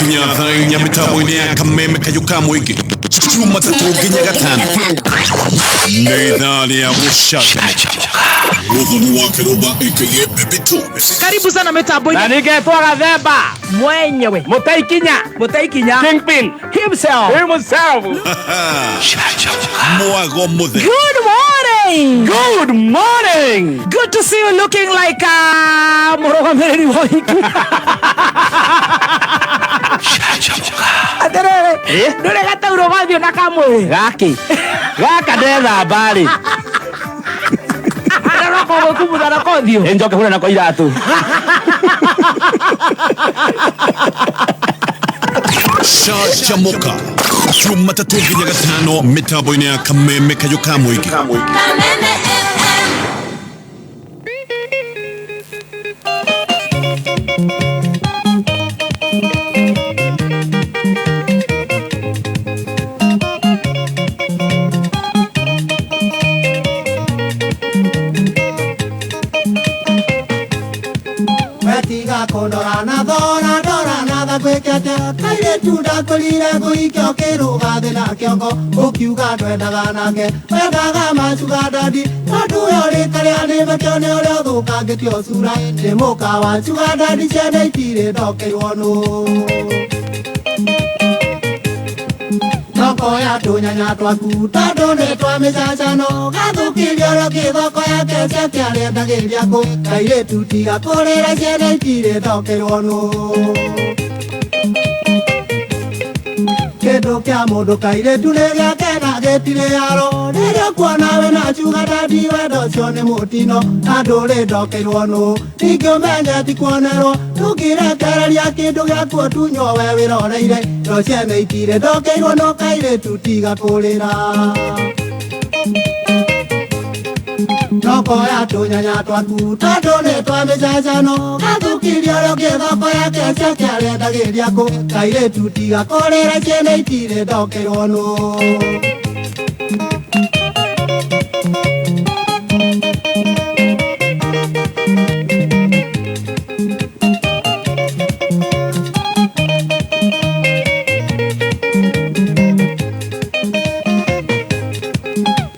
Gwakinya thaa inya mĩtambo-inĩ ya Kameme Kayũ ka Mũingĩ, Jumatatũ nginya Gatano, nĩ ithaa rĩa gũcanjamũka. Mũthoni wa Kĩrũmba aka Baby Thomas. Karibu sana mitambo-inĩ. Na ningetwo Gathemba. Mwenyewe. Mũtaikinya. Mũtaikinya. Kingpin. Himself. Himself. Mwago Mũthee. Good morning. Good morning. Good to see you looking like a mũrũgamĩrĩri wa ũhiki. Atĩrĩrĩ, Eh? ndũrĩ gataurũ gathiĩ na kamwĩrĩ. Gaki. Gaka ndethamba rĩ. Ndaroko gwĩkumutha nako ũthiũ. Ĩ njoke hũre nako iratũ. Canjamũka Jumatatũ nginya Gatano mĩtambo-inĩ ya Kameme Kayũ ka Mũingĩ. Kameme FM. Wetiga kũndora na thora ndora na tha gwĩke atĩa kairĩtu ndakũrire ngũikio kĩrũga thĩ na kĩongo ũkiuga ndwendaga nake wendaga macuga ndandi tondũ we ũrĩ karĩa nĩmakĩo nĩ ũrĩa ũthũkangĩtio cura nĩ mũka wa cuga ndandi ciana itirĩ ndokeirwo nũ thoko ya tũnyanya twaku tondũ nĩ twa mĩcacano gathũkĩria ũrĩa kĩthoko yake ciake arendagĩria kũ kairĩtu tiga kũrĩra ciana itirĩ ndokeirwo nũ kĩndũ kĩa mũndũ kairĩtu nĩ gĩake na gĩtirĩ yaro rĩrĩa ũkuona wĩna cuga ndandi wendo ũcio nĩ mũtino na ndũrĩ ndokeirwo nũ ningĩ ũmenye ti kuonerwo ndũngĩrekereria kĩndũ gĩaku ũtunywo we wĩroreire ndo ciene itirĩ ndokeirwo nũ kairĩtu tiga kũrĩra thoko ya tũnyanya twaku tondũ nĩ twa mĩcacano gathũkirie ũrĩa ũngĩ thoko yake ciake arendagĩria kũ kairĩtu tiga kũrĩra ciana itirĩ ndokeirwo nũ.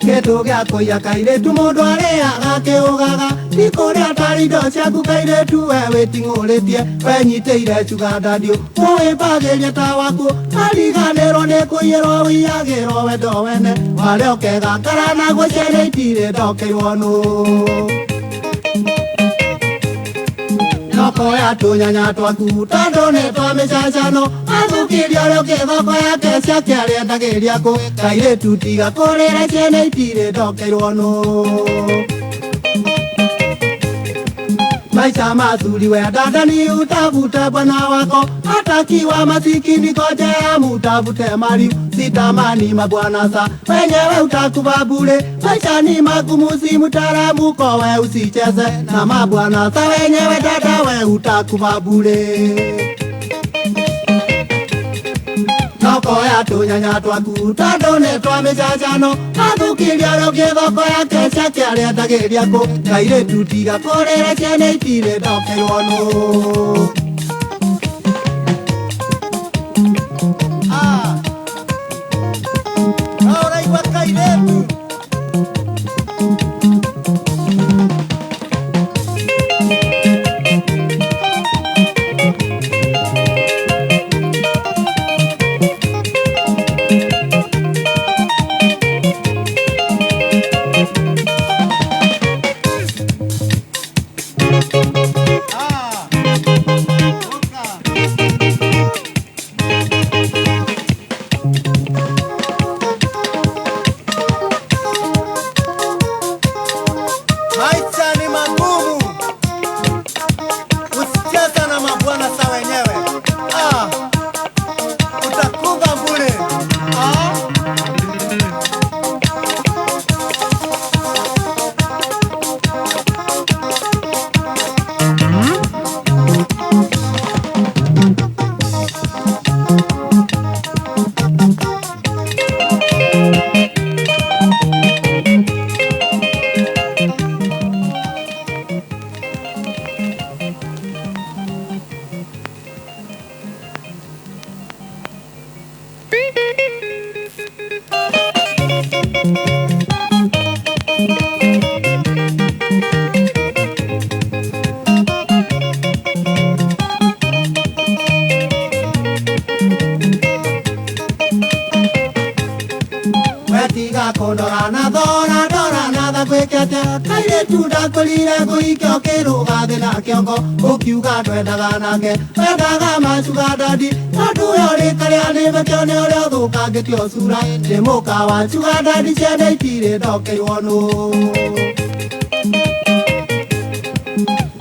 Kĩndũ gĩa kũiya kairĩtu mũndũ arĩaga akĩũgaga ti kũrĩa tarĩ indo ciaku kairĩtu we wĩting'ũrĩtie wenyitĩire cuga ndandiũ ũwĩmbagĩrie ta waku ariganĩrwo nĩ kũiyĩrwo wĩiyagĩrwo wendo wene warĩa ũkegakara naguo ciana itirĩ ndokeirwo nũ. Thoko ya tũnyanya twaku tondũ nĩ twa mĩcacano athũkĩria ũrĩa ũngĩ thoko yake ciake arendagĩria kũ kairĩtu tiga kũrĩra ciana itirĩ ndokeirwo nũ. Maisha mazuri we dada ni utafute bwana wako atakiwa masikini koja mutafute mali sitamani mabwana sa wenyewe utakufa bure maisha ni magumu si mtaalamu ko we usicheze na mabwana sa wenyewe dada we utakufa bure. Thoko ya tũnyanya twaku tondũ nĩ twa mĩcacano athũkĩria ũrĩa ũngĩ thoko yake ciake arendagĩria kũ kairĩtu tiga kũrĩra ciana itirĩ ndokeirwo nũ. No ũraigua kairĩtu. Kairĩtu ndakwĩrire ngũhike ũkĩrũga thĩ na kĩongo ũkiuga ndwendaga nake wendaga macuga dadi tondũ we ũrĩ karĩa nĩmekĩo nĩ ũrĩa ũthũkangĩtio cura nĩ mũka wa cuga dadi ciana itirĩ ndokeirwo nũ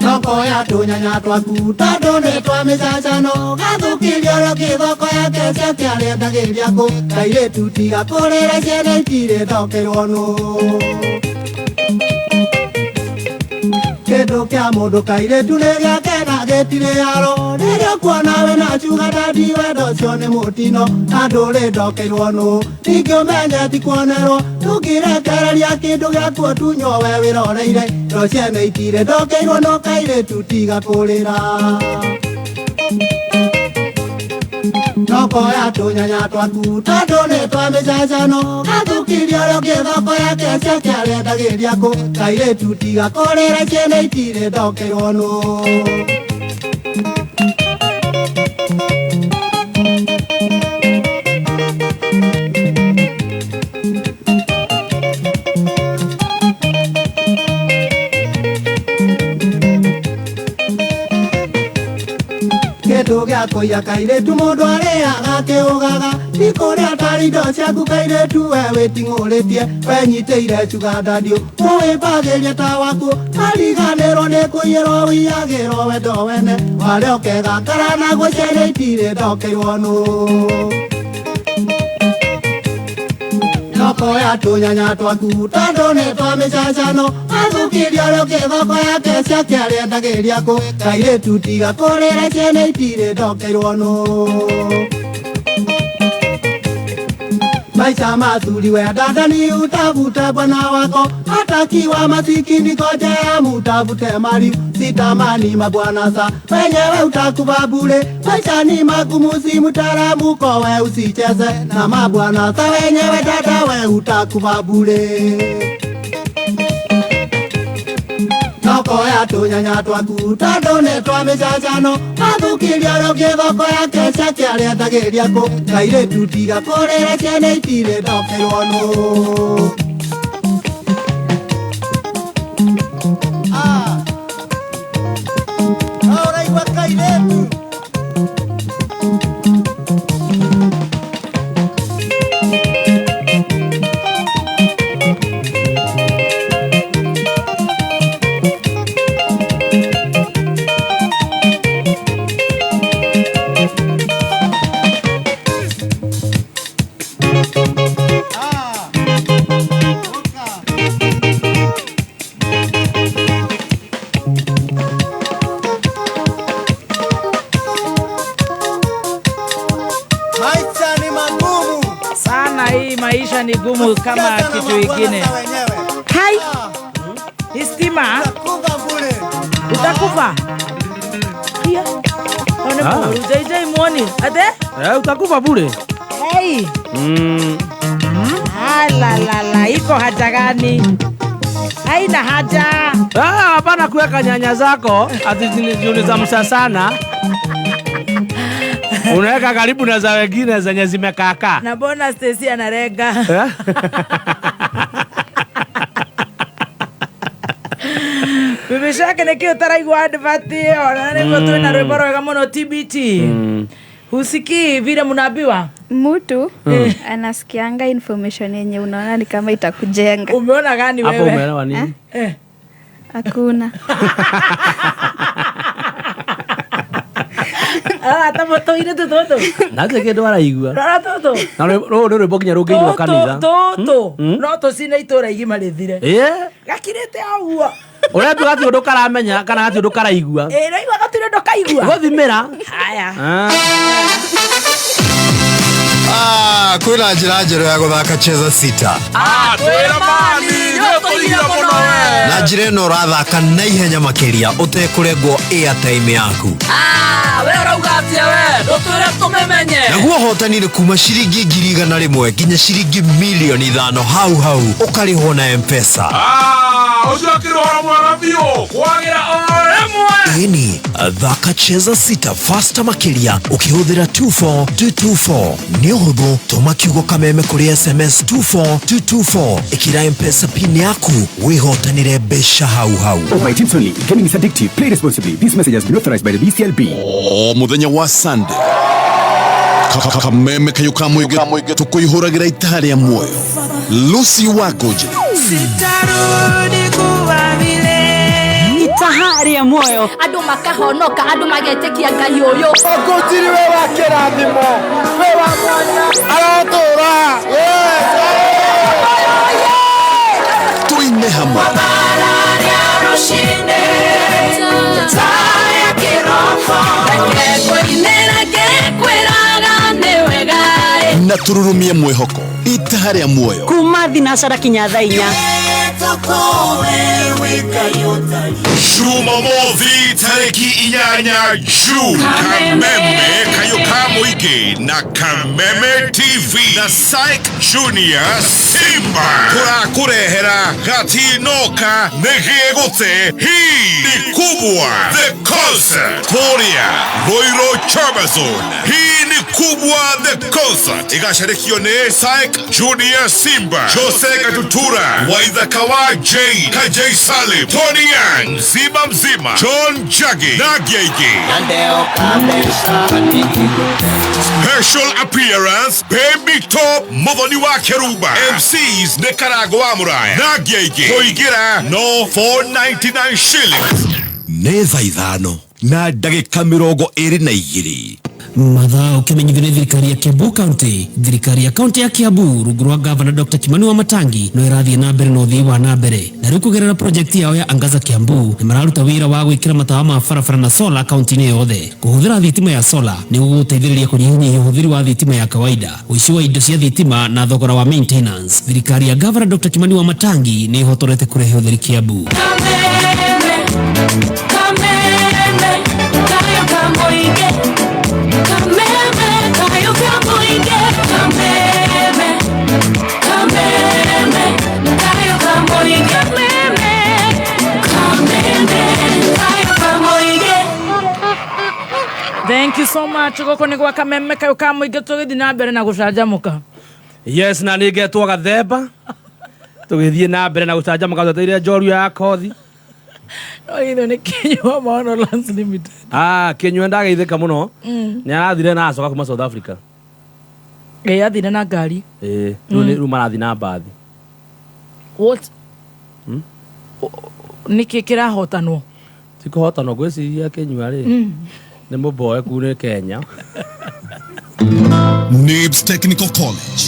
Nokoya tũnyanya twaku tondũ nĩ twa mĩcacano gathũkirie ũrĩa kĩthoko yake ciake arendagĩria kũ kairĩtu tiga kũrĩra ciana itirĩ ndokeirwo nũ Kĩndũ kĩa mũndũ kairĩtu nĩ gĩake na gĩtirĩ haro rĩrĩa ũkuona we na cuga dadi wendo ũcio nĩ mũtino na ndũrĩ ndokeirwo nũ ningĩ ũmenye ti kuonerwo ndũngĩrekereria kĩndũ gĩaku ũtunywo we wĩroreire indo ciene itirĩ ndokeirwo nũ kairĩtu tiga kũrĩra Nokoya tũnyanya twaku tondũ nĩ twa mĩcacano gathũkirie ũrĩa ũngĩ thoko yake ciake arendagĩria kũ kairĩtu tiga kũrĩra ciana itirĩ ndokeirwo nũ Kĩndũ gĩa kũiya kairĩtu mũndũ arĩaga akĩũgaga ti kũrĩa tarĩ indo ciaku kairĩtu we wĩting'ũrĩtie wenyitĩire cuga dadi ũwĩmbagĩrie ta waku ariganĩrwo nĩ kũiyĩrwo wĩiyagĩrwo wendo wene warĩa ũkegakara naguo ciana itirĩ ndokeirwo nũ Nokoya tũnyanya twaku tondũ nĩ twa mĩcacano athũkirie ũrĩa ũngĩ thoko yake ciake arendagĩria kũ kairĩtu tiga kũrĩra ciana itirĩ ndokeirwo nũ Maisha mazuri we dada ni utafute bwana wako atakiwa masikini ngojea mutafute mali sitamani mabwana sa wenyewe utakufa bure maisha ni magumu si mtaramuko we usicheze na mabwana sa wenyewe dada we utakufa bure Nokoya tũnyanya twaku tondũ nĩ twa mĩcacano athũkirie ũrĩa ũngĩ thoko yake ciake arendagĩria kũ kairĩtu tiga kũrĩra ciana itirĩ ndokeirwo nũ Ũraigua kairĩtu Maisha ni magumu Sana hii maisha ni gumu kama Cheza na kitu mabwana ingine. sa wenyewe. Hai, hii stima Utakufa bure. utakufa. Hiya. One Ah. mũru JJ muoni. Ate? Utakufa bure. Hey. Ah, la la la, iko haja gani? Haina haja. Hapana kuweka nyanya zako ati ni za msasana. Unaweka karibu na za wengine zenye zimekaakaa. Na mbona Stacy anarenga? Eh? Bibi Shake nĩkĩ ũtaraigua advert ĩyo na nĩguo twĩna rwĩmbo rwega mũno TBT. Husikii vile mnaambiwa? Mtu anasikianga information yenye unaona ni kama itakujenga. Umeona gani Hapo wewe? umeelewa nini? Eh. Hakuna. Ah, ta mũtũ-inĩ tu tũtũ. Na hatirĩ kĩndũ araigua. Rora tũtũ. Na rũrũ nĩ rwĩmbo nginya rũngĩinwo kanitha. Tũtũ. No tũcine itũra igima rĩthire. Ĩĩ. Gakirĩte o ũguo. Ũretua gati ũndũ karamenya kana gati ũndũ karaigua. Ĩ, ũraigua gatirĩ ũndũ kaigua. Gũthimĩra. Haya. Kwĩna njĩra njerũ ya gũthaka cheza sita na njĩra ĩno ũrathaka na ihenya makĩria ũtekũrengwo airtime yaku We ũrauga atĩa we ndũtwĩre tũmĩmenye naguo ũhotani nĩ kuma ciringi 100,000 nginya ciringi 5,000,000 hau hau ũkarĩhwo na M-Pesa. Ũcio akĩrĩ ũhoro mwega biũ kwagĩra o rĩmwe. Ĩni, thaka Cheza Sita Fasta makĩria ũkĩhũthĩra 24224. Nĩ ũhũthũ, tũma kiugo Kameme kũrĩ SMS 24224, ĩkĩra Mpesa PIN yaku wĩhotanĩre mbeca hau hau. Over 18 only. Gaming is addictive. Play responsibly. This message has been authorized by the BCLB. O muthenya wa Sunday, Kameme Kayo ka Mũingĩ tũkũihũragĩra itaha rĩa muoyo. Lucy Wangũnjĩrĩ. Sitarudi kuwa vile. Itaha rĩa muoyo. Andũ makahonoka, andũ magetĩkia Ngai ũyũ. Ũkũnjiri wĩ wa kĩrathimo, wĩ wa mwanya, arotũra. Tuine hamwe. Na tururumie mwĩhoko itaha rĩa muoyo. Kuma thinacara kinya thaa 4. Jumamothi tarĩki 8 June, Kameme Kayo ka Mũingĩ na Kameme TV na Syke Junior Simba tũrakũrehera gatinoka nĩgĩgũte. Hii ni kubwa the concert kũrĩa Roiro Chamazon. Hii ni kubwa the concert igacarĩkio nĩ Syke Junior Simba, Jose Gatutura, Waithaka wa Jane, Kajay Salim, Tony Young, Mzima Mzima, John Jaggi na Gege. Special appearance Baby Top Muthoni wa Keruba. MCs nĩ Karango wa Mũraya na Gege. Kũingĩra no 499 shillings. Nĩ thaa 5:22. Mathaa ũkĩmenyithio nĩ thirikari ya Kiambu County. Thirikari ya kaunti ya Kiambu rungu rwa gavana Dr. Kimani Wamatangi no ĩrathiĩ na mbere na ũthii wa na mbere, na rĩu kũgerera project yao ya Angaza Kiambu nĩ mararuta wĩra wa gwĩkĩra matawa ma barabara na sola kaunti-inĩ yothe. Kũhũthĩra thitima ya sola nĩ gũgũteithĩrĩria kũnyihanyihia ũhũthĩri wa thitima ya kawaida, ũici wa indo cia thitima na thogora wa maintenance. Thirikari ya gavana Dr. Kimani Wamatangi nĩ ĩhotorete kũrehe ũtheri Kiambu. Kameme, kameme, kayo ka mũingĩ. Kameme, kayo ka mũingĩ. Kameme, kameme, kayo ka mũingĩ. Kameme, kameme, kayo ka mũingĩ. Thank you so much. Gũkũ nĩ gwa Kameme Kayo ka Mũingĩ, tũgĩthiĩ na mbere na gũcanjamũka. Yes, na nĩ ngetwo gathemba tũgĩthiĩ na mbere na gũcanjamũka tweteire njorua ya kothi. No ithuĩ nĩ Kinyua Maono Lands Limited. Ah, Kinyua ndageithĩka mũno. Nĩ arathire na acoka kuma South Africa. Ĩ, athire na ngari. Ĩ, rĩu rĩu marathiĩ na mbathi. What? Nĩkĩ kĩrahotanwo? Ti kũhotanwo, ngwĩciria Kinyua rĩ nĩ mũboeku nĩ Kenya. Nibs Technical College.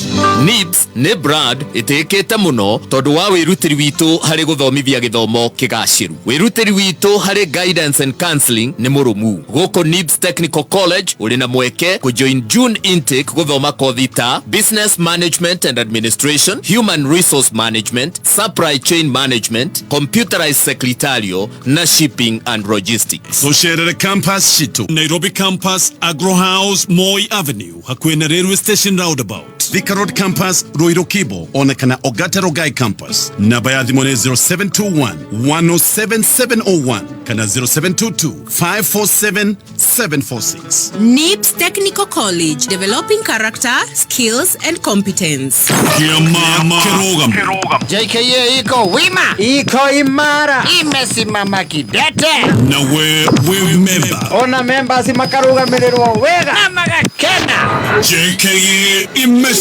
Nibs nĩ brand ĩtĩkĩte mũno tondũ wa wĩrutĩri witũ harĩ gũthomithia gĩthomo kĩgacĩru. Wĩrutĩri witũ harĩ guidance and counseling nĩ mũrũmu. Gũkũ Nibs Technical College ũrĩ na mweke kũjoin June intake gũthoma kothi ta Business Management and Administration, Human Resource Management, Supply Chain Management, Computerized Secretarial na Shipping and Logistics. Tũcerere campus citũ Nairobi campus, Agro House, Moi Avenue, hakuhĩ na Railway Station roundabout, Thika Road campus, Ruiru Kibo, ona kana Ogata Rogai campus. Namba ya thimũ nĩ 0721 107 701 kana 0722 547 746. NIBS Technical College, developing character, skills and competence. Kĩama kĩrũgamo. JKA iko wima, iko imara, imesimama kidete. Na we wĩ member. Ona members makarugamĩrĩrwo wega na magakena. JKA imesija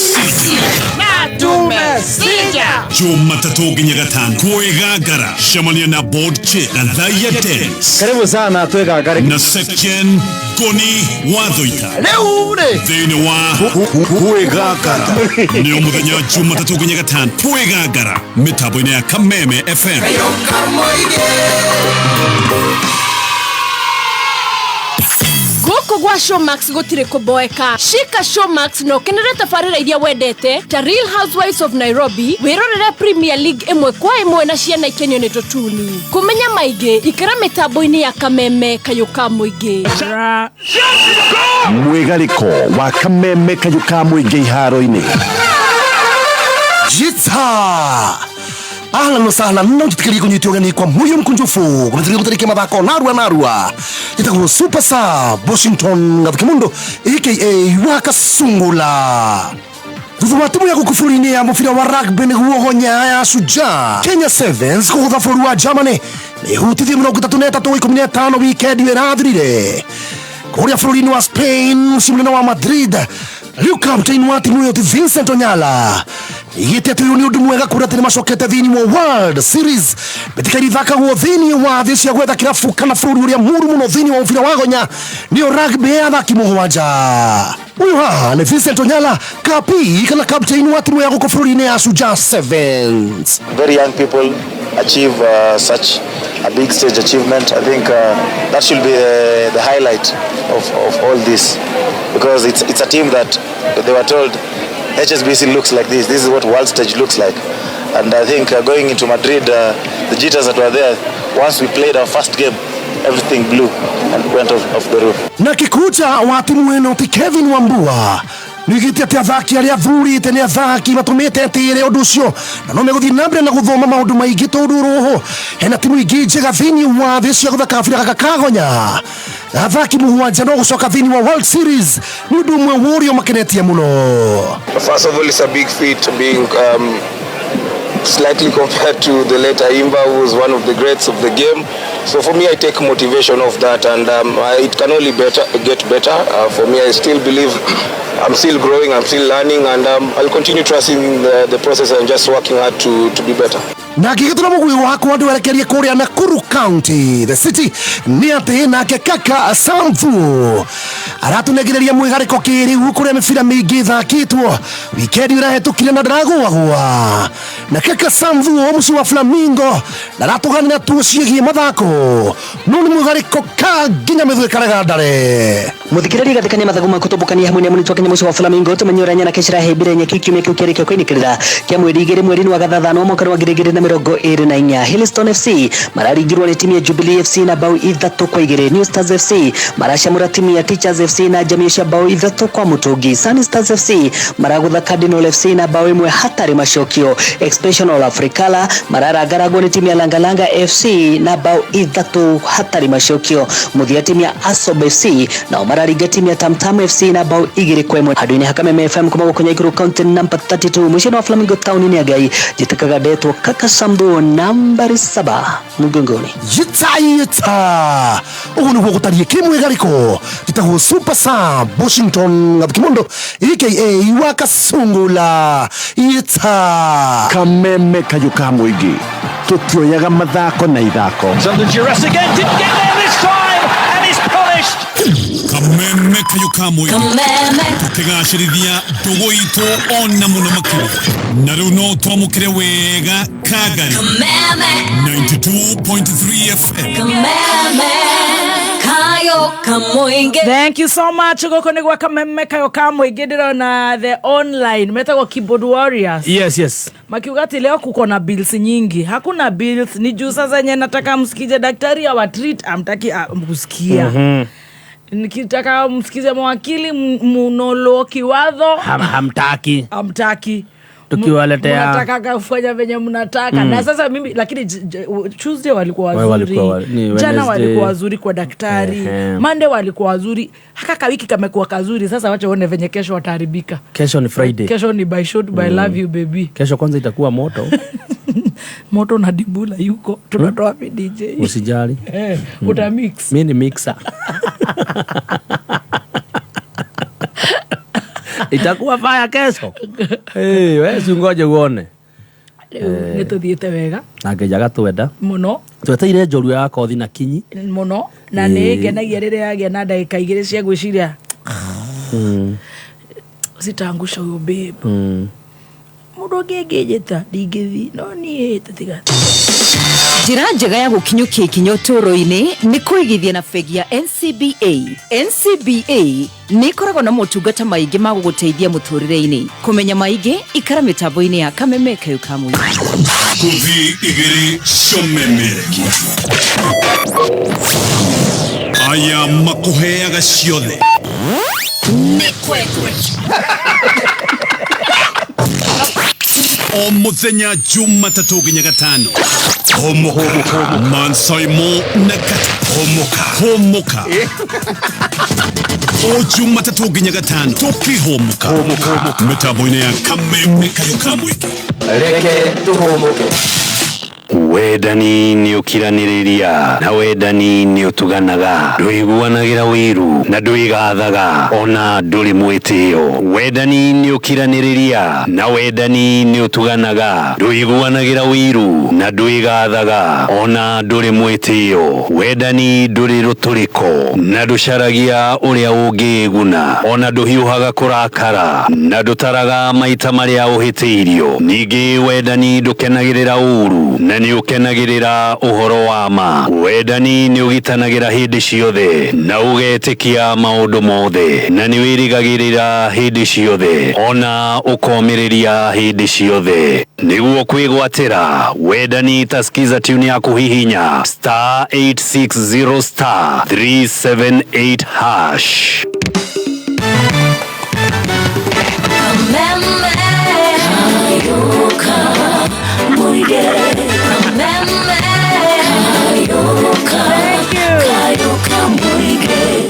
na tumesija. Jumatatũ nginya Gatano kwĩgangara, cemania na board chair Gathaiya Dennis. Karibu sana twĩgangare. Na Section Ngoni Wathoita. Rĩu rĩ thĩinĩ wa kwĩgangara nĩ o mũthenya Jumatatũ nginya Gatano kwĩgangara mĩtambo-inĩ ya Kameme FM. Gũkũ gwa Showmax gũtirĩ kũboeka. Shika Showmax na ũkenere tabarĩra iria wendete ta Real Housewives of Nairobi, wĩrorere Premier League ĩmwe kwa ĩmwe na ciana ikenio nĩ tũtuni. Kũmenya maingĩ, ikĩra mĩtambo-inĩ ya Kameme Kayũ ka Mũingĩ. Mwĩgarĩko wa Kameme Kayũ ka Mũingĩ iharo-inĩ. Jita. Ahlan wa sahlan no njitikirie kunyitwo ũgeni kwa moyo mkunjufu kũmĩtĩria gũtarĩkia mathako narua narua njĩtagwo Super Sub Washington Gathukimundo aka Wakasungula. Thutha wa timu ya gũkũ bũrũri-inĩ ya mũbira wa rugby nĩguo honya ya Shujaa Kenya Sevens kũgũtha bũrũri wa Germany nĩhutithio 33-15 wikendi ĩyo ĩrathirire. Kũrĩa bũrũri-inĩ wa Spain mũciĩ mũnene wa Madrid rĩu captain wa timu ĩyo ti Vincent Onyala igĩte atĩ ũyũ nĩ ũndũ mwega kuona atĩ nĩmacokete thĩinĩ wa World Series mbĩtĩka iria ithakagwo thĩinĩ wa thĩ cia gwetha kĩrabu kana bũrũri ũrĩa mũru mũno thĩinĩ wa mũbira wa gonya nĩyo rugby ya athaki mũgwanja. Ũyũ haha nĩ Vincent Onyala kapi kana captain wa timu ya gũkũ bũrũri-inĩ ya Shujaa Sevens. Very young people achieve such a big stage achievement. I think that should be the highlight of all this, because it's a team that they were told HSBC looks like this. This is what world stage looks like. And I think going into Madrid, the jitters that were there, once we played our first game, everything blew and went off the roof. Na kikuja wa timu ĩno ti Kevin Wambua nĩoigĩte atĩ athaki arĩa athurĩte nĩ athaki matũmĩte atĩre ũndũ ũcio na no megũthiĩ na mbere na gũthoma maũndũ maingĩ tondũ roho hena timu ingĩ njega thĩinĩ wa thĩ cia gũthaka kabira gaka kagonya athaki mũgwanja no gũcoka thĩinĩ wa World Series nĩ ũndũ ũmwe wa ũrĩa ũmakenetie mũno. First of all, it's a big feat being slightly compared to the late Aimba, who was one of the greats of the game. So for me, I take motivation of that, and it can only get better. For me, I still believe I'm still growing, I'm still learning, and I'll continue trusting the process and just working hard to be better. Na ngĩgĩtũra mũgwĩ wakwa ndwerekerie kũrĩa Nakuru County the city nĩ atĩ nake kaka Samvu aratũnengereria mwĩgarĩko kĩrĩu kũrĩa mĩbira mĩingĩ ĩthakĩtwo wikendi ĩrahĩtũkire na ndaragũagũa na kaka Samvu mũciĩ wa Flamingo ndaratũganĩra tuo ciĩgiĩ mathako no nĩ mwĩgarĩko ka nginya mĩthũ ĩkarega ndare. Muthikiriria gathikania mathagu makutumbukania hamwe na munitu wa Kenya muciĩ wa Flamingo tumenye ũrĩa nyanake cirahĩmbĩire nyeki kiumia kĩu kĩarĩkia kũinĩkĩrĩra kĩa mweri 2 mweri-inĩ wa gathathano mwaka wa 2024. Hillstone FC mararingirwo nĩ timu ya Jubilee FC na bao 3-2. New Stars FC maracamũra timu ya Teachers FC na njamio cia bao 3-1. Sunny Stars FC maragũtha Cardinal FC na bao 1 hatarĩ macokio. Expressional Africala mararangaragwo nĩ timu ya Langalanga FC na bao 3 hatarĩ macokio. Mũthia timu ya Asob FC nao mararinga timu ya Tamtam FC na bao 2-1. Handũ-inĩ ha Kameme FM kuma gũkũ Nyaikuru County number 32 mũciĩ wa Flamingo town ni Ngai jitikaga ndetwo Kaka Sambu nambari 7 mgongoni. Yita yita ũguo nĩguo gũtariĩ kĩmwĩgarĩko njĩtagwo Super Sub Washington Gathukimondo aka Wakasungula. Yita Kameme kayũ ka mũingĩ tũtioyaga mathako na ithako. Under duress again, didn't get there this time and is punished. Kameme kayũ ka mũingĩ tũkĩgacĩrithia ndũgũ itũ ona mũno makĩria na rĩu no twamũkĩre wega Kagari 92.3 FM. Thank you so much. Gũkũ nĩ gwa Kameme kayo ka mũingĩ ndĩrona the online metagwo Keyboard Warriors. Yes, yes. Makiuga ati leo kuko na bills nyingi. Hakuna bills ni juu sasa yenye nataka msikize daktari awa treat amtaki mkusikia. Nikitaka msikize mwakili Munolo Kiwadho hamtaki. Hamtaki. Tukiwaletea mnataka kufanya venye mnataka. Na sasa mimi lakini Tuesday walikuwa wazuri, jana walikuwa wazuri kwa daktari, Monday walikuwa wazuri, haka kawiki kamekuwa kazuri. Sasa wacha uone venye kesho wataharibika. Kesho ni Friday. Kesho ni by short by love you baby. Kesho kwanza itakuwa moto. Moto na dibula yuko tunatoa DJ. Usijali. Uta mix. Mimi ni mixer. Itakuwa fire kesho. Eh, wewe si ngoje uone. Nĩ tũthiĩte wega. Na ngejaga twenda. Mũno. Tweteire njoru ya kothi na kinyi. Mũno. Na nĩ ngenagia rĩrĩa yagĩa na ndagĩka 2 cia gwĩciria. Sitaangusha huyo babe. Mũndũ ũngĩ angĩnjĩta ndingĩthiĩ no niĩ tũtiga. Njĩra njega ya gũkinyũkia ikinya ũtũũro-inĩ nĩ kũigithia na bengi ya NCBA. NCBA nĩ ĩkoragwo na motungata maingĩ ma gũgũteithia mũtũũrĩre-inĩ. Kũmenya maingĩ ikara mĩtambo-inĩ ya Kameme Kayo ka Mũingĩ. Kuthi igĩrĩ ciomemerekia aya makũheaga ciothe nĩ kwekwe O mũthenya Jumatatũ nginya Gatano. Hũmũka. Mansaimo na Gata. Hũmũka. Hũmũka. O Jumatatũ nginya Gatano tũkĩhũmũka mĩtambo-inĩ ya Kameme Kayũ ka Mũingĩ. Reke tũhũmũke. Wendani nĩ ũkiranĩrĩria na wendani nĩ ũtuganaga, ndũiguanagĩra ũiru na ndwĩgathaga ona ndũrĩ mwĩtĩo. Wendani nĩ ũkiranĩrĩria na wendani nĩ ũtuganaga, ndũiguanagĩra ũiru na ndwĩgathaga ona ndũrĩ mwĩtĩo. Wendani ndũrĩ rũtũrĩko na ndũcaragia ũrĩa ũngĩĩguna ona ndũhiũhaga kũrakara na ndũtaraga maita marĩa ũhĩtĩirio. Ningĩ wendani ndũkenagĩrĩra ũũru na nĩ ũkenagĩrĩra ũhoro wa ma. Wendani nĩ ũgitanagĩra hĩndĩ ciothe na ũgetĩkia maũndũ mothe na nĩ wĩrĩgagĩrĩra hĩndĩ ciothe ona ũkomĩrĩria hĩndĩ ciothe. Nĩguo kwĩgwatĩra wendani ta skiza tune ya kũhihinya star 860 star 378 hash.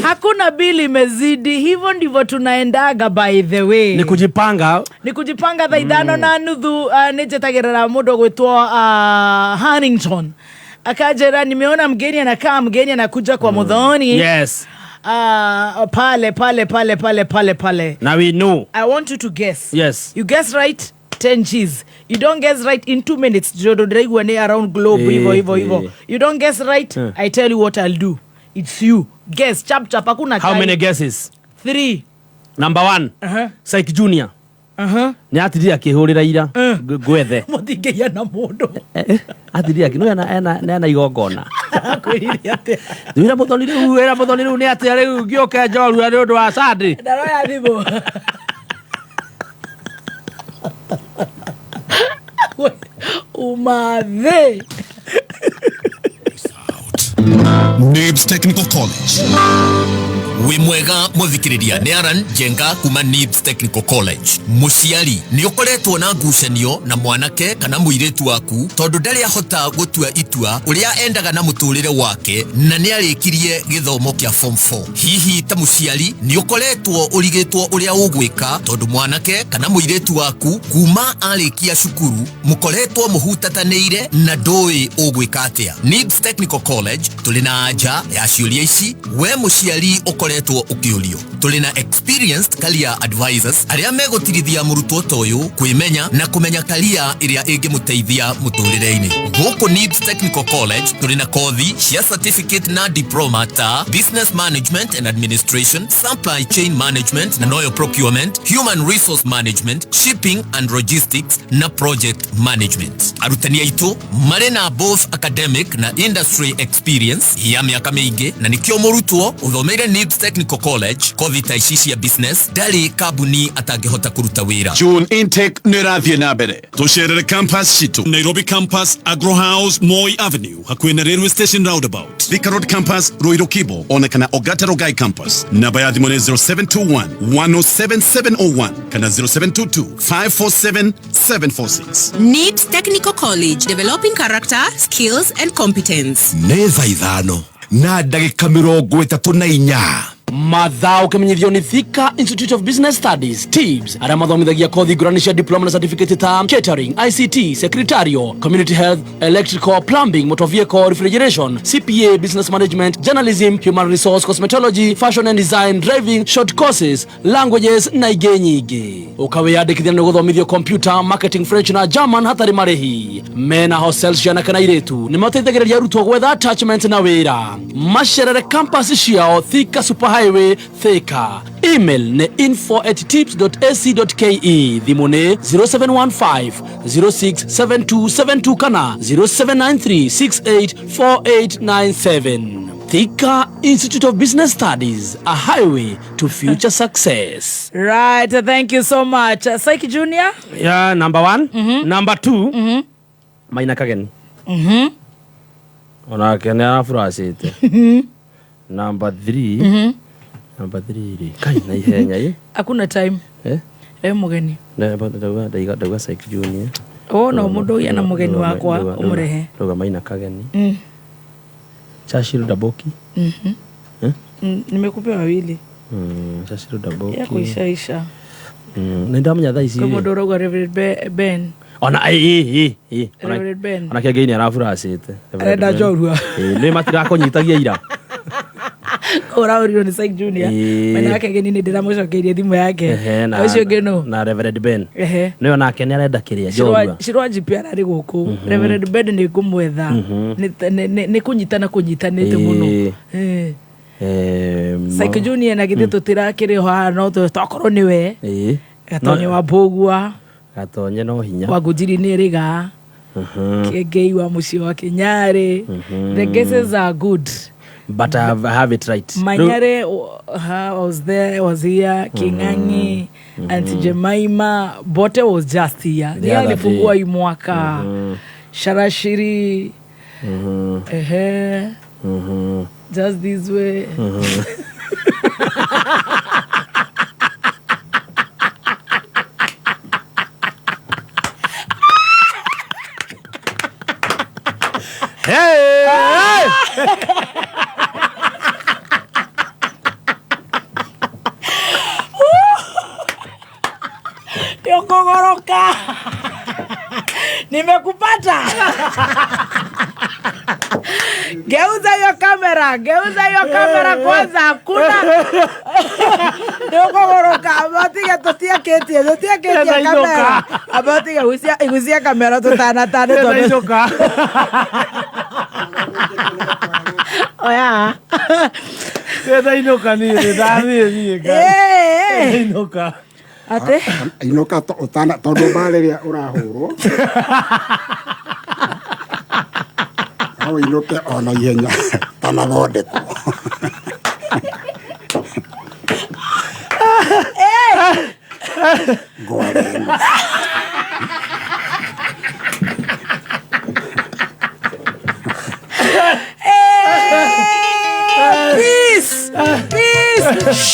Hakuna bili imezidi, hivyo ndivyo tunaendaga by the way. Ni kujipanga. Ni kujipanga thaa ithano na nuthu nĩ njetagĩrĩra mũndũ gwĩtwo Harrington. Akajera nimeona mgeni anakaa, mgeni anakuja kwa Muthoni. Yes. Pale pale pale pale pale pale. Now we know. I want you to guess. Yes. You guess right, 10 G's. You don't guess right in 2 minutes. Jodo ndĩraigua nĩ around globe hivyo hivyo hivyo. You don't guess right, I tell you what I'll do. It's you. Guess chap chap, hakuna How time. many guesses? 3. Number 1. Psych Junior. Nĩ atindire akĩhũrĩra ira ngwethe. Mũtingĩgĩa na mũndũ. Atindire akĩ no ena ena igongona. Akwĩrire atĩa? Wĩra Muthoni rĩu, wĩra Muthoni rĩu nĩ atĩa rĩu ngĩũke njorua nĩ ũndũ wa Sunday. Ndaroya thimũ. Umathe. Nibs Technical College. Wĩ mwega mũthikĩrĩria nĩ Aran Njenga kuma Nibs Technical College. Mũciari nĩ ũkoretwo na ngucanio na mwanake kana mũirĩtu waku tondũ ndarĩ ahota gũtua itua ũrĩa endaga na mũtũrĩre wake na nĩ arĩkirie gĩthomo kĩa form 4. Hihi ta mũciari nĩ ũkoretwo ũrigĩtwo ũrĩa ũgwĩka tondũ mwanake kana mũirĩtu waku kuma arĩkia cukuru mũkoretwo mũhutatanĩire na ndũĩ ũgwĩka atĩa. Nibs Technical College tũrĩ na anja ya ciũria ici we mũciari ũkoretwo ũkĩũrio. Tũrĩ na experienced career advisors arĩa megũtirithia mũrutwo ta ũyũ kwĩmenya na kũmenya career ĩrĩa ĩngĩmũteithia mũtũrĩre-inĩ. Gũkũ Nibs Technical College tũrĩ na kothi cia certificate na diploma ta business management and administration, supply chain management na noyo procurement, human resource management, shipping and logistics na project management. Arutani aitũ marĩ na both academic na industry experience ya mĩaka mĩingĩ na nĩkĩo mũrutwo ũthomeire Nibs Technical College kothi ta ici cia business ndarĩ kambuni atangĩhota kũruta wĩra. June intake nĩ ĩrathiĩ na mbere. Tũcerere campus citũ Nairobi campus, Agro House, Moi Avenue, hakuhĩ na railway station roundabout, Thika Road campus, Ruiru Kibo, ona kana Ogata Rongai campus. Namba ya thimũ nĩ 0721 107701 kana 0722 547 746. Nibs Technical College, developing character, skills and competence. Nĩ thaa ithano na ndagĩka mĩrongo ĩtatũ na inya. Mathaa ũkĩmenyithio nĩ Thika Institute of Business Studies TIBS arĩa mathomithagia kothi ngũrani cia diploma na certificate ta catering, ICT, secretarial, community health, electrical, plumbing, motor vehicle, refrigeration, CPA, business management, journalism, human resource, cosmetology, fashion and design, driving, short courses, languages na ingĩ nyingĩ. Ũkawĩyandĩkithia nĩ gũthomithio computer, marketing, French na German hatarĩ marĩhi. Mena hostel cia anake na airĩtu nĩ mateithagĩrĩria arutwo gwetha attachment na wĩra. Macerere campus ciao Thika Super Highway Thika. Email nĩ info@tips.ac.ke. Thimũ nĩ 0715 067272 kana 0793 684897. Thika Institute of Business Studies, a highway to future success. Right, thank you so much. Psyche Junior? Yeah, number 1. Number 2. Maina Kageni. Onake nĩ arafuracĩte. Number 3. Number 3 rĩ. Kai na ihenya ĩ. Hakuna time. Mũgeni. Ndauga Psyche Junior. Oh, no mũndũ ũgĩa na mũgeni wakwa ũmũrehe. Rũgama ina kageni. Chashiru Daboki. Eh? Nimekupea wawili. Chashiru Daboki. Ya kuishaisha. Nĩ ndamenya thaa ici. Kwa mũndũ ũrauga Reverend Ben. Ona ĩ. Reverend Ben. Ona kĩengei nĩ araburaciĩte. Arenda njorua. Nĩ matirakũnyitagia ira. Ũraũrirwo nĩ Syke Junior. Mwena wake geni nĩ ndĩramũcokeirie thimũ yake. Ũcio ũngĩ nũ? Na Reverend Ben. Nĩwe nake nĩ arenda kĩrĩa njorua. Shirwa GP ararĩ gũkũ. Reverend Ben nĩ ngũmwetha. Nĩ kũnyitana kũnyitanĩte mũno. Syke Junior na githĩ tũtirakĩrĩ ho haha no tokorwo nĩwe. Gatonye wa Mbũgua. Gatonye no hinya. Wa Ngũnjiri nĩ Rĩga. Kĩengei wa mũciĩ wa Kĩnyarĩ. The guesses are good. But I have it right. Manyare was there, was here. King'ang'i, Auntie Jemima, Bote was just here. Ni alifungua hii mwaka. Sharashiri. Just this way. Hey! Yokogoroka. Nimekupata. Geuza hiyo kamera, geuza hiyo kamera kwanza, hakuna. Yokogoroka, abatige tutia keti, tutia keti ya kamera. Abatige gucia kamera tutana tano tondu. Oya. Ndainuka niĩ, ndathiĩ niĩ. Ndainuka. Ate? Inuka utana tondu mbara ĩrĩa ũrahũrwo. No inuke ona ihenya tanathondekwo. Ngware ĩno. Peace! Peace!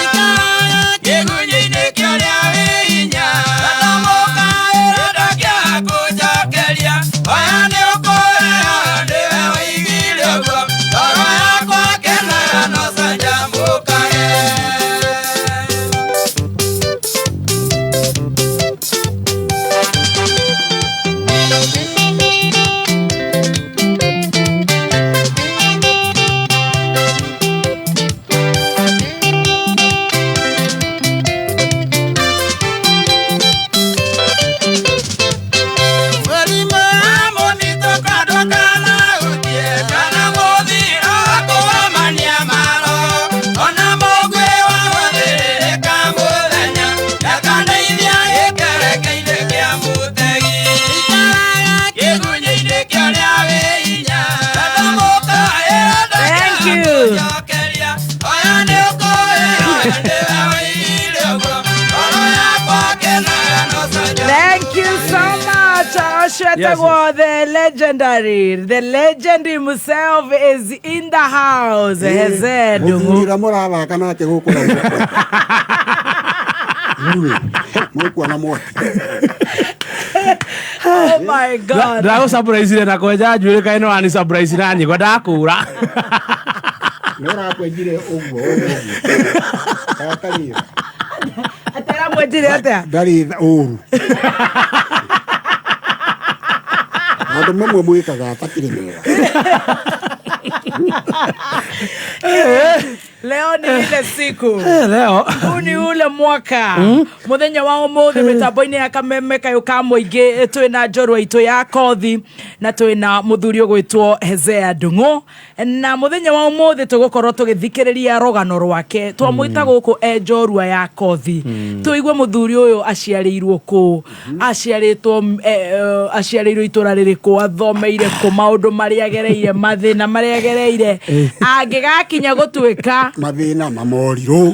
Ikara kĩgunyĩ-inĩ kĩrĩa wĩ hinya. Acha etagwo the legendary, the legend himself is in the house. Heze Ndung'u. Mũthuri ũrĩa mũrathaka nake gũkũ na gũkũ. Mũkuona mwaki. Oh my God. Ndagå surprise na kwenja njuä rä kaä no wani surprise na nyä ndakå ra. Nĩ ũrakwenjire ũguo ũguo. Kana tarĩ tha. Ataramwenjire atĩa? Ndarĩ tha ũru. Maũndũ mamwe mwĩkaga atakĩrĩ mega. Leo ni ile siku. Leo. Huu ni ule mwaka. Muthenya wa umuthi mitambo-inĩ ya Kameme kayũ ka mũingĩ twĩna njorua itũ ya kothi na twĩna mũthuri ũgwĩtwo Hezea Ndung'u, na mũthenya wa umuthi tũgũkorwo tũgĩthikĩrĩria rũgano rwake. Twamwĩta gũkũ e njorua ya kothi, tũigue mũthuri ũyũ aciarĩirwo kũ, aciarĩtwo aciarĩirwo itũra rĩrĩkũ, athomeire kũ, maũndũ marĩa agereire, mathĩna marĩa agereire, angĩgakinya gũtuĩka mathĩna na morirũ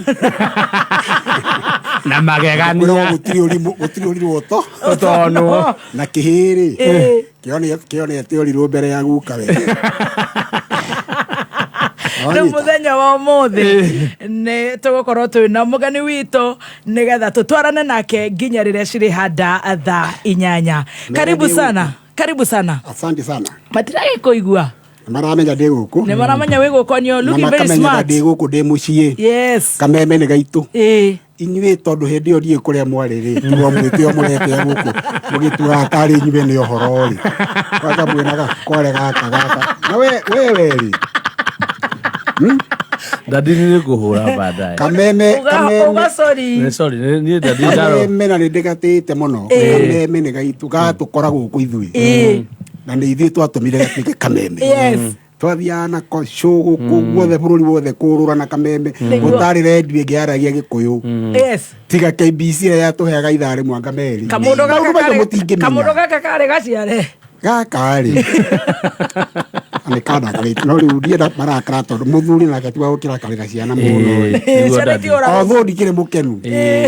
na magegania. Gũtirĩ ũrirũ ũtonwo na kĩhĩrĩ kĩonete ũrirũ mbere ya guka we. Rĩu mũthenya wa ũmũthĩ nĩ tũgũkorwo twĩna mũgeni witũ nĩgetha tũtwarane nake nginya rĩrĩa cirĩ handa thaa 8. Karibu sana, karibu sana. Asante sana. Matiragĩkũigua. Maramenya ndĩ gũkũ. Nĩ maramenya wĩ gũkũ, and you're looking very smart. Ndĩ gũkũ ndĩ mũciĩ. Yes. Kameme nĩ gaitũ. Inyuĩ tondũ hĩndĩ ĩyo ndiĩ kũrĩa mwarĩ rĩ, tigo mwĩtĩo mũrete gũkũ mũgĩtuaga tarĩ inyuĩ nĩ ũhoro rĩ. Kwanza mwĩnaga kware gaka gaka. Na we we rĩ. Dadi nĩ kũhũra baadaye. Kameme kameme. Uga sorry. Nĩ sorry, niĩ dadi ndaro. Kameme na nĩ ndĩgatĩte mũno. Kameme nĩ gaitũ gatũkora gũkũ ithuĩ. Na nĩ ithuĩ twatũmire gatuĩke kameme. Yes. Twathiaga nako show gũkũ guothe bũrũri wothe kũrũra na kameme. Gũtarĩ redio ĩngĩ yaragia Gĩkũyũ. Yes. Tiga KBC ĩrĩa yatũheaga ithaa rĩmwe anga merĩ. Kamũndũ Maũndũ macio mũtingĩmenya. Kamũndũ gaka karĩ gaciare. Gaka rĩ. Nĩ kandakarĩte no rĩu ndienda marakara tondũ mũthuri nake ti wa gũkĩrakarĩra ciana mũno. Ciana ti ũraga. Although ndikĩrĩ mũkenu.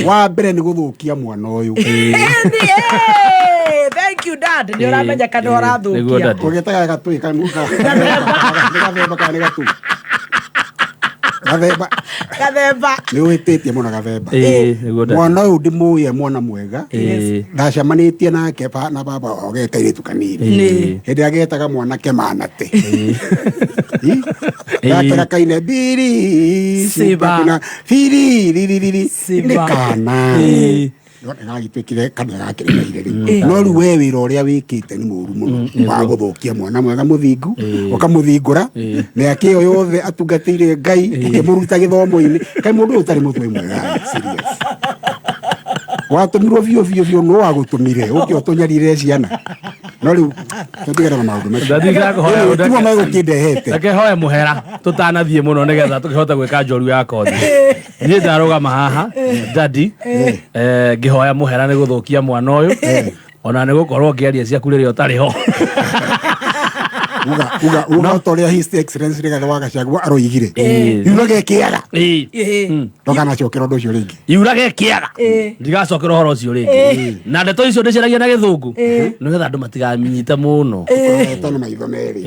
Wa mbere nĩ gũthũkia mwana ũyũ. Thank you dad. Nĩ ũramenya kana ũrathũkia. Ũgĩtaga gatũĩ gathemba kana nĩ gatũĩ. Gathemba. Gathemba. Nĩ ũhĩtĩtie mũno gathemba. Mwana ũyũ ndĩmũĩ e mwana mwega. Ndacemanĩtie nake na baba wao ge kairĩtu kanini. Hĩndĩ ĩrĩa getaga mwanake manate. Gakĩra kaine biri Siba. Biri ririri Siba. Nĩ kana. Gagĩtuĩkire kana gakĩremeire rĩu. No rĩu we wĩra ũrĩa wĩkĩte nĩ mũũru mũno wa gũthũkia mwana mwega mũthingu, ũkamũthingũra mĩaka ĩyo yothe atungatĩire Ngai ũkĩmũruta gĩthomo-inĩ. Kaĩ mũndũ ũyũ ũtarĩ mũtwe mwega, serious. Watũmirwo biũ biũ biũ, nũ wagũtũmire ũke ũtũnyarire ciana. No rĩu tũtigane na maũndũ macio. Dadi ndakũhoya Rĩu timo megũkĩndehete. Reke hoe mũhera tũtanathiĩ mũno nĩgetha tũkĩhote gwĩka njoru ya kothi. Niĩ ndarũgama haha dadi, ngĩhoya mũhera nĩ gũthũkia mwana ũyũ, ona nĩ gũkorwo ngĩaria ciaku rĩrĩa ũtarĩ ho. Uga uga ta ũrĩa His Excellency Rigathĩ wa Gachagua aroigire. Yurage kĩaga. Ndũkanacokera ũndũ ũcio rĩngĩ. Yurage kĩaga. Ndigacokera ũhoro ũcio rĩngĩ. Na ndeto icio ndĩciragia na gĩthũngũ nĩgetha andũ matigaminyite mũno. Ũkoretwo na maitho merĩ.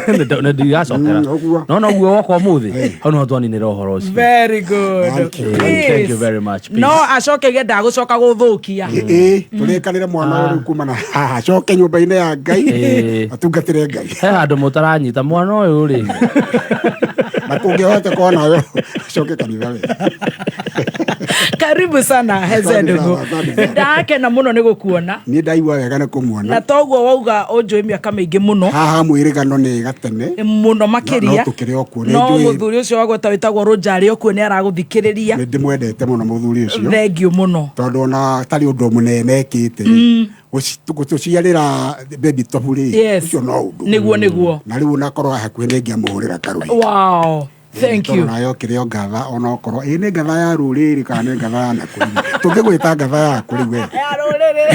Nĩ ndigacokera. No noguo woka ũmũthĩ hau nĩho twaninĩra ũhoro ũcio. Very good. Thank you. Thank you very much. No acoke ge ndagũcoka gũthũkia. Tũrĩkanĩre mwana ũyũ rĩu kuma na haha acoke nyũmba-inĩ ya Ngai atungatĩre Ngai. He handũ mũtaranyita mwana ũyũ rĩ. Na kũngĩhota kona we acoke kanitha we. Karibu sana Heze Ndung'u. Ndakena mũno nĩ gũkuona. Niĩ ndaigua wega nĩ kũmuona. Na toguo wauga ũnjũĩ mĩaka mĩingĩ mũno. Haha mwĩrĩgano nĩ gatene. Mũno makĩria. No tũkĩrĩ o kuo. No mũthuri ũcio wagweta wĩtagwo Roger arĩ o kuo nĩ aragũthikĩrĩria. Nĩ ndĩmwendete mũno mũthuri ũcio. Thank you mũno. Tondũ ona atarĩ ũndũ mũnene ekĩte. Gũtũciarĩra baby top rĩ. Ũcio no ũndũ. Nĩguo nĩguo. Na rĩu onakorwo hakuhĩ nĩ ingĩamũhũrĩra karũhi. Wow. Thank you. Nayo kĩrĩ o ngatha onokorwo ĩ nĩ ngatha ya rũrĩrĩ kana nĩ ngatha ya nakũrĩ. Tũngĩgwĩta ngatha ya kũrĩ we. Ya rũrĩrĩ.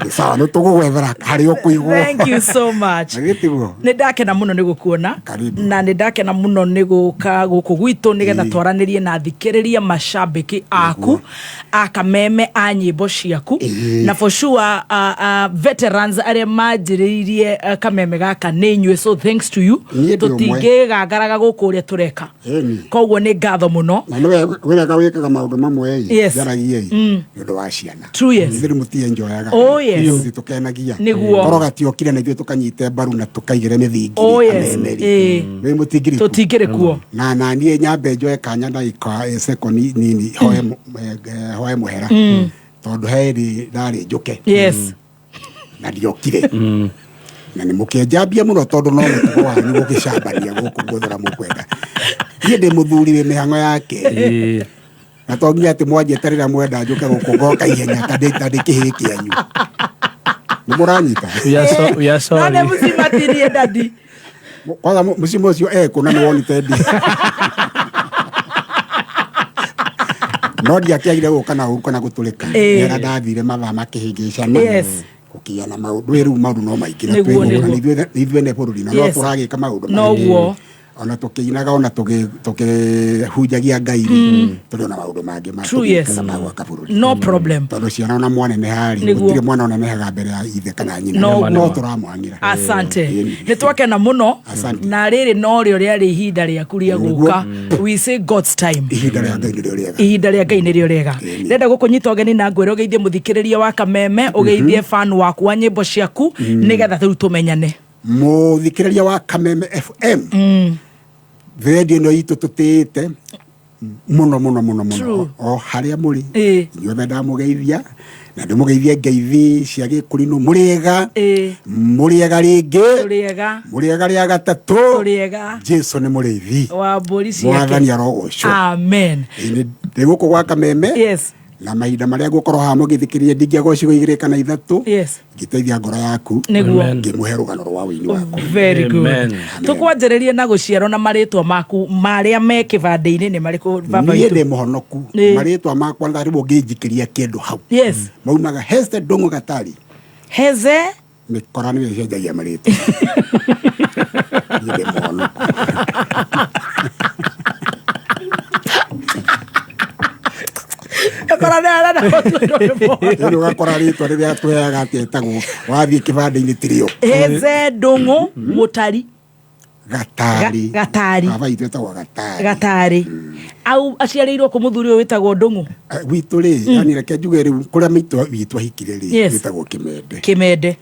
Nĩ Sawa, nĩ tũgũgwethera harĩa ũkũigwo. Thank you so much. Na githĩ tiguo? Nä ndakena må no nä gå kuona na nä ndakena må no nä gå ka gå kå gwitå nä getha twaranä na thikä rä ria macambä aku a kameme a nyä mbo ciaku. Na for sure veterans arä a manjä rä irie kameme gaka nä inyuä, so thanks to you. Niĩ ndĩ ũmwe. Tå tingä gangaraga gå kå å rä a tå reka. Ĩni. Koguo nä ngatho må no. Na nĩwe wĩrega wĩkaga maũndũ mamwe ĩ, Yes. njaragia ĩ, nĩ ũndũ wa ciana. True, yes. Ithuĩ mũtienjoyaga. Oh, yes. Ithuĩ tũkenagia. Nĩguo. Korwo gatiokire na ithuĩ tũkanyite mbaru na tũkaigĩre mĩthingi Oh, yes. kameme rĩ. Ĩĩ. Rĩu mũtingĩrĩ kuo. Tũtingĩrĩ kuo. Na niĩ nyambe njoe kanya ndagĩka second nini hoe hoe mũhera, tondũ he rĩ ndarĩ njũke na ndiokire na nĩ mũkĩnjambia mũno, tondũ no mũtugo wanyu gũgĩcambania gũkũ guothe mũkwenda. Niĩ ndĩ mũthuri wĩ mĩhang'o yake, na to nginya atĩ mwanjĩta rĩrĩa mwenda njũke gũkũ ngoka ihenya ta ndĩ kĩhĩĩ kĩanyu. Nĩ mũranyita? We are sorry. No nä må cimatirie dadi. Kwanza mũcimo ũcio ekũ na nĩ wonite ndi no ndiakĩagire gũka na ũru kana gũtũrĩka. Nĩera ndathire mathaa makĩhĩngĩcana, gũkinya na maũndũ rĩu maũndũ no maingĩ na Nĩguo, twĩ gũkũ na nĩguo. nĩ ithuĩ ene bũrũri na no tũragĩka maũndũ maingĩ. Noguo. Ona tũkĩinaga ona tũkĩhunjagia Ngai rĩ, tũrĩ ona maũndũ mangĩ ma True, yes. tũgĩkaga ma gwaka bũrũri. No problem. Tondũ ciana ona mwaneneha rĩ, Nĩguo. gũtirĩ mwana ũnenehaga mbere ya ithe kana nyina. Noguo. No tũramwang'ĩra. Asante. Ĩni. Nä twakena må no. Asante. Na rä rä no rä o rä arä ihinda rä aku rä a gå ka. We say God's time. Ihinda rĩa Ngai nĩrĩo rĩega. Ihinda rĩa Ngai nĩrĩo rĩega. Ndĩrenda gũkũnyita ũgeni na ngwĩre ũgeithie mũthikĩrĩria wa kameme, ũgeithie fan waku wa nyĩmbo ciaku, nĩgetha rĩu tũmenyane. Mũthikĩrĩria wa Kameme FM, redio ĩno itũ tũtĩĩte mũno mũno mũno mũno, o harĩa mũrĩ inyuothe ndamũgeithia na ndĩmũgeithie ngeithi cia gĩkũrinũ. Mũrĩega, mũrĩega rĩngĩ. Tũrĩega. Mũrĩega rĩa gatatũ. Tũrĩega. Jesu nĩ mũrĩithi wa mbũri ciake. Mwathani arogocwo. Amen. Ĩĩ, ndĩ gũkũ gwa Kameme na mahinda marĩa ngũkorwo haha mũgĩthikĩrĩria ndingĩagwo cigo igĩrĩ kana ithatũ ngĩteithia ngoro yaku. Nĩguo. Amen. Ngĩmũhe rũgano rwa wĩini waku. Very good. Tũkwanjĩrĩrie na gũciarwo na marĩtwa maku marĩa me kĩbandĩ-inĩ nĩ marĩkũ, baba Niĩ witũ? ndĩ mũhonoku. Marĩtwa makwa ndarĩmwo ngĩnjikĩria kĩndũ hau maumaga Heste Ndũng'ũ Gatari. Heze. Mĩkora nĩyo ĩcenjagia marĩtwa. Niĩ ndĩ mũhonoku. Mĩkora nĩ arenda gũtuĩrwo nĩ mũhonoku. Rĩu ũgakora rĩtwa rĩrĩa tũheaga atĩ etagwo wathiĩ kĩbandĩ-inĩ tirĩo. Heze Ndũng'ũ Mũtari. Gatari. Gatari. Baba witũ etagwo Gatari. Gatari au aciarĩirwo kũ mũthuri ũyũ wĩtagwo Ndũng'ũ? Gwitũ rĩ, yani reke njuge rĩu kũrĩa maitũ witũ ahikire rĩ, wĩtagwo Kĩmende. Kĩmende.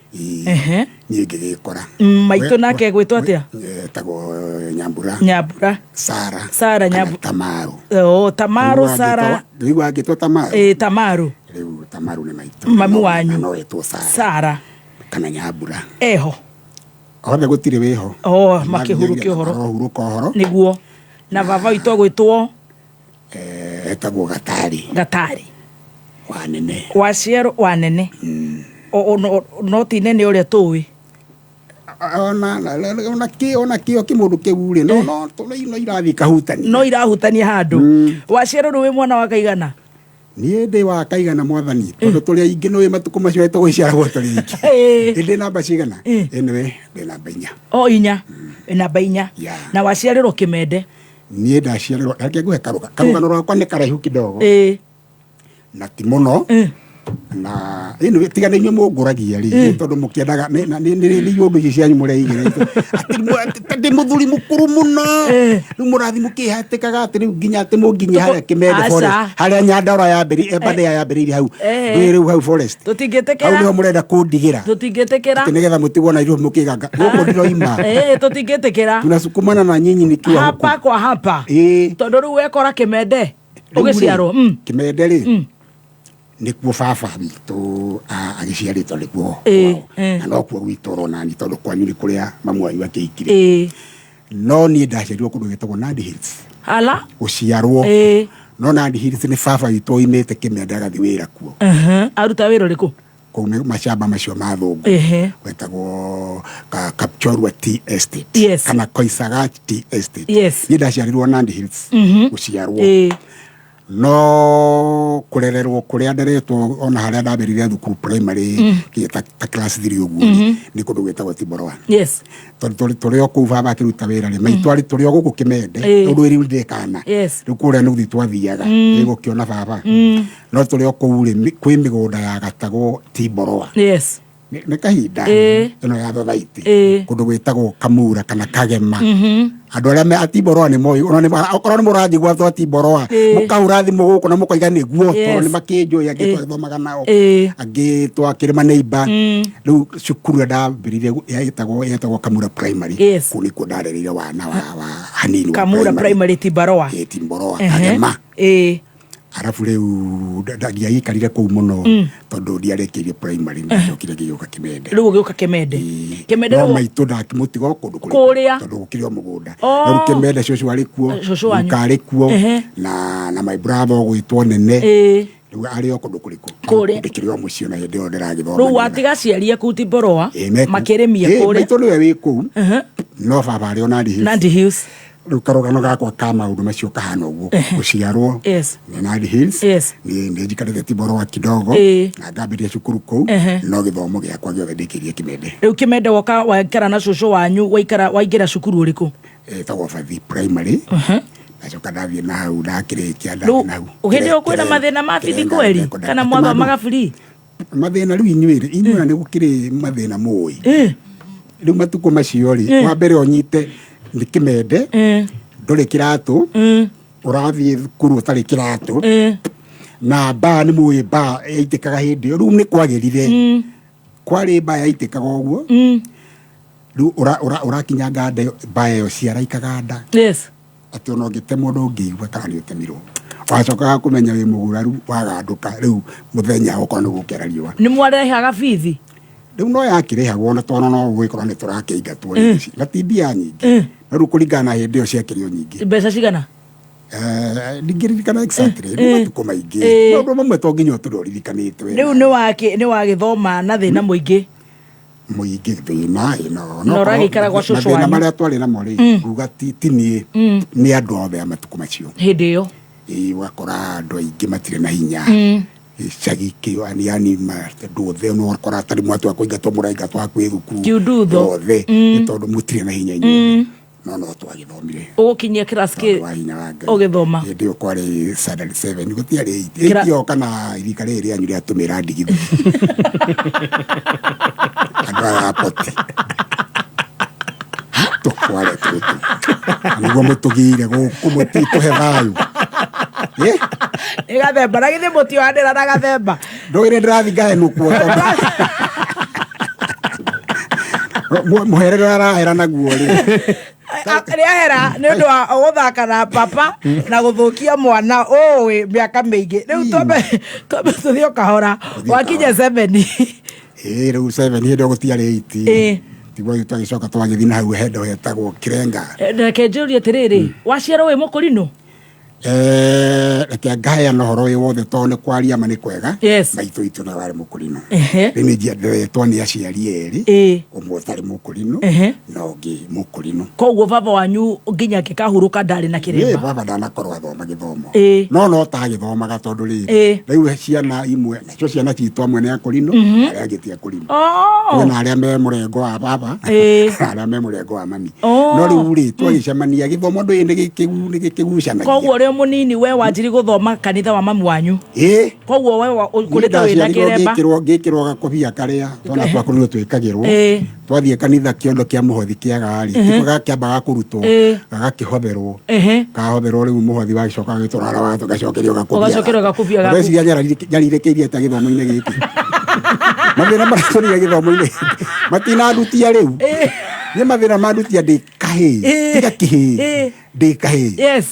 Ehe. Niĩ ngĩgĩkora. Maitũ nake gwĩtwo atĩa? Etagwo Nyambura. Nyambura. Sara. Sara. Kana Nyambu Tamaru. Oh, Tamaru Sara. Rĩu angĩtwo Tamaru. Ĩ, Tamaru. Rĩu Tamaru nĩ maitũ. Mami wanyu. No etwo Sara. Sara. Kana Nyambura. Eho. Othe gũtirĩ wĩho. Oh, makĩhurũkia ũhoro. Marohurũka ũhoro. Nĩguo. Na baba witũ agwĩtwo? Etagwo Gatari. Gatari. Wanene. Waciarwo wanene. No ti nene ũrĩa tũĩ. Ona kĩo kĩmũndũ kĩu rĩ, no no no irathiĩ ikahutania. No irahutania handũ. Waciarwo wĩ mwana wa kaigana? Niĩ ndĩ wa kaigana mwathani, tondũ tũrĩ aingĩ nĩ matukũ macio tũgũciaragwo tũrĩ aingĩ. Ndĩ namba cigana? Anyway, ndĩ namba 4. O 4. Namba 4. Na waciarĩrwo Kĩmende? Niĩ ndaciarĩrwo, reke ngũhe karũgano rwakwa nĩ karaihu kidogo. Na ti mũno. Na anyway, tiga nĩ inyuĩ mũngũragia rĩ, tondũ mũkĩendaga nĩ iũndũ ici cianyu mũreigĩra. Atĩ ndĩ mũthuri mũkũrũ mũno. Rĩu mũrathiĩ mũkĩhatĩkaga atĩ rĩu nginya atĩ mũnginyie harĩa Kĩmende forest, harĩa Nyandarua Aberdare yambĩrĩirie hau. Rĩu rĩu hau forest. Hau Tũtingĩtĩkĩra. nĩho mũrenda kũndigĩra. Tũtingĩtĩkĩra. Atĩ nĩgetha mũtigwo na iruo mũkĩganga. Gũkũ ndiroima. Tũtingĩtĩkĩra. Tunasukumana na nyinyi nikiwa huku. Hapa kwa hapa. Tondũ rĩu wekora Kĩmende Rĩu rĩ, ũgĩciarwo. Kĩmende rĩ, nĩkuo baba witũ agĩciarĩtwo nĩkuo kwao. Na nokuo gwitũ ũrona ni tondũ kwanyu nĩ kũrĩa mamu wanyu akĩikire. No niĩ ndaciarirwo kũndũ gwĩtagwo Nandi Hills. Ala. Gũciarwo. No Nandi Hills nĩ baba witũ oimĩte Kĩmende agathiĩ wĩra kuo. Aruta wĩra ũrĩkũ? Kũu nĩ macamba macio ma thũngũ. Gwĩtagwo Kapchorwa Tea Estate. Kana Koisagat Tea Estate. Niĩ ndaciarirwo Nandi Hills. Gũciarwo. No kũrererwo kũrĩa nderetwo ona harĩa ndambĩrĩria thukuru primary, nginya ta class 3 ũguo rĩ, nĩ kũndũ gwĩtagwo Tiborwa. Tondũ tũrĩ o kũu baba akĩruta wĩra rĩ, maitũ arĩ tũrĩ o gũkũ Kĩmende, tondũ rĩu ndĩ kana. Rĩu kũrĩa nĩ gũthiĩ twathiaga gũkĩona baba. No tũrĩ o kũu rĩ, kwĩ mĩgũnda yagatagwo Tiborwa. Nĩ kahinda ĩno ya thothaiti, kũndũ gwĩtagwo Kamura kana Kagema. Andũ arĩa me Atiborwa nĩ moĩ, ona okorwo nĩ mũranjigua twa Tiborwa, mũkahũra thimũ gũkũ na mũkoiga nĩguo, tondũ nĩ makĩnjũĩ, angĩ twagĩthomaga nao, angĩ twakĩrĩ maneiba. Rĩu cukuru ĩrĩa ndambĩrĩirie yetagwo Kamura Primary. Kũu nĩkuo ndarereire wana wa hanini wa Kamura Primary, Tibarua. Tiborwa, Kagema. Arabu rĩu ndiagĩikarire kũu mũno, tondũ ndiarĩkĩirie primary, ndacokire ngĩgĩũka Kĩmende. Rĩu ũgĩũka Kĩmende. Kĩmende No rĩu maitũ ndakĩmũtiga o kũndũ kũrĩkũ? Kũrĩa. Tondũ gũkĩrĩ o mũgũnda. Rĩu Kĩmende cũcũ arĩ kuo, Cũcũ wanyu. guka arĩ kuo, na my brother ũgwĩtwo Nene. Rĩu arĩ o kũndũ kũrĩkũ? Kũrĩa. Ndĩkĩrĩ o mũciĩ ona hĩndĩ ĩyo ndĩragĩthoma. Rĩu watiga aciari aku Tiborwa makĩrĩmia kũrĩa. Maitũ nĩwe wĩ kũu, no baba arĩ o Nandi Hills. Nandi Hills. Rĩu karũgano gakwa ka maũndũ macio kahana ũguo, gũciarwo nĩ Nandi Hills. Nĩ njikarĩte Tiborwa kidogo na ngambĩrĩria cukuru kũu, no gĩthomo gĩakwa gĩothe ndĩkĩrie Kĩmende. Rĩu Kĩmende woka waikara na cũcũ wanyu, waikara waingĩra cukuru ũrĩkũ? Ĩtagwo Bathi Primary. Ndacoka ndathiĩ na hau ndakĩrĩkia Rĩu ndathiĩ na hau. hĩndĩ ĩyo kwĩna mathĩna ma bithi kweri kana mwathomaga free? Mathĩna rĩu inyuĩ rĩ, inyuĩ nĩ gũkĩrĩ mathĩna mũĩ. Rĩu matukũ macio rĩ, wa mbere ũnyite nĩ Kĩmende, ndũrĩ kĩratũ, ũrathiĩ thukuru ũtarĩ kĩratũ, na mbaa nĩ mũĩ mbaa yaitĩkaga hĩndĩ ĩyo. Rĩu nĩ kwagĩrire, kwarĩ mbaa yaitĩkaga ũguo. Rĩu ũrakinyanga nda, mbaa ĩyo ciara ikaganda, atĩ ona ũngĩtemwo ndũngĩigua kana nĩ ũtemirwo. Wacokaga kũmenya wĩ mũguraru wagandũka rĩu mũthenya okorwo nĩ gũkĩara riũa. Nĩ mwarehaga bithi? Rĩu no yakĩrĩhagwo, na tondũ no gũgĩkorwo nĩ tũrakĩingatwo rĩu, na ti mbia nyingĩ, no rĩu kũringana na hĩndĩ ĩyo ciakĩrĩ o nyingĩ. Mbeca cigana? Ndingĩririkana exactly, nĩ matukũ maingĩ. Maũndũ mamwe to nginya ũtũre ũririkanĩte wega. Rĩu nĩ wagĩthoma na thĩna mũingĩ. Mũingĩ thĩna ĩno. Na ũragĩikara gwa cũcũ Mathĩna wanyu. marĩa twarĩ namo rĩ, nguga ti niĩ, nĩ andũ othe a matukũ macio. Hĩndĩ ĩyo. Ĩĩ, ũgakora andũ aingĩ matirĩ na hinya, gĩcagi kĩo, yani andũ othe no ũgakora tarĩ mwatu wa kũingatwo mũraingatwo hakuhĩ thukuru Kiundutho. othe, nĩ tondũ mũtirĩ na hinya inyuothe, no twagĩthomire. Ũgũkinyia class kĩ Tondũ wa hinya wa Ngai. Ũgĩthoma? Hĩndĩ ĩyo kwarĩ standard 7, gũtiarĩ 8. 8 yoka na irika rĩrĩ rĩanyu rĩatũmĩra ndigithũ, andũ aya a poti tũkware tũtũ nĩguo mũtũgĩire gũkũ, mũtitũhe thayũ. Nĩ gathemba na githĩ mũtiohanĩra na gathemba? Ndũgĩre ndĩrathi ngahenũkwo tondũ mũherere arahera naguo rĩ. Rĩahera nĩ ũndũ wa gũthaka na papa na gũthũkia mwana ũĩ mĩaka mĩingĩ. Rĩu twambe tũthiĩ o kahora, wakinya 7. Ĩĩ, rĩu 7 hĩndĩ ĩyo gũtiarĩ 8. Tiguo twagĩcoka twagĩthiĩ na hau hendo hetagwo Kirenga. Reke njũrie atĩrĩrĩ, waciarwo wĩ mũkũrinũ? Reke ngaheana ũhoro ũyũ wothe tondũ nĩ kwaria ma nĩ kwega. Maitũ itũ nĩwe warĩ mũkũrinũ. Rĩu nĩ nderetwo nĩ aciari erĩ, ũmwe ũtarĩ mũkũrinũ na ũngĩ mũkũrinũ. Koguo baba wanyu nginya angĩkahurũka ndarĩ na kĩremba? Baba ndanakorwo athoma gĩthomo, no tagĩthomaga tondũ rĩrĩ, rĩu ciana imwe nacio, ciana citũ amwe nĩ akũrinũ, arĩa angĩ ti akũrinũ. Kwĩna arĩa me mũrengo wa baba na arĩa me mũrengo wa mami. No rĩu rĩ, twagĩcemania gĩthomo ndũĩ nĩ gĩkĩgucanagia. Koguo ũrĩ mũnini we wanjiri gũthoma kanitha wa mamu wanyu? Ĩĩ. Koguo we ũkũrĩte wĩna kĩremba? Ngĩkĩrwo gakobia karĩa twana twakorirwo twĩkagĩrwo. Twathiĩ kanitha, kĩondo kĩa mũhothi kĩaga rĩ, tiko gakĩambaga kũrutwo, gagakĩhotherwo. Kahotherwo rĩu mũhothi wagĩcoka gagĩtũrara gacokerio gakobia. Ũgacokerio gakobia gaku. Ndeciria nyarirĩkĩirie ta gĩthomo-inĩ gĩkĩ, mathĩna maratũrire gĩthomo-inĩ gĩkĩ matinandutia rĩu. Nĩ mathĩna mandutia ndĩ kahĩĩ, tiga kĩhĩĩ, ndĩ kahĩĩ.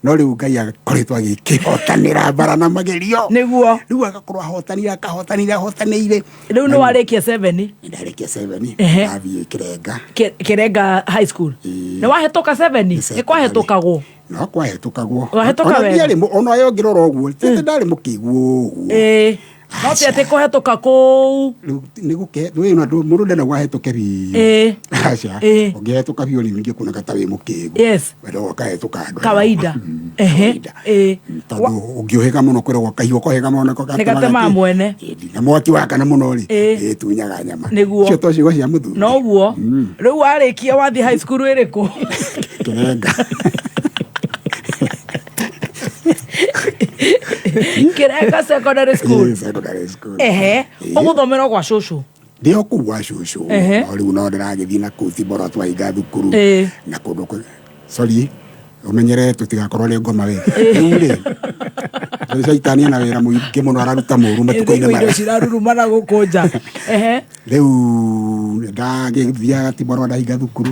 No rĩu Ngai akoretwo agĩkĩhotanĩra mbara na magerio. Nĩguo. Rĩu agakorwo ahotanire, akahotanire, ahotanĩire. Rĩu nĩ warĩkia 7? Ndarĩkia 7. Ndathiĩ Kĩrenga. Kĩrenga High School. Nĩ wahĩtũka 7? Nĩ kwahĩtũkagwo? No kwahĩtũkagwo. Wahĩtũka Ona wega? Ona yo ngĩrora ũguo ti atĩ ndarĩ mũkĩgu ũguo. No ti atĩ kũhetũka kũu. Rĩu nĩ gũke wĩ na mũndũ ndenda gwahĩtũke biũ. Ĩĩ. Aca. Ĩĩ. Ũngĩhetũka biũ rĩu ningĩ kuoneka ta wĩ mũkĩgu. Yes. Wenda ũkahetũka andũ. Kawaida. Ehe. Ĩĩ. Tondũ ũngĩũhĩga mũno kwĩragwo kahiũ kohĩga mũno nĩko Nĩ gatemaga mwene. Na mwaki wakana mũno rĩ. Ĩĩ. Ĩtunyaga nyama. Nĩguo. Icio to ciugo cia mũthuri. Noguo. Rĩu warĩkia wathiĩ high school ĩrĩkũ? Kĩrenga. Kĩrenga secondary school. Ĩĩ, secondary school. Ehe. Ĩĩ. Ũgũthomera o gwa cũcũ. Ndĩ o kũu gwa cũcũ. Ehe. No rĩu no ndĩragĩthiĩ na kũu Thiboro twahinga thukuru. Ĩĩ. Na kũndũ kũ sorry ũmenyere tũtigakorwo nĩ ngoma we. Rĩu rĩ rĩu caitani ena wĩra mũingĩ mũno araruta mũru matukũ-inĩ Indo maya. cirarurumana gũkũ nja. Ehe. Rĩu ndagĩthiaga Thiboro ndahinga thukuru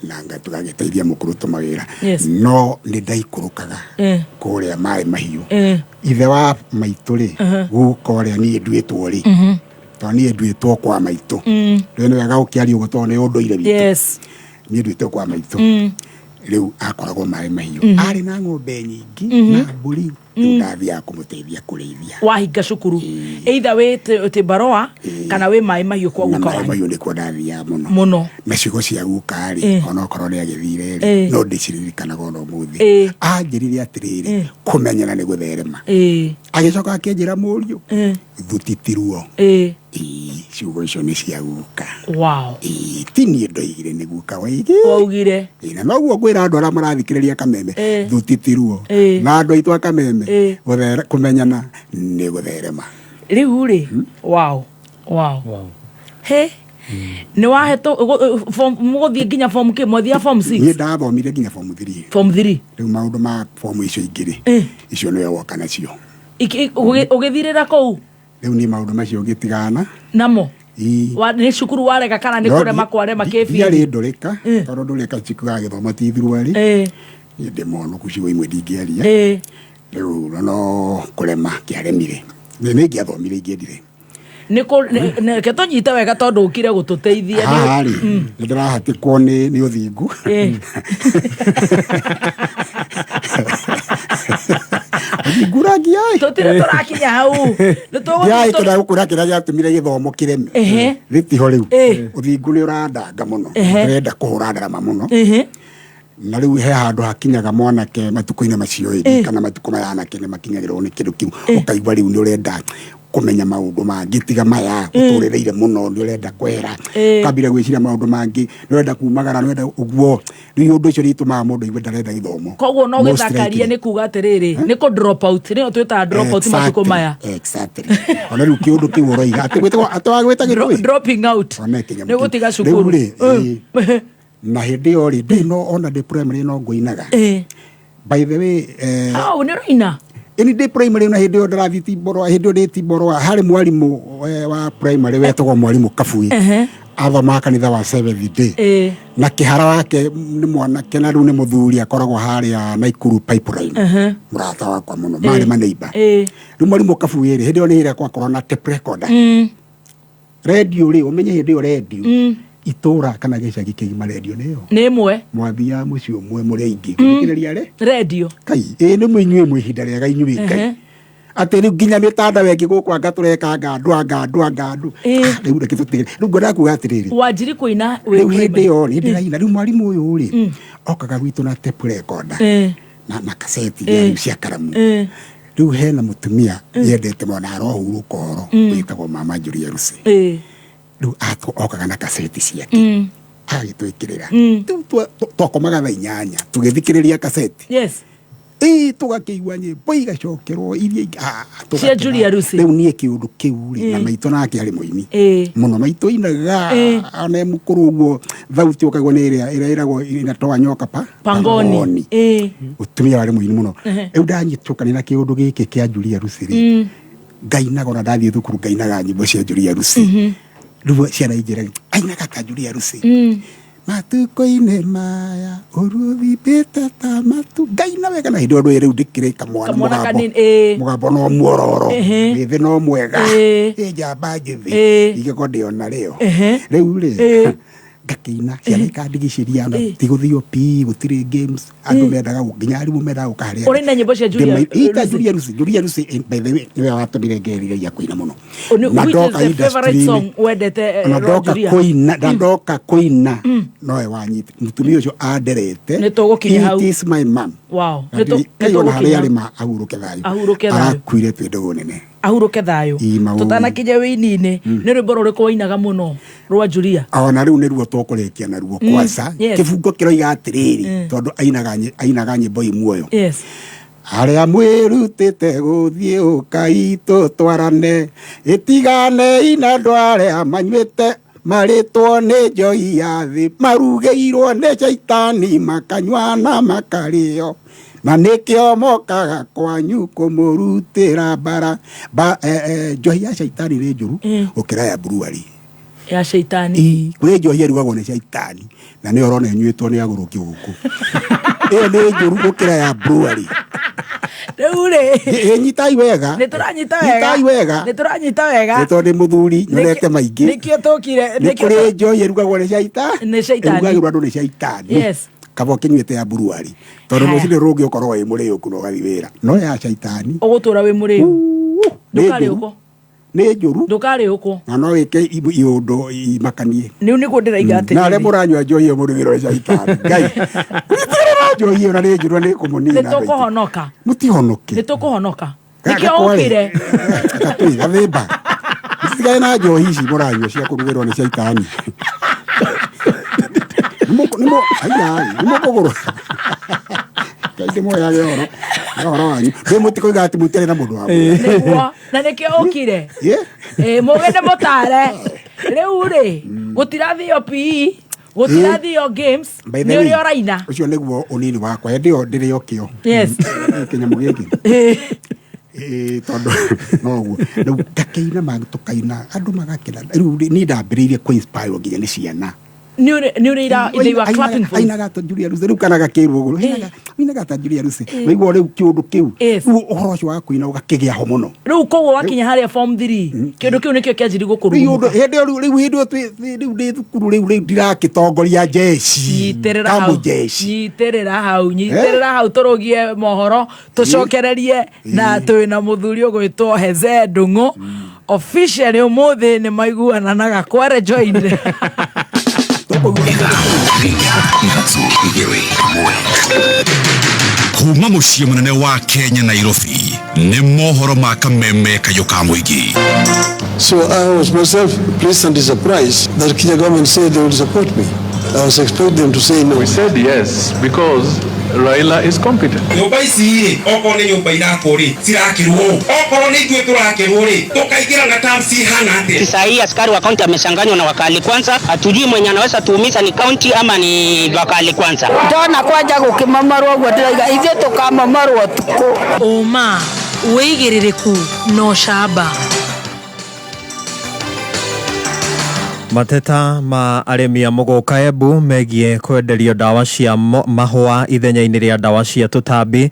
na tũgagĩteithia mũkũrũ tũmawĩra. Yes. No nĩ ndaikũrũkaga kũrĩa maĩ mahiũ. Ithe wa maitũ rĩ guka ũrĩa niĩ nduĩtwo rĩ tondũ niĩ nduĩtwo kwa maitũ. Rĩu nĩ wega gũkĩaria ũguo tondũ nĩ ũndũire witũ. Yes. Niĩ nduĩtwo kwa maitũ. Rĩu akoragwo maĩ mahiũ. Arĩ na ng'ombe nyingĩ na mbũri. Rĩu ndathiaga kũmũteithia kũrĩithia. Wahinga cukuru. Either wĩ Tibaroa kana wĩ maĩ mahiũ kwa Na guka maĩ wanyu. mahiũ nĩkuo ndathiaga mũno. Mũno. Na ciugo cia guka rĩ onokorwo nĩ agĩthire rĩ no ndĩciririkanaga ona ũmũthĩ. Anjĩrire atĩrĩrĩ kũmenyana nĩ gũtherema. Agĩcoka akĩnjĩra mũriũ thuti ti ruo. Ĩĩ, ciugo icio nĩ cia guka. Wow. Ĩĩ, ti niĩ ndoigire nĩ guka waigire. Waugire. Ĩĩ, na noguo ngwĩra andũ arĩa marathikĩrĩria Kameme thuti ti ruo. Na andũ aitũ a Kameme kũmenyana nĩ gũtherema. Rĩu rĩ wow. Wow. He. Nĩ wahetũ mũgũthiĩ nginya form kĩ mwathia form 6? Niĩ ndathomire nginya form 3. Form 3. Rĩu maũndũ ma form icio ingĩ rĩ icio nĩwe woka nacio. Ũgĩthirĩra kũu? Rĩu niĩ maũndũ macio ngĩtigana. Namo? Ĩĩ. Nĩ cukuru warega kana nĩ No kũrema kwarema ndiarĩ kĩbindi? ndũrĩka tondũ ndũrĩka cikuaga gĩthomo ti ithuerĩ. Niĩ ndĩ monoku ciugo imwe ndingĩaria. Rĩu no kũrema kĩaremire. Nĩ ingĩathomire ingĩendire. Reke tũnyite wega tondũ ũkire gũtũteithia. Haha rĩ nĩ ndĩrahatĩkwo nĩ ũthingu. Ũthingu ũrangia ĩ. Tũtirĩ tũrakinya hau. Ndiaĩ kĩrĩa gũkwĩra kĩrĩa gĩatũmire gĩthomo kĩreme. Gĩtiho rĩu. Ũthingu nĩ ũrandanga mũno. Ndĩrenda kũhũra ndarama mũno. Na rĩu he handũ hakinyaga mwanake matukũ-inĩ macio ĩ kana matukũ maya anake nĩ makinyagĩrwo nĩ kĩndũ kĩu ũkaigua rĩu nĩ ũrenda kũmenya maũndũ mangĩ tiga maya ũtũrĩrĩire mũno nĩ ũrenda kwehera ũkambire gwĩciria maũndũ mangĩ nĩ ũrenda kumagara nĩ ũrenda ũguo rĩu ũndũ ũcio nĩ itũmaga mũndũ aigue ndarenda gĩthomo. Koguo no Most gĩthakaria likely. nĩ kuga atĩrĩrĩ nĩ kũ drop out nĩyo twĩtaga drop out matukũ maya. Exactly. Ona rĩu kĩũndũ kĩu ũroiga atĩ gwĩtagwo atĩ wagwĩtagĩrwo ĩ? Dropping out. Ona kĩnyamũ Nĩ kĩu. gũtiga Rĩu cukuru. rĩ, ĩ, na hĩndĩ ĩyo rĩ ndĩ no ona ndĩ primary no ngũinaga. By the way Au nĩ ũraina? Ĩni ndĩ primary na hĩndĩ ĩyo ndĩrathiĩ Timboroa hĩndĩ ĩyo ndĩ Timboroa harĩ mwarimũ wa primary wetagwo mwarimũ Kabui. Athomaga kanitha wa Seventh Day. Na kĩhara wake nĩ mwanake na rĩu nĩ mũthuri akoragwo harĩa Naikuru Pipeline. Mũrata wakwa mũno marĩ maneiba. Rĩu mwarimũ Kabui rĩ hĩndĩ ĩyo nĩ ĩrĩa gwakorwo na tape recorder. Redio rĩ ũmenye hĩndĩ ĩyo redio itũra kana gĩcagi kĩgima redio nĩyo. Nĩ ĩmwe. Mwathiaga mũciĩ ũmwe mũrĩ aingĩ gũthikĩrĩria rĩ redio. Kai ĩ nĩ inyuĩ mwĩ ihinda rĩega inyuĩ Ngai. Atĩ rĩu nginya mĩtandao ĩngĩ gũkũ anga tũreka anga andũ anga andũ anga andũ. Rĩu reke tũtige. Rĩu ngwendaga kuga atĩrĩrĩ. Wanjiri kũina wĩ Rĩu hĩndĩ primary. ĩyo rĩ ndĩraina rĩu mwarimũ ũyũ rĩ okaga gwitũ na tape recorder na kaseti rĩu cia karamu. Rĩu hena mũtumia yendete mũno na arohurũka ũhoro wĩtagwo mama Julia Lucy. Rĩu okaga na kaseti ciake. Agagĩtwĩkĩrĩra. Rĩu twakomaga thaa 8 tũgĩthikĩrĩria kaseti. Yes. Ĩĩ tũgakĩigua nyĩmbo igacokerwo iria ingĩ. Cia Julia Lucy. Rĩu niĩ kĩũndũ kĩu rĩ na maitũ nake arĩ mũini. Mũno maitũ ainaga ona e mũkũrũ ũguo thauti ũkaigua nĩ ĩrĩa ĩrĩa ĩragwo inatoa nyoka pa Pangoni. Mũtumia warĩ mũini mũno. Rĩu ndanyitũkanĩ na kĩũndũ gĩkĩ kĩa Julia Lucy rĩ ngainaga ona ndathiĩ thukuru ngainaga nyĩmbo cia Julia Lucy. Rĩu ciana injĩraga ainaga ta Julia Lucy. Matukũ-inĩ maya ũrũthimbĩte ta matu ngaina wega na hĩndĩ ĩyo ndũĩ rĩu ndĩkĩrĩ kamwana Kamwana mũgambo kanini, ĩĩ. mũgambo no muororo wĩthĩ no mwega ĩ njamba njĩthĩ ingĩkorwo ndĩ ona rĩo rĩu rĩ Ngakĩina, ciana ikandigicĩria, na tigũthio pi gũtirĩ games, andũ mendaga nginya arimũ mendaga gũka harĩa. Ũraina nyĩmbo cia Julia Ita Lucy? Julia Lucy, Julia Lucy, by the way, nĩwe watũmire ngerirĩria kũina mũno. Na Which is ndoka the favorite industry-inĩ, song wendete, na rwa ndoka Julia? kũina, na ndoka kũina nowe wanyita mũtumia ũcio anderete. Nĩ tũgũkinya hau. It is my mom. Wow. Na Nĩ Ngai ona harĩa tũgũkinya. arĩ ma ahurũke thayũ. Ahurũke thayũ. Arakuire twĩ ndũgũ nene. Ahurũke thayũ. Ĩ, maũĩ. Tũtanakinya wĩini-inĩ, nĩ rwĩmbo rũrĩkũ wainaga mũno rwa Julia? Ona rĩu nĩruo tũkũrĩkia naruo. Kwanza kĩbungo kĩroiga atĩrĩrĩ, tondũ ainaga nyĩmbo i muoyo. Arĩa mwĩrutĩte gũthiĩ ũkai tũtwarane, ĩtiganei na andũ arĩa manyuĩte marĩtwo nĩ njoi ya thĩ, marugĩirwo nĩ caitani, makanyua na makarĩo, na nĩkĩo mokaga kwanyu kũmũrutĩra mbara. Njohi ya caitani nĩ njũru gũkĩra ya brewery. Ya caitani. Kũrĩ njohi ĩrugagwo nĩ caitani na nĩyo ũrona ĩnyuĩtwo nĩ agũrũki gũkũ. Ĩyo nĩ njũru gũkĩra ya brewery. Rĩu rĩ, Ĩ, nyitai wega. Nĩ tũranyita wega. Nyitai wega. Nĩ tũranyita wega. Nĩ tondũ ndĩ mũthuri nyonete maingĩ. Nĩkĩo tũkire. Nĩ kũrĩ njohi ĩrugagwo nĩ caitani. Nĩ caitani. Ĩrugagĩrwo andũ nĩ caitani. Kaba ũkĩnyuĩte ya brewery, tondũ Haya. rũcinĩ rũngĩ ũkorwo wĩ mũrĩũku na ũgathiĩ wĩra, no ya caitani Ũgũtũra wĩ mũrĩu. Nĩ njũru. Ndũkarĩũkwo. Nĩ njũru. Ndũkarĩũkwo. Na no wĩke iũndũ imakanie. Nĩu nĩguo ndĩraiga atĩrĩrĩ. Na arĩa mũranyua njohi ĩyo mũrugĩrwo nĩ caitani, Ngai mũtitigĩrĩra njohi ĩyo, na nĩ njũru na nĩ ĩkũmũnina. Nĩ tũkũhonoka. Mũtihonoke. Nĩ tũkũhonoka. Nĩkĩo Gakware. ũkire. Gatũi gathĩmba, mũtigane na njohi ici mũranyua cia kũrugĩrwo nĩ caitani. Nĩmũ nĩmũ nĩmũkũgũrwo. Ngai ndĩmwoyage ũhoro ũhoro wanyu ndĩ mũtikoiga atĩ mũtiarĩ na mũndũ wa mwĩra. Nĩguo na nĩkĩo ũkire. Ĩ? Ĩ, mũgende mũtare rĩu rĩ, gũtirathio PE, gũtirathio games. By the Nĩ way, ũrĩa ũraina. Ũcio nĩguo ũnini wakwa, hĩndĩ ĩyo ndĩrĩ o kĩo. Kĩnyamũ gĩkĩ. Ĩ, tondũ noguo rĩu ngakĩina tũkaina andũ magakena. Rĩu niĩ ndambĩrĩirie kũ-inspire nginya nĩ ciana. Nĩ ũrĩ ira they were clapping for you. Ainaga ta Julia Lucy, rĩu kana gakĩrwo ũguo, ainaga ta Julia Lucy. Waigua rĩu kĩũndũ kĩu, rĩu ũhoro ũcio wa kũina ũgakĩgĩa ho mũno. Rĩu koguo wakinya harĩa form 3, kĩndũ kĩu nĩkĩo kĩanjirie Rĩu ũndũ gũkũrugũka. Hĩndĩ ĩyo rĩu hĩndĩ ĩyo rĩu ndĩ thukuru, rĩu ndirakĩtongoria jeshi. Nyitĩrĩra hau. Kamũjeshi. Nyitĩrĩra hau, nyitĩrĩra hau, tũrũgie mohoro tũcokererie na twĩna mũthuri ũgwĩtwo Heze Ndung'u. Officially ũmũthĩ nĩ maiguana na Gakware joined. Kuma mũciĩ mũnene wa Kenya, Nairobi, nĩ mohoro ma kameme kayũ ka mũingĩ. So I was myself pleasantly surprised that Kenya government said they would support me. I was expecting them to say no. We said yes because Raila is competent. Nyũmba ici rĩ, okorwo nĩ nyũmba irakwo rĩ, cirakĩrwo, okorwo nĩ ithuĩ tũrakĩrwo rĩ, tũkaingĩra na terms ihana atĩa? Saa hii askari wa kaunti amechanganywa na wakali kwanza, hatujui mwenye anaweza tuumiza ni kaunti ama ni wakali kwanza. Ndona kwanja gũkĩmomorwo ũguo ndĩroiga ithuĩ tũkamomorwo ũtukũ. Ũma, wĩigĩrĩrĩku na ũcamba. Mateta ma arĩmi a mũgũka Embu megiĩ kwenderio ndawa cia mahũa ithenya-inĩ rĩa ndawa cia tũtambi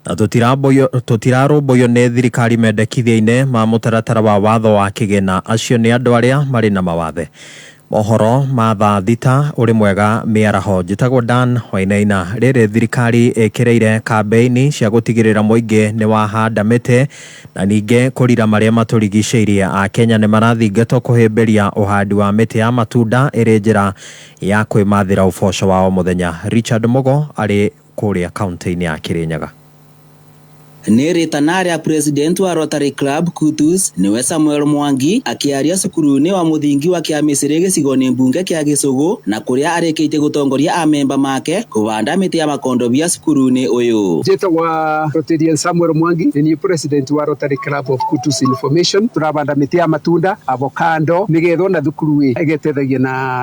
na tũtirarũmbũiyo nĩ thirikari mendekithia-inĩ ma mũtaratara wa watho wa kĩgĩna. Acio nĩ andũ arĩa marĩ na mawathe. Mohoro ma thaa 6 ũrĩ mwega mĩaraho. Njĩtagwo Dan Wainaina. Rĩrĩ thirikari ĩkĩrĩire kambĩini cia gũtigĩrĩra mũingĩ nĩ wahanda mĩtĩ na ningĩ kũrira marĩa matũrigicĩirie. Akenya nĩ marathingatwo kũhĩmbĩria ũhandi wa mĩtĩ ya matunda ĩrĩ njĩra ya kwĩmathĩra ũboco wa o mũthenya. Richard Mugo arĩ kũrĩa kaunti-inĩ ya Kirinyaga. Nĩ rĩtana rĩa president wa Rotary Club Kutus nĩwe Samuel Mwangi akĩaria cukuru-inĩ wa mũthingi wa Kĩamĩcĩrĩ gĩcigo-inĩ mbunge kĩa Gĩcũgũ na kũrĩa arĩkĩtie gũtongoria amemba make kũbanda mĩtĩ ya makondobia cukuru-inĩ ũyũ. Njĩtagwo Rotarian Samuel Mwangi, nĩ niĩ president wa Rotary Club of Kutus Information. Tũrabanda mĩtĩ ya matunda, avocado, nĩgetha ona thukuru ĩ ĩgetethagia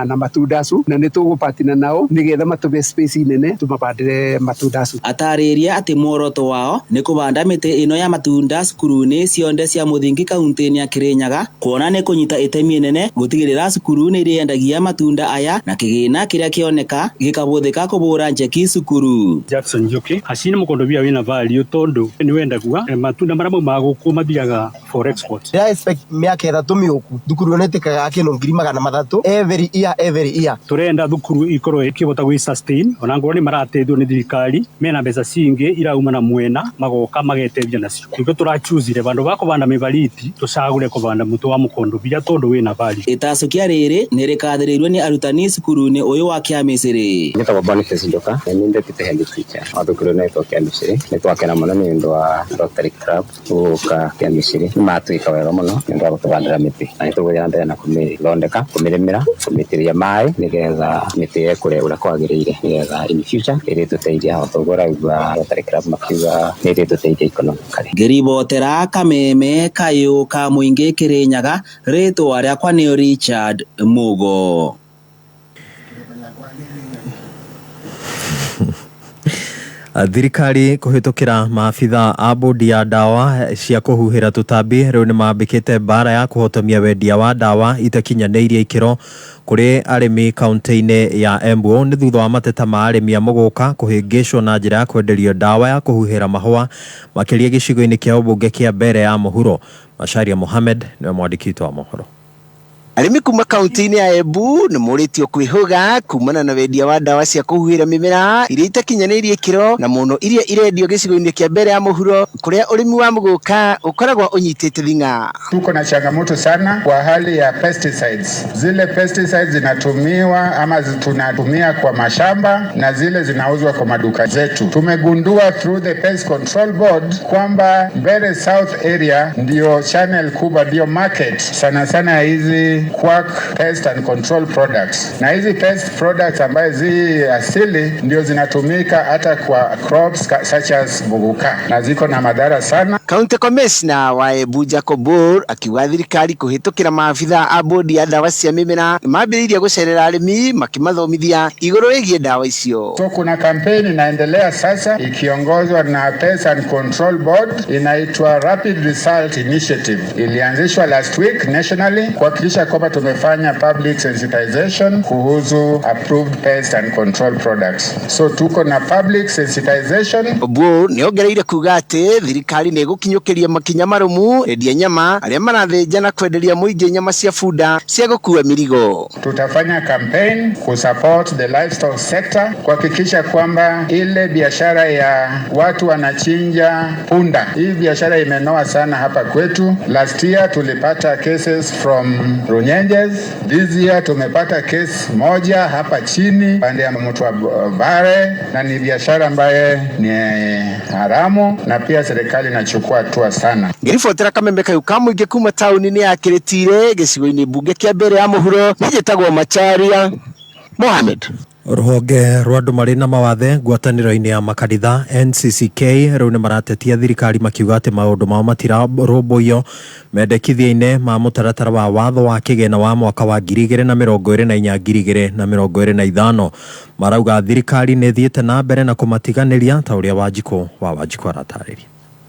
na matunda acu, na nĩ tũgũpatina nao nĩgetha matũbe space nene tũmabandĩre matunda acu. Atarĩria atĩ muoroto wao nĩ kũbanda Kũbanda mĩtĩ ĩno ya matunda cukuru-inĩ cionde cia mũthingi kaunti-inĩ ya Kirinyaga kuona nĩ kũnyita itemi inene gũtigĩrĩra cukuru nĩ irĩendagia matunda aya na kĩgĩna kĩrĩa kĩoneka gĩkabũthĩka kũbũra njeki cukuru. Jackson Njoki acini mũkondobia wĩna value tondu nĩ wendagua matunda marĩa maumaga gũkũ mathiaga for export. Ndĩra expect mĩaka 3 mĩũku thukuru ĩno ĩtĩkaga kĩndũ 300,000 every year every year. Turenda thukuru ikorwo ikĩhota gwĩ sustain ona ngorwo nĩ marateithio nĩ thirikari mena mbeca cingĩ irauma na mwena magoka mageteithia nacio. Nĩkĩo tũrachuzire vandu ba kũbanda mĩbariti tũcagũre kũbanda mũtĩ wa mũkondobia tondu wĩna value. Ĩtacũkia rĩrĩ nĩ rĩkathĩrĩirio nĩ arutani cukuru-inĩ ũyũ wa Kĩamĩcĩrĩ. Njĩtagwo Boniface Njoka na nĩ deputy head teacher wa thukuru ĩno ĩtwo Kĩamĩcĩrĩ. Nĩ twakena mũno nĩ ũndũ wa Rotary Club gũka Kĩamĩcĩrĩ. Nĩ matwĩka wega mũno nĩ ũndũ wa gũtũbandĩra mĩtĩ na nĩ tũgũthiĩ na mbere na kũmĩthondeka, kũmĩrĩmĩra, kũmĩitĩrĩria maĩ nĩgetha mĩtĩ ĩkũre ũrĩa kwagĩrĩire nĩgetha in future ĩrĩtũteithia o ta ũguo ũraigua Rotary Club makiuga nĩ ĩrĩtũteithia economically. Ngĩribotera Kameme Kayũ ka Mũingĩ Kĩrĩnyaga, rĩtwa rĩakwa nĩ Richard Mugo. Thirikari kũhĩtũkĩra maabitha a bodi ya ndawa cia kũhuhĩra tũtambi rĩu nĩ mambĩkĩte mbara ya kũhotomia wendia wa ndawa itakinyanĩirie ikĩro kũrĩ arĩmi kaunti-inĩ ya Embu. Nĩ thutha wa mateta ma arĩmi a mũgũka kũhĩngĩcwo na njĩra ya kwenderio ndawa ya kũhuhĩra mahũa makĩria gĩcigo-inĩ kĩa ũmbunge kĩa Mbere ya Mũhuro. Macharia Mohamed nĩwe mwandĩki witũ wa mohoro. Arĩmi kuma kaunti-inĩ ya Embu nĩ morĩtio kwĩhũga kumana na wendia wa ndawa cia kũhuhĩra mĩmera iria itakinyanĩirie ikĩro na mũno iria irendio gĩcigo-inĩ kĩa Mbere ya Mũhuro kũrĩa ũrĩmi wa mũgũka ũkoragwo ũnyitĩte thing'a. Tuko na changamoto sana kwa hali ya pesticides. Zile pesticides zinatumiwa ama tunatumia kwa mashamba na zile zinauzwa kwa maduka zetu. Tumegundua through the Pest Control Board kwamba Mbere South area ndio channel kubwa, ndio market sana sana hizi quack pest and control products. Na hizi pest products ambazo zi asili ndio zinatumika hata kwa crops such as muguka na ziko na madhara sana. County Commissioner wa Embu Jacob Bor akiuga thirikari kũhĩtũkĩra maabitha a bodi ya ndawa cia mĩmera mambĩrĩirie gũcerera arĩmi makĩmathomithia igũrũ rĩgiĩ ndawa icio. So kuna kampeni inaendelea sasa ikiongozwa na Pest and Control Board inaitwa Rapid Result Initiative. Ilianzishwa last week nationally kuhakikisha kwamba tumefanya public sensitization kuhusu approved pest and control products. So tuko na public sensitization. Obuo nĩ ongereire kuga atĩ thirikari nĩ ĩgũkinyũkĩria makinya marũmu endia nyama arĩa marathĩnja na kwenderia mũingĩ nyama cia bunda cia gũkua mĩrigo. Tutafanya campaign kusupport the livestock sector kuhakikisha kwamba ile biashara ya watu wanachinja punda, hii biashara imenoa sana hapa kwetu. Last year tulipata cases from Runyenjes. This year tumepata case moja hapa chini pande ya Mtwa Bare, na ni biashara ambaye ni haramu na pia serikali inachukua hatua sana. Ngĩribotera Kameme Kayũ ka Mũingĩ kuma taũni-inĩ ya Kĩrĩtire gĩcigo-inĩ mbunge kĩa Mbere ya Mũhuro, njĩtagwo Macharia Mohamed. Rũhonge rwa andũ marĩ na mawathe ngwatanĩro-inĩ ya makanitha NCCK rĩu nĩ maratetia thirikari makiuga atĩ maũndũ mao matirarũmbũiyo mendekithia-inĩ ma mũtaratara wa watho wa kĩgĩna wa mwaka wa 2024 2025. Marauga thirikari nĩ ĩthiĩte na mbere na kũmatiganĩria ta ũrĩa Wanjikũ wa Wanjikũ aratarĩria.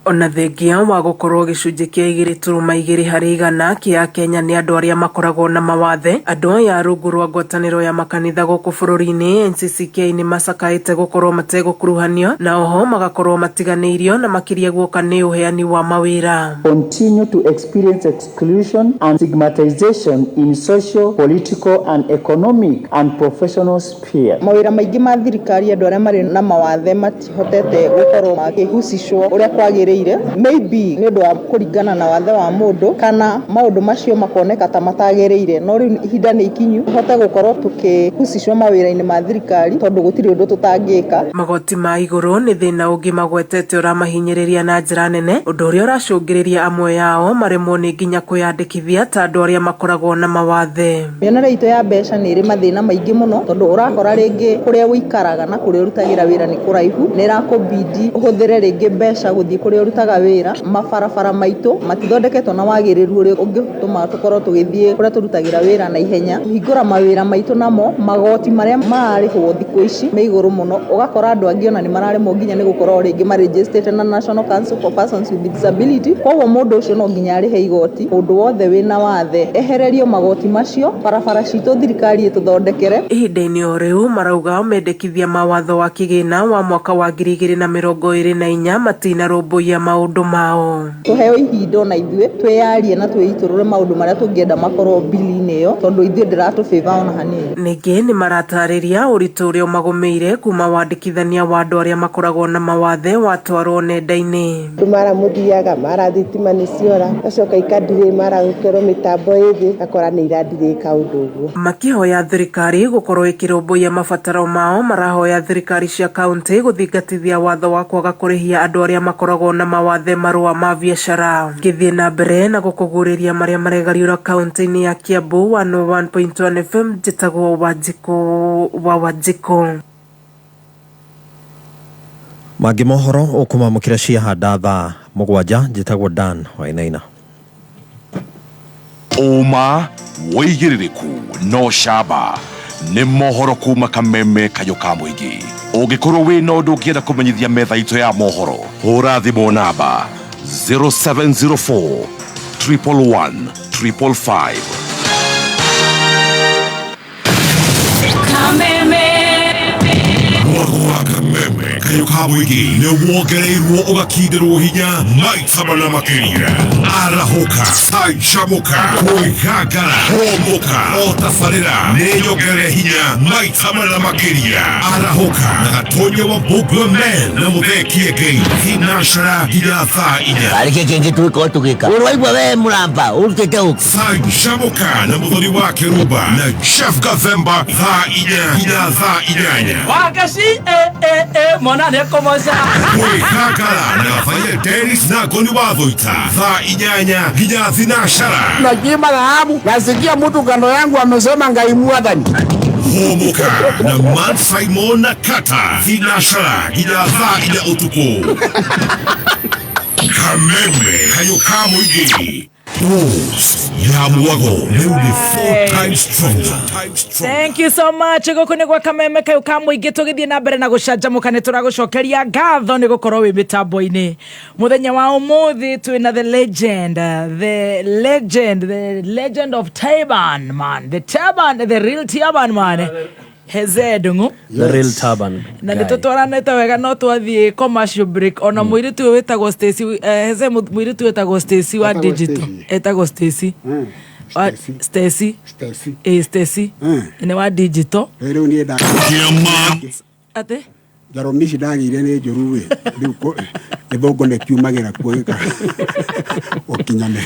Ona thengia wa gũkorwo gĩcunjĩ kĩa 2.2 harĩ igana kĩa Kenya nĩ andũ arĩa makoragwo na mawathe, andũ aya rungu rwa ngwatanĩro ya makanitha gũkũ bũrũri-inĩ NCCK nĩ macakaĩte gũkorwo mategũkuruhanio na oho magakorwo matiganĩirio na makĩria guoka nĩ ũheani wa mawĩra. Continue to experience exclusion and stigmatization in social, political and economic and professional sphere. Mawĩra maingĩ ma thirikari andũ arĩa marĩ na mawathe matihotete gũkorwo makĩhusishwo ũrĩa kwagĩrĩire, maybe nĩ ũndũ wa kũringana na wathe wa mũndũ kana maũndũ macio makoneka ta matagĩrĩire, no rĩu ihinda nĩ ikinyu hote gũkorwo tũkĩhusishwo mawĩra-inĩ ma thirikari tondũ gũtirĩ ũndũ tũtangĩka. Magoti ma igũrũ nĩ thĩna ũngĩ magwetete ũramahinyĩrĩria na njĩra nene, ũndũ ũrĩa ũracũngĩrĩria amwe yao maremwo nĩ nginya kwĩyandĩkithia ta andũ arĩa makoragwo na mawathe. Mĩonere itũ ya mbeca nĩ ĩrĩ mathĩna maingĩ mũno tondũ ũrakora rĩngĩ kũrĩa ũikaraga na kũrĩa ũrutagĩra wĩra nĩ kũraihu, nĩ ĩrakũbidi ũhũthĩre rĩngĩ mbeca gũthiĩ kũrĩa ũrutaga wĩra, mabarabara maitũ matithondeketwo na wagĩrĩru ũrĩa ũngĩtũma tũkorwo tũgĩthiĩ kũrĩa tũrutagĩra wĩra na ihenya. Kũhingũra mawĩra maitũ namo, magoti marĩa mararĩhwo thikũ ici me igũrũ mũno, ũgakora andũ angĩ ona nĩ mararemwo nginya nĩ gũkorwo rĩngĩ marĩnjĩstĩte na National Council for Persons with Disability, koguo mũndũ ũcio no nginya arĩhe igoti. Mũndũ wothe wĩna wathe ehererio magoti macio, barabara citũ thirikari ĩtũthondekere. Ihinda-inĩ o rĩu marauga mendekithia ma watho wa kĩgĩna wa mwaka wa 2024 matinarũmbũiya maũndũ mao. Tũheo ihinda ona ithuĩ twĩyarie na twĩitũrũre maũndũ marĩa tũngĩenda makorwo bili-inĩ ĩyo, tondũ ithuĩ ndĩratũbĩba ona hanini. Ningĩ nĩ maratarĩria ũritũ ũrĩa ũmagũmĩire kuma wandĩkithania wa andũ arĩa makoragwo na mawathe watwarwo nenda-inĩ. Andũ mara mũthiaga mara thitima nĩ ciora gacoka ikadirĩ mara gũkerwo mĩtambo ĩthĩ gakora nĩ iradirĩ kaũndũ ũguo. Makĩhoya thirikari gũkorwo ĩkĩrũmbũiya mabataro mao, marahoya thirikari cia kaunti gũthingatithia watho wa kwaga kũrĩhia andũ arĩa makoragwo na mawathe marũa ma biacara. Ngĩthiĩ na mbere na gũkũgurĩria marĩa maregariũra kaunti-inĩ ya Kiambu 101.1 FM, njĩtagwo Wanjikũ wa Wanjikũ. Mangĩ mohoro ũkũmamũkĩra ciahanda thaa 7. Njĩtagwo Dan Wainaina. Ũma wĩigĩrĩrĩku no camba nĩ mohoro kuma Kameme kayũ ka mũingĩ. Ũngĩkorwo wĩna ũndũ ũngĩenda kũmenyithia metha itũ ya mohoro, hũra thimũ namba 0704 111 555. Mwako wa Kameme kayũ ka mũingĩ nĩ wongereirwo ũgakindĩrwo hinya maita mana makĩria. Arahũka, canjamũka, kwĩgangara, hũmũka, o tabarĩra nĩ nyongere hinya maita mana makĩria. Arahũka na Gatonya wa Bugla Man na Mũthee Kĩengei thinacara nginya thaa 4. Arĩ kĩ kĩngĩ twĩkorwo tũgĩka? Ũraigua we mũramba ũrutĩte ũkũ? Canjamũka na Mũthoni wa Kĩrumba na Jeff Gathemba thaa 4 nginya thaa 8. Wagaci mwana nĩ ekũmoca. Kwĩgangara na Gabaia Dennis na Ngoni wa Thũita thaa 8 nginya thinacara. Nachimba dhahabu, nasikia mtu kando yangu amesema Ngai mwathani. Hũmũka na Man Simon na Kata thinacara nginya thaa 4 ũtukũ. Kameme kayũ ka mũingĩ. Rose ya mwago rĩu nĩ 4 times stronger. Thank you so much. Gũkũ nĩ gwa Kameme kayũ ka mũingĩ, tũgĩthiĩ na mbere na gũcanjamũka. Nĩ tũragũcokeria ngatho nĩ gũkorwo wĩ mĩtambo-inĩ mũthenya wa ũmũthĩ. Twĩna the legend, the legend, the legend of Taban man, the Taban, the real Taban man, Heze Ndung'u. The real Taban na guy. Nĩ tũtwaranĩte wega, no twathiĩ commercial break ona mũirĩtu ũyũ wĩtagwo Stacy, Heze, mũirĩtu wĩtagwo Stacy wa Etagwo digital. Stacy. Etagwo Stacy. Stacy. Stacy. Ĩ, Stacy nĩ wa digital. Rĩu niĩ nda atĩ njaromi ici ndagĩire nĩ njũru ĩ, rĩu gĩthũngũ nĩ kiumagĩra kuo gũkinyanĩra.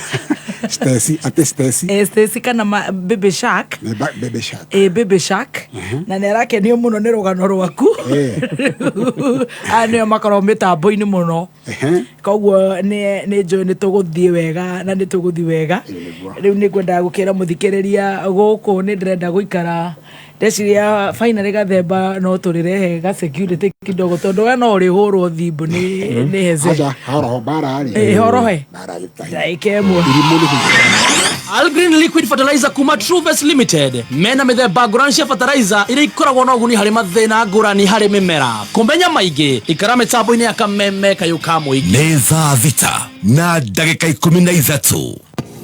Stacy, atĩ Stacy. Stacy kana Baby Shark. Nĩ Baby Shark. Baby Shark, na nĩ arakenio mũno nĩ rũgano rwaku. Aya nĩo makoragwo mĩtambo-inĩ mũno, koguo nĩ njũĩ nĩ tũgũthiĩ wega na nĩ tũgũthiĩ wega. Rĩu nĩ ngwendaga gũkĩra mũthikĩrĩria gũkũ nĩ ndĩrenda gũikara ndeciria finally gathemba no tũrĩrehe ga security kidogo, tondũ we no ũrĩhũrwo thimũ nĩ Heze. Aca, horoho bara rĩ. Horohe. Bara gĩtahi. Ndagĩka ĩmwe. Irimũ nĩ Algreen Liquid Fertilizer kuma Truves Limited mena mĩthemba ngũrani cia fertilizer iria ikoragwo na ũguni harĩ mathĩna ngũrani harĩ mĩmera. Kũmenya maingĩ ikara mĩtambo-inĩ ya Kameme kayũ ka mũingĩ. Nĩ thaa 6:13.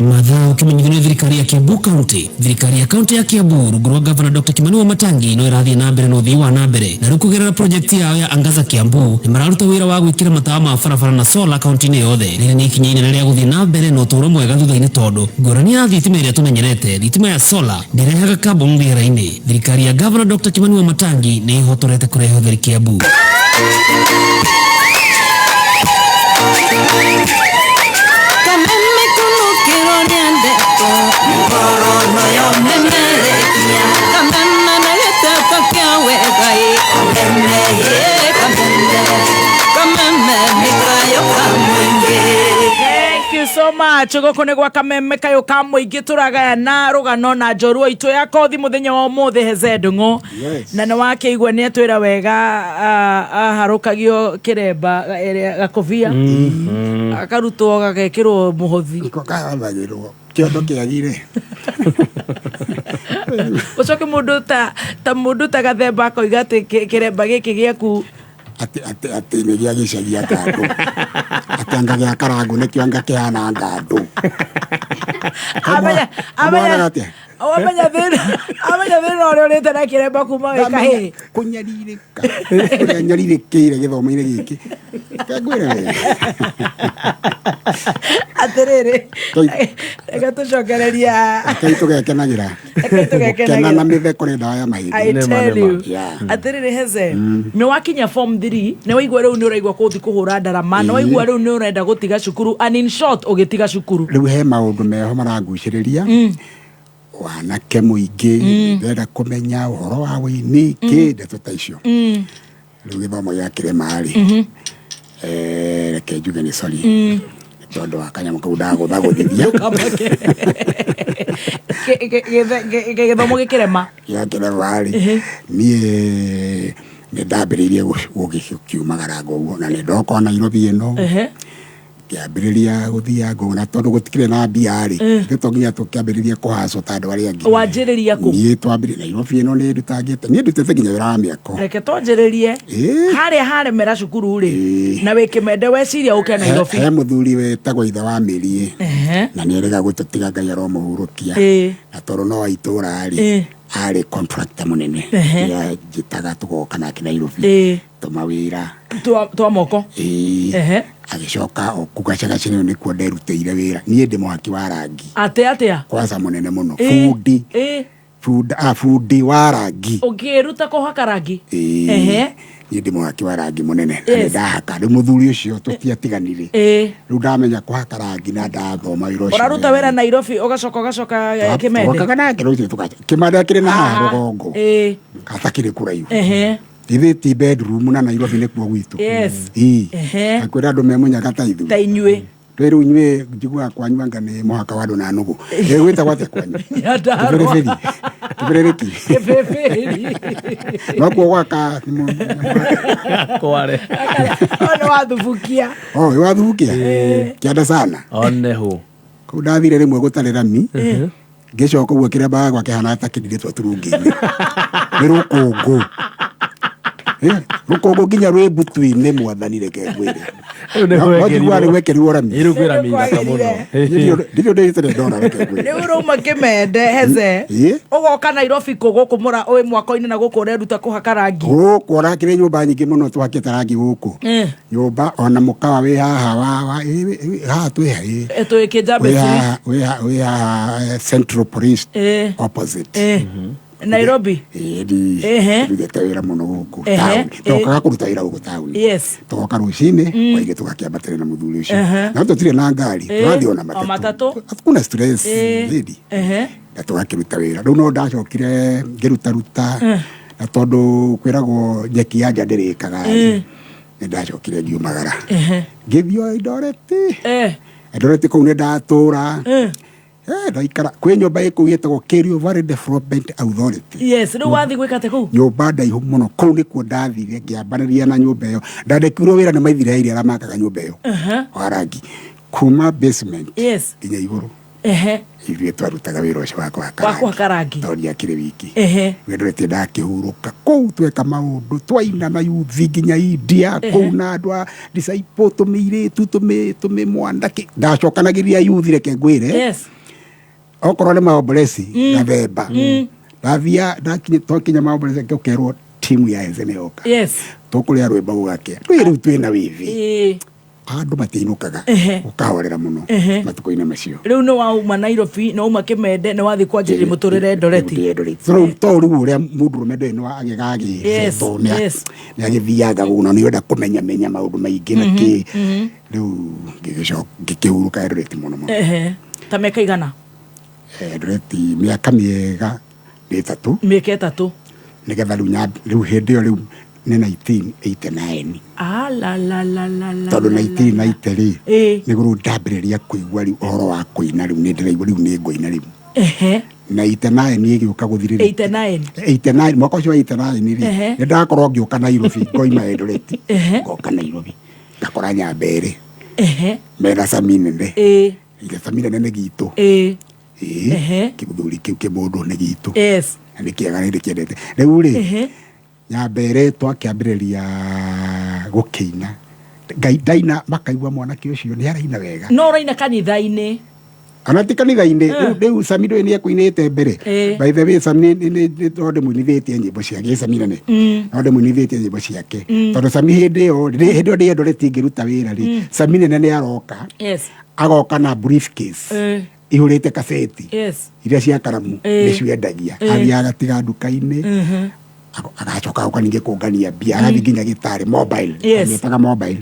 Mathaa ũkĩmenyithio nĩ thirikari ya Kiambu County. Thirikari ya kaunti ya Kiambu rungu rwa gavana Dr. Kimani Wamatangi no ĩrathiĩ na mbere na ũthii wa na mbere, na rĩu kũgerera project yao ya Angaza Kiambu nĩ mararuta wĩra wa gwĩkĩra matawa ma barabara na solar kaunti-inĩ yothe. Rĩrĩ nĩ ikinya inene rĩa gũthiĩ na mbere na ũtũũro mwega thutha-inĩ, tondũ ngũrani ya thitima ĩrĩa tũmenyerete, thitima ya solar ndĩrehaga carbon rĩera-inĩ. Thirikari ya gavana Dr. Kimani Wamatangi nĩ ĩhotorete kũrehe ũtheri Kiambu. Kameme kunukirwo nĩ ndeto ngoro yo memerekia kameme na gĩteto kĩa wega ĩ kameme ĩ kameme kameme nĩ kayũ ka mũingĩ. Thank you so much. much. Gũkũ nĩ gwa Kameme kayũ ka mũingĩ, tũragayana rũgano na njorua itũ ya kothi mũthenya wa ũmũthĩ, Heze Ndung'u. Yes. Na nĩ wakĩigua nĩ atwĩra wega, aharũkagio kĩremba ĩrĩa gakobia akarutwo gagekĩrwo mũhothi. Niko kahothagĩrwo kĩondo kĩagire. Ũcoke mũndũ ta mũndũ ta gathemba akoiga atĩ kĩremba gĩkĩ gĩaku Atĩ nĩ gĩa gĩcagi ngandũ, atĩ anga gĩa karangũ nĩkĩo anga kĩhana ngandũ. Amenya amenya. Amenya atĩa? Amenya thĩna ũrĩa ũrĩte na kĩremba kuma wĩ kahĩĩ. Kũnyarirĩka ũrĩa nyarirĩkĩire gĩthomo-inĩ gĩkĩ, kengwĩre we. Atĩrĩrĩ, reke tũcokereria. Rekei tũgekenagĩra. Rekei tũgekenagĩra. Gũkena na mĩtheko nĩ ndawa ya mahĩndĩ. I tell you. Yeah. Atĩrĩrĩ Heze, nĩ wakinya form 3, nĩ waigua rĩu nĩ ũraigua kũthi kũhũra ndarama, nĩ waigua rĩu nĩ ũrenda gũtiga cukuru, and in short ũgĩtiga cukuru. Rĩu he maũndũ meho marangucĩrĩria, wanake mũingĩ, ndĩrenda kũmenya ũhoro wa wĩini, kĩ ndeto ta icio. Rĩu gĩthomo gĩa kĩrĩma rĩ, reke njuge nĩ sorry nĩ tondũ wa kanyamũ kau ndagũthagũthithia. Gĩthomo gĩkĩrema. Gĩa kĩrĩma rĩ, niĩ nĩ ndambĩrĩirie gũgĩkiumagara ũguo na nĩ ndoka Nairobi ĩno, ngĩambĩrĩria gũthianga ũguo, na tondũ gũtikĩrĩ na mbia rĩ, ithuĩ to nginya tũkĩambĩrĩrie kũhacwo ta andũ arĩa angĩ. Wanjĩrĩria kũ? Niĩ twambĩrĩria Nairobi ĩno, nĩ ndutangĩte, niĩ ndutĩte nginya wĩra wa mĩako. Reke twanjĩrĩrie harĩa haremera cukuru rĩ, na wĩ kĩmende weciria ũke Nairobi. He mũthuri wĩtagwo ithe wa mĩriĩ na nĩ erĩga gũtũtiga, Ngai aromũhurũkia, na tondũ no wa itũũra rĩ, arĩ contractor mũnene. Nĩanjĩtaga tũgoka nake Nairobi, tũmawĩra Twa moko. Ĩĩ. Agĩcoka o kũ gacagaca-inĩ nĩkuo nderutĩire wĩra, niĩ ndĩ mũhaki wa rangi. Atĩ atĩa? Kwanza mũnene mũno. Bundi. Bundi wa rangi. Ũngĩruta kũhaka rangi? Ĩĩ. Niĩ ndĩ mũhaki wa rangi mũnene na nĩ ndahaka. Rĩu mũthuri ũcio tũtiatiganire. Rĩu ndamenya kũhaka rangi na ndathoma wĩra ũcio. Ũraruta wĩra Nairobi, ũgacoka kĩmende? Twokaga nake rũcinĩ tũgacoka kĩmande akĩrĩ na haha rũgongo, gatakĩrĩ kũraihu. Ithuĩ ti bedroom na Nairobi nĩkuo gwitũ. Ĩĩ. Akwĩra andũ me mũnyaga ta ithuĩ. Ta inyuĩ. Twĩ rĩu inyuĩ njiguaga kwanyu anga nĩ mũhaka wa andũ na nũgũ. Gwĩtagwo atĩa kwanyu? Nyandarũa. Kĩbĩrĩbĩri. Kĩbĩrĩrĩki. Kĩbĩbĩri. Nokuo gwaka Kware. Nĩ wathubukia. Oh, nĩ wathubukia kĩanda sana. Oneho. Kũu ndathire rĩmwe gũtarĩ rami, ngĩcoka ũguo kĩremba gakwa kĩhana ta kĩrirĩtwo turungi-inĩ nĩ rũkũngũ. Rũkũngũ nginya rwĩ mbutu-inĩ, mwathani reke ngwĩre. Rĩu nĩ No gwekĩrirwo. njiguaga nĩ gwekĩrirwo rami. Ĩ, rĩu kwĩ rami thaka mũno. Ndirĩ ndĩrĩte ndona, reke ngwĩre. Rĩu ũrauma kĩmende Heze, Ĩ. ũgoka Nairobi kũ gũkũ mũra wĩ mwako-inĩ na gũkũ ũreruta kũhaka rangi? Gũkũ orakĩrĩ nyũmba nyingĩ mũno twakĩte rangi gũkũ. Nyũmba ona mũkawa wĩ haha wa haha twĩ ha ĩ. Twĩ Kĩnjambe Wĩ Street. haha, wĩ haha Central Police opposite. Nairobi. Ĩ, ndi ndutĩte wĩra mũno gũkũ taũni. Tũkaga kũruta wĩra gũkũ taũni. Tũgoka rũcinĩ kwaire tũgakĩambatĩra na mũthuri ũcio. Na tũtirĩ na ngari, tũrathiĩ ona O matatũ. matatũ. Hakuna stress lady. Na tũgakĩruta wĩra. Rĩu no ndacokire ngĩrutaruta, na tondũ kwĩragwo nyeki ya nja ndĩrĩkaga rĩ, nĩ ndacokire ngiumagara. Ngĩthiĩ o Eldoret. Eldoret kũu nĩ ndatũra. Ndaikara kwĩ nyũmba ĩ kũu ĩtagwo Kerio Valley Development Authority. Yes, rĩu wathiĩ gwĩka atĩa kũu? Nyũmba ndaihu mũno, kũu nĩkuo ndathire ngĩambanĩria na nyũmba ĩyo. Ndandĩkirwo wĩra nĩ maithiraeli arĩa makaga nyũmba ĩyo wa rangi kuma basement nginya igũrũ. Ithuĩ twarutaga wĩra ũcio wa kũhaka Wa kũhaka rangi. Tondũ ndiakĩrĩ wiki. Wendorete ndakĩhurũka kũu, tweka maũndũ, twaina na yuthi nginya India kũu na andũ a disciple, tũmĩirĩtu tũmĩmwana ndacokanagĩria yuthi, reke ngwĩre. Okorwo nĩ maombolesi gathemba, ndathia ndakinya, twakinya maombolesi ũkerwo timu ya Eze nĩyoka. Tũkũrĩa rwĩmbo gũgakĩa, twĩ rĩu twĩna wĩthi, andũ matiinũkaga, ũkahorera mũno matukũ-inĩ macio. Rĩu nĩ wauma Nairobi, nĩ wauma Kĩmende, nĩ wathiĩ kwanjĩrĩria mũtũrĩre Eldoret. To rĩu ũrĩa mũndũrũme ndũrĩ nĩ agĩgagĩsetwo, nĩ agĩthianga gũkũ na nĩ ũrenda kũmenya menya maũndũ maingĩ na kĩ. Rĩu ngĩgĩcoka ngĩkĩhurũka Eldoret mũno mũno. Ta mĩaka igana? Eldoret mĩaka mĩega nĩ 3. Mĩaka 3. Nĩgetha rĩu rĩu hĩndĩ ĩyo rĩu Nĩ 1989. Ah, la, la, la, la, la, Tondũ la, la. 1990 rĩ, nĩguo rĩu ndambĩrĩria kũigua rĩu ũhoro wa kũina. Rĩu nĩ ndĩraigua rĩu nĩ ngũina rĩu. Na 89 ĩgĩũka gũthirĩrĩkia. 89. 89, mwaka ũcio wa 89 rĩ, nĩ ndakorwo ngĩũka Nairobi, ngoima Eldoret, ngoka Nairobi, ngakora Nyambere mena Sami nene. Ile Sami nene nĩ gitũ. Ĩĩ, kĩthuri kĩu kĩmũndũ nĩ gitũ. Na nĩ kĩega, nĩ ndĩkĩendete rĩu rĩ. Nyambere twakĩambĩrĩria gũkĩina, Ngai ndaina makaigua mwanake ũcio nĩ araina wega. No ũraina kanitha-inĩ? Ona ti kanitha-inĩ. Rĩu Sami ndũĩ nĩ ekũinĩte mbere. By the way, Sami no ndĩmũinithĩtie nyĩmbo ciake, Sami nene. No ndĩmũinithĩtie nyĩmbo ciake. Tondũ Sami hĩndĩ ĩyo hĩndĩ ĩyo ndĩ Eldoret ngĩruta wĩra rĩ, Sami nene nĩ aroka. Agoka na briefcase ihũrĩte kaseti iria cia karamu. Nĩcio endagia. Athiaga agatiga nduka-inĩ, agacoka agoka ningĩ kũngania mbia, agathiĩ nginya gĩtarĩ mobile. Amĩtaga mobile.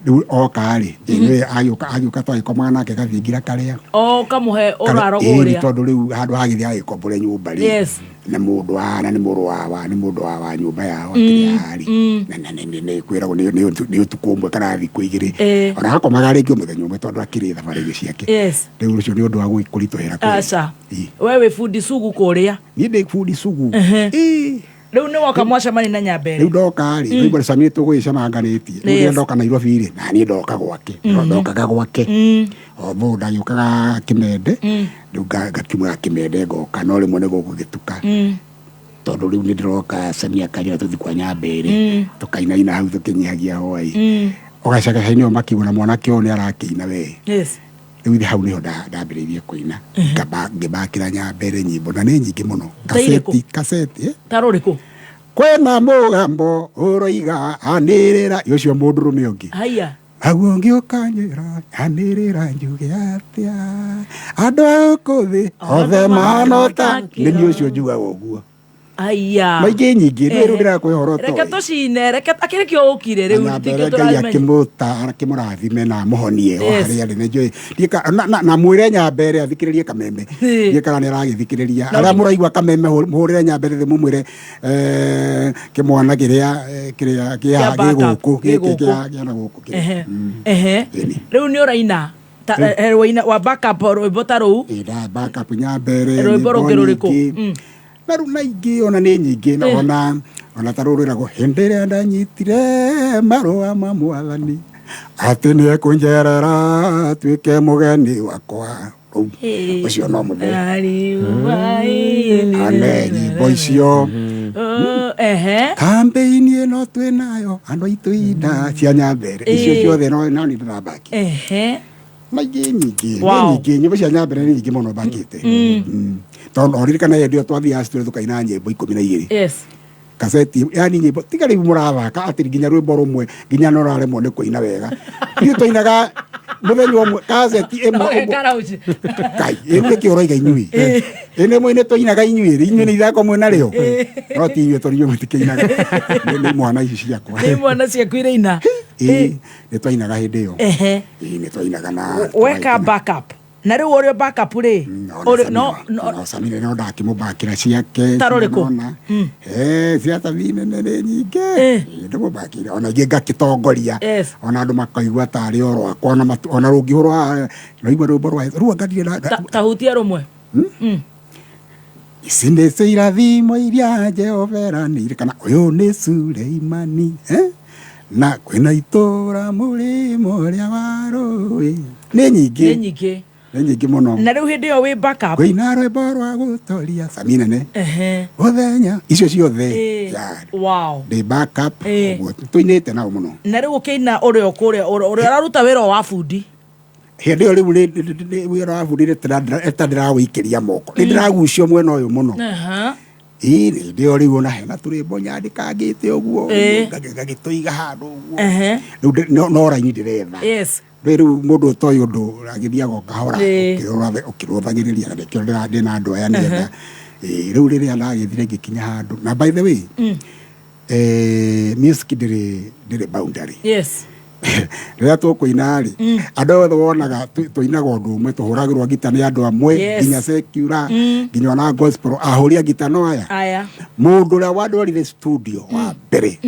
Rĩu oka rĩ, nĩwe agĩũka twagĩkomaga nake gathingira karĩa. O ũkamũhe ũraro Ĩĩ, kũrĩa. Tondũ rĩu handũ hagĩthiĩ agĩkombore nyũmba rĩ, na mũndũ wa na nĩ mũrũ wa nĩ mũndũ wa nyũmba yao akĩrĩ haha rĩ, na nĩ kwĩragwo nĩ ũtukũ ũmwe kana thikũ 2. Ona akomaga rĩngĩ o mũthenya ũmwe tondũ akĩrĩ thabarĩ-inĩ ciake. Rĩu ũcio nĩ ũndũ wa kũritũhĩra kweli. Aca, we wĩ bundi sugu kũrĩa. Niĩ ndĩ bundi sugu. Rĩu nĩ woka mwacemania na Nyambere. Rĩu ndoka rĩ, rĩu Sami tũgũgĩcemanganĩtie. Rĩu rĩrĩa ndoka Nairobi rĩ, na niĩ ndoka gwake, ndokaga gwake o mũndũ ndagĩũkaga Kĩmende. Rĩu ngakiumaga Kĩmende ngoka, no rĩmwe nĩ gũgũgĩtuka, tondũ rĩu nĩ ndĩroka, Sami akanjĩra tũthiĩ kwa Nyambere, tũkainaina hau tũkĩnyihagia hwaĩ. Ũgacagaca-inĩ ũyũ makiuga na mwanake ũyũ nĩ arakĩina we. Rĩu ithe hau nĩho ndambĩrĩirie kũina. Ngĩmbakĩra Nyambere nyĩmbo na nĩ nyingĩ mũno. Ta irĩkũ? Kaseti, kaseti, eh? Ta rũrĩkũ? Kwĩna mũgambo ũroiga anĩrĩra, ũcio mũndũrũme ũngĩ. Haiya. Naguo ũngĩũkanjĩra anĩrĩra njuge atĩa, andũ a gũkũ thĩ othe manota nĩ niĩ ũcio njugaga ũguo. Haiya. Maingĩ nyingĩ rĩu rĩu ndĩrakũhe ũhoro Reke toĩ. tũcine, reke akĩrĩ kĩo ũkire rĩu. Na Tikĩo mbere Ngai tũramenya. akĩmũta akĩmũrathime na amũhonie o harĩa arĩ. Nĩ njũĩ na mwĩre Nyambere athikĩrĩrie kameme. Ndiĩ kana nĩ aragĩthikĩrĩria. Arĩa mũraigua kameme, mũhũrĩre Nyambere thimũ mwĩre kĩmwana kĩrĩa kĩrĩa Kĩa gĩ backup, gũkũ gĩ gĩkĩ gũkũ. kĩa na gũkũ kĩrĩa. Ehe. Rĩu nĩ ũraina waina wa backup rwĩmbo ta rũu. Ĩ, nda backup Nyambere Rwĩmbo nyĩmbo rũngĩ rũrĩkũ? nyingĩ. Na rĩu na ingĩ ona nĩ nyingĩ na ona ta rũrũ rwĩragwo hĩndĩ ĩrĩa ndanyitire marũa ma mwathani atĩ nĩ ekũnjerera tuĩke mũgeni wakwa. Rũu ũcio no mũthee ane nyĩmbo icio. Ehe. Kambĩini ĩno twĩ nayo andũ aitũ inda cia Nyambere icio ciothe no nĩ ndĩrambaki. Maingĩ nyingĩ nĩ nyingĩ, nyĩmbo cia Nyambere nĩ nyingĩ mũno mbakĩte. Tondũ oririkana hĩndĩ ĩyo twathiaga studio tũkaina nyĩmbo 12. Kaseti, yani nyĩmbo tiga rĩu mũrathaka atĩ nginya rwĩmbo rũmwe nginya no raremwo nĩ kũina wega. Ithuĩ twainaga mũthenya ũmwe kaseti ĩmwe Okay, ũguo. karauci. Kai, ĩ nĩkĩ ũroiga inyuĩ? Ĩ nĩ mwĩ nĩ twainaga inyuĩ, inyuĩ nĩ ithako mwĩ narĩo. No ti inyuĩ tondũ inyuĩ mũtikĩinaga. Nĩ mwana ici ciakwa. Nĩ mwana ciaku iraina. Ĩ, nĩ twainaga hĩndĩ ĩyo. Ĩ, nĩ twainaga na Weka backup na rĩu ũrĩ backup rĩ, ũrĩ no no Samine no ndakĩmũbakĩra ciake. Ta rũrĩkũ? Nona. Cia Samine nĩ nyingĩ. Ndĩmũbakĩire ona ingĩ ngakĩtongoria. Ona andũ makaigua tarĩ o rwakwa ona ona rũngĩhũrwo raigua rwĩmbo rwa rũu anga ndirĩ na Ta hutia rũmwe. Ici nĩcio irathimo iria Jehova eranĩire, kana ũyũ nĩ Suleimani, eh? Na kwĩna itũra mũrĩmo ũrĩa wa rũĩ. Nĩ nyingĩ. Nĩ nyingĩ. Nĩ nyingĩ mũno. Na rĩu hĩndĩ ĩyo wĩ backup. Kũina rwĩmbo rwa gũtoria Sami nene mũthenya icio ciothe. Ya, ndĩ backup ũguo tũinĩte nao mũno. Na rĩu ũkĩina ũrĩ o kũrĩa ũrĩa ũraruta wĩra wa bundi. Hĩndĩ ĩyo rĩu wĩra wa bundi ta ndĩrawĩikĩria moko, nĩ ndĩragucio mwena ũyũ mũno. Ĩĩ, hĩndĩ ĩyo rĩu ona hena tũrwĩmbo nyandĩkangĩte ũguo, ngagĩtũiga handũ ũguo. Rĩu no raini ndĩretha. Rĩu mũndũ ũtoĩ ũndũ agĩthiaga o kahora ũkĩrũthagĩrĩria, na nĩkĩo ndĩna andũ aya nĩgetha. Ĩĩ, rĩu rĩrĩa ndagĩthire ngĩkinya handũ, na by the way, music ndĩrĩ boundary. Rĩrĩa tũkũina rĩ, andũ othe wonaga tũinaga ũndũ ũmwe, tũhũragĩrwo ngita nĩ andũ amwe, nginya secular, nginya ona gospel ahũri a ngita no aya. Aya. Mũndũ ũrĩa wandwarire studio wa mbere,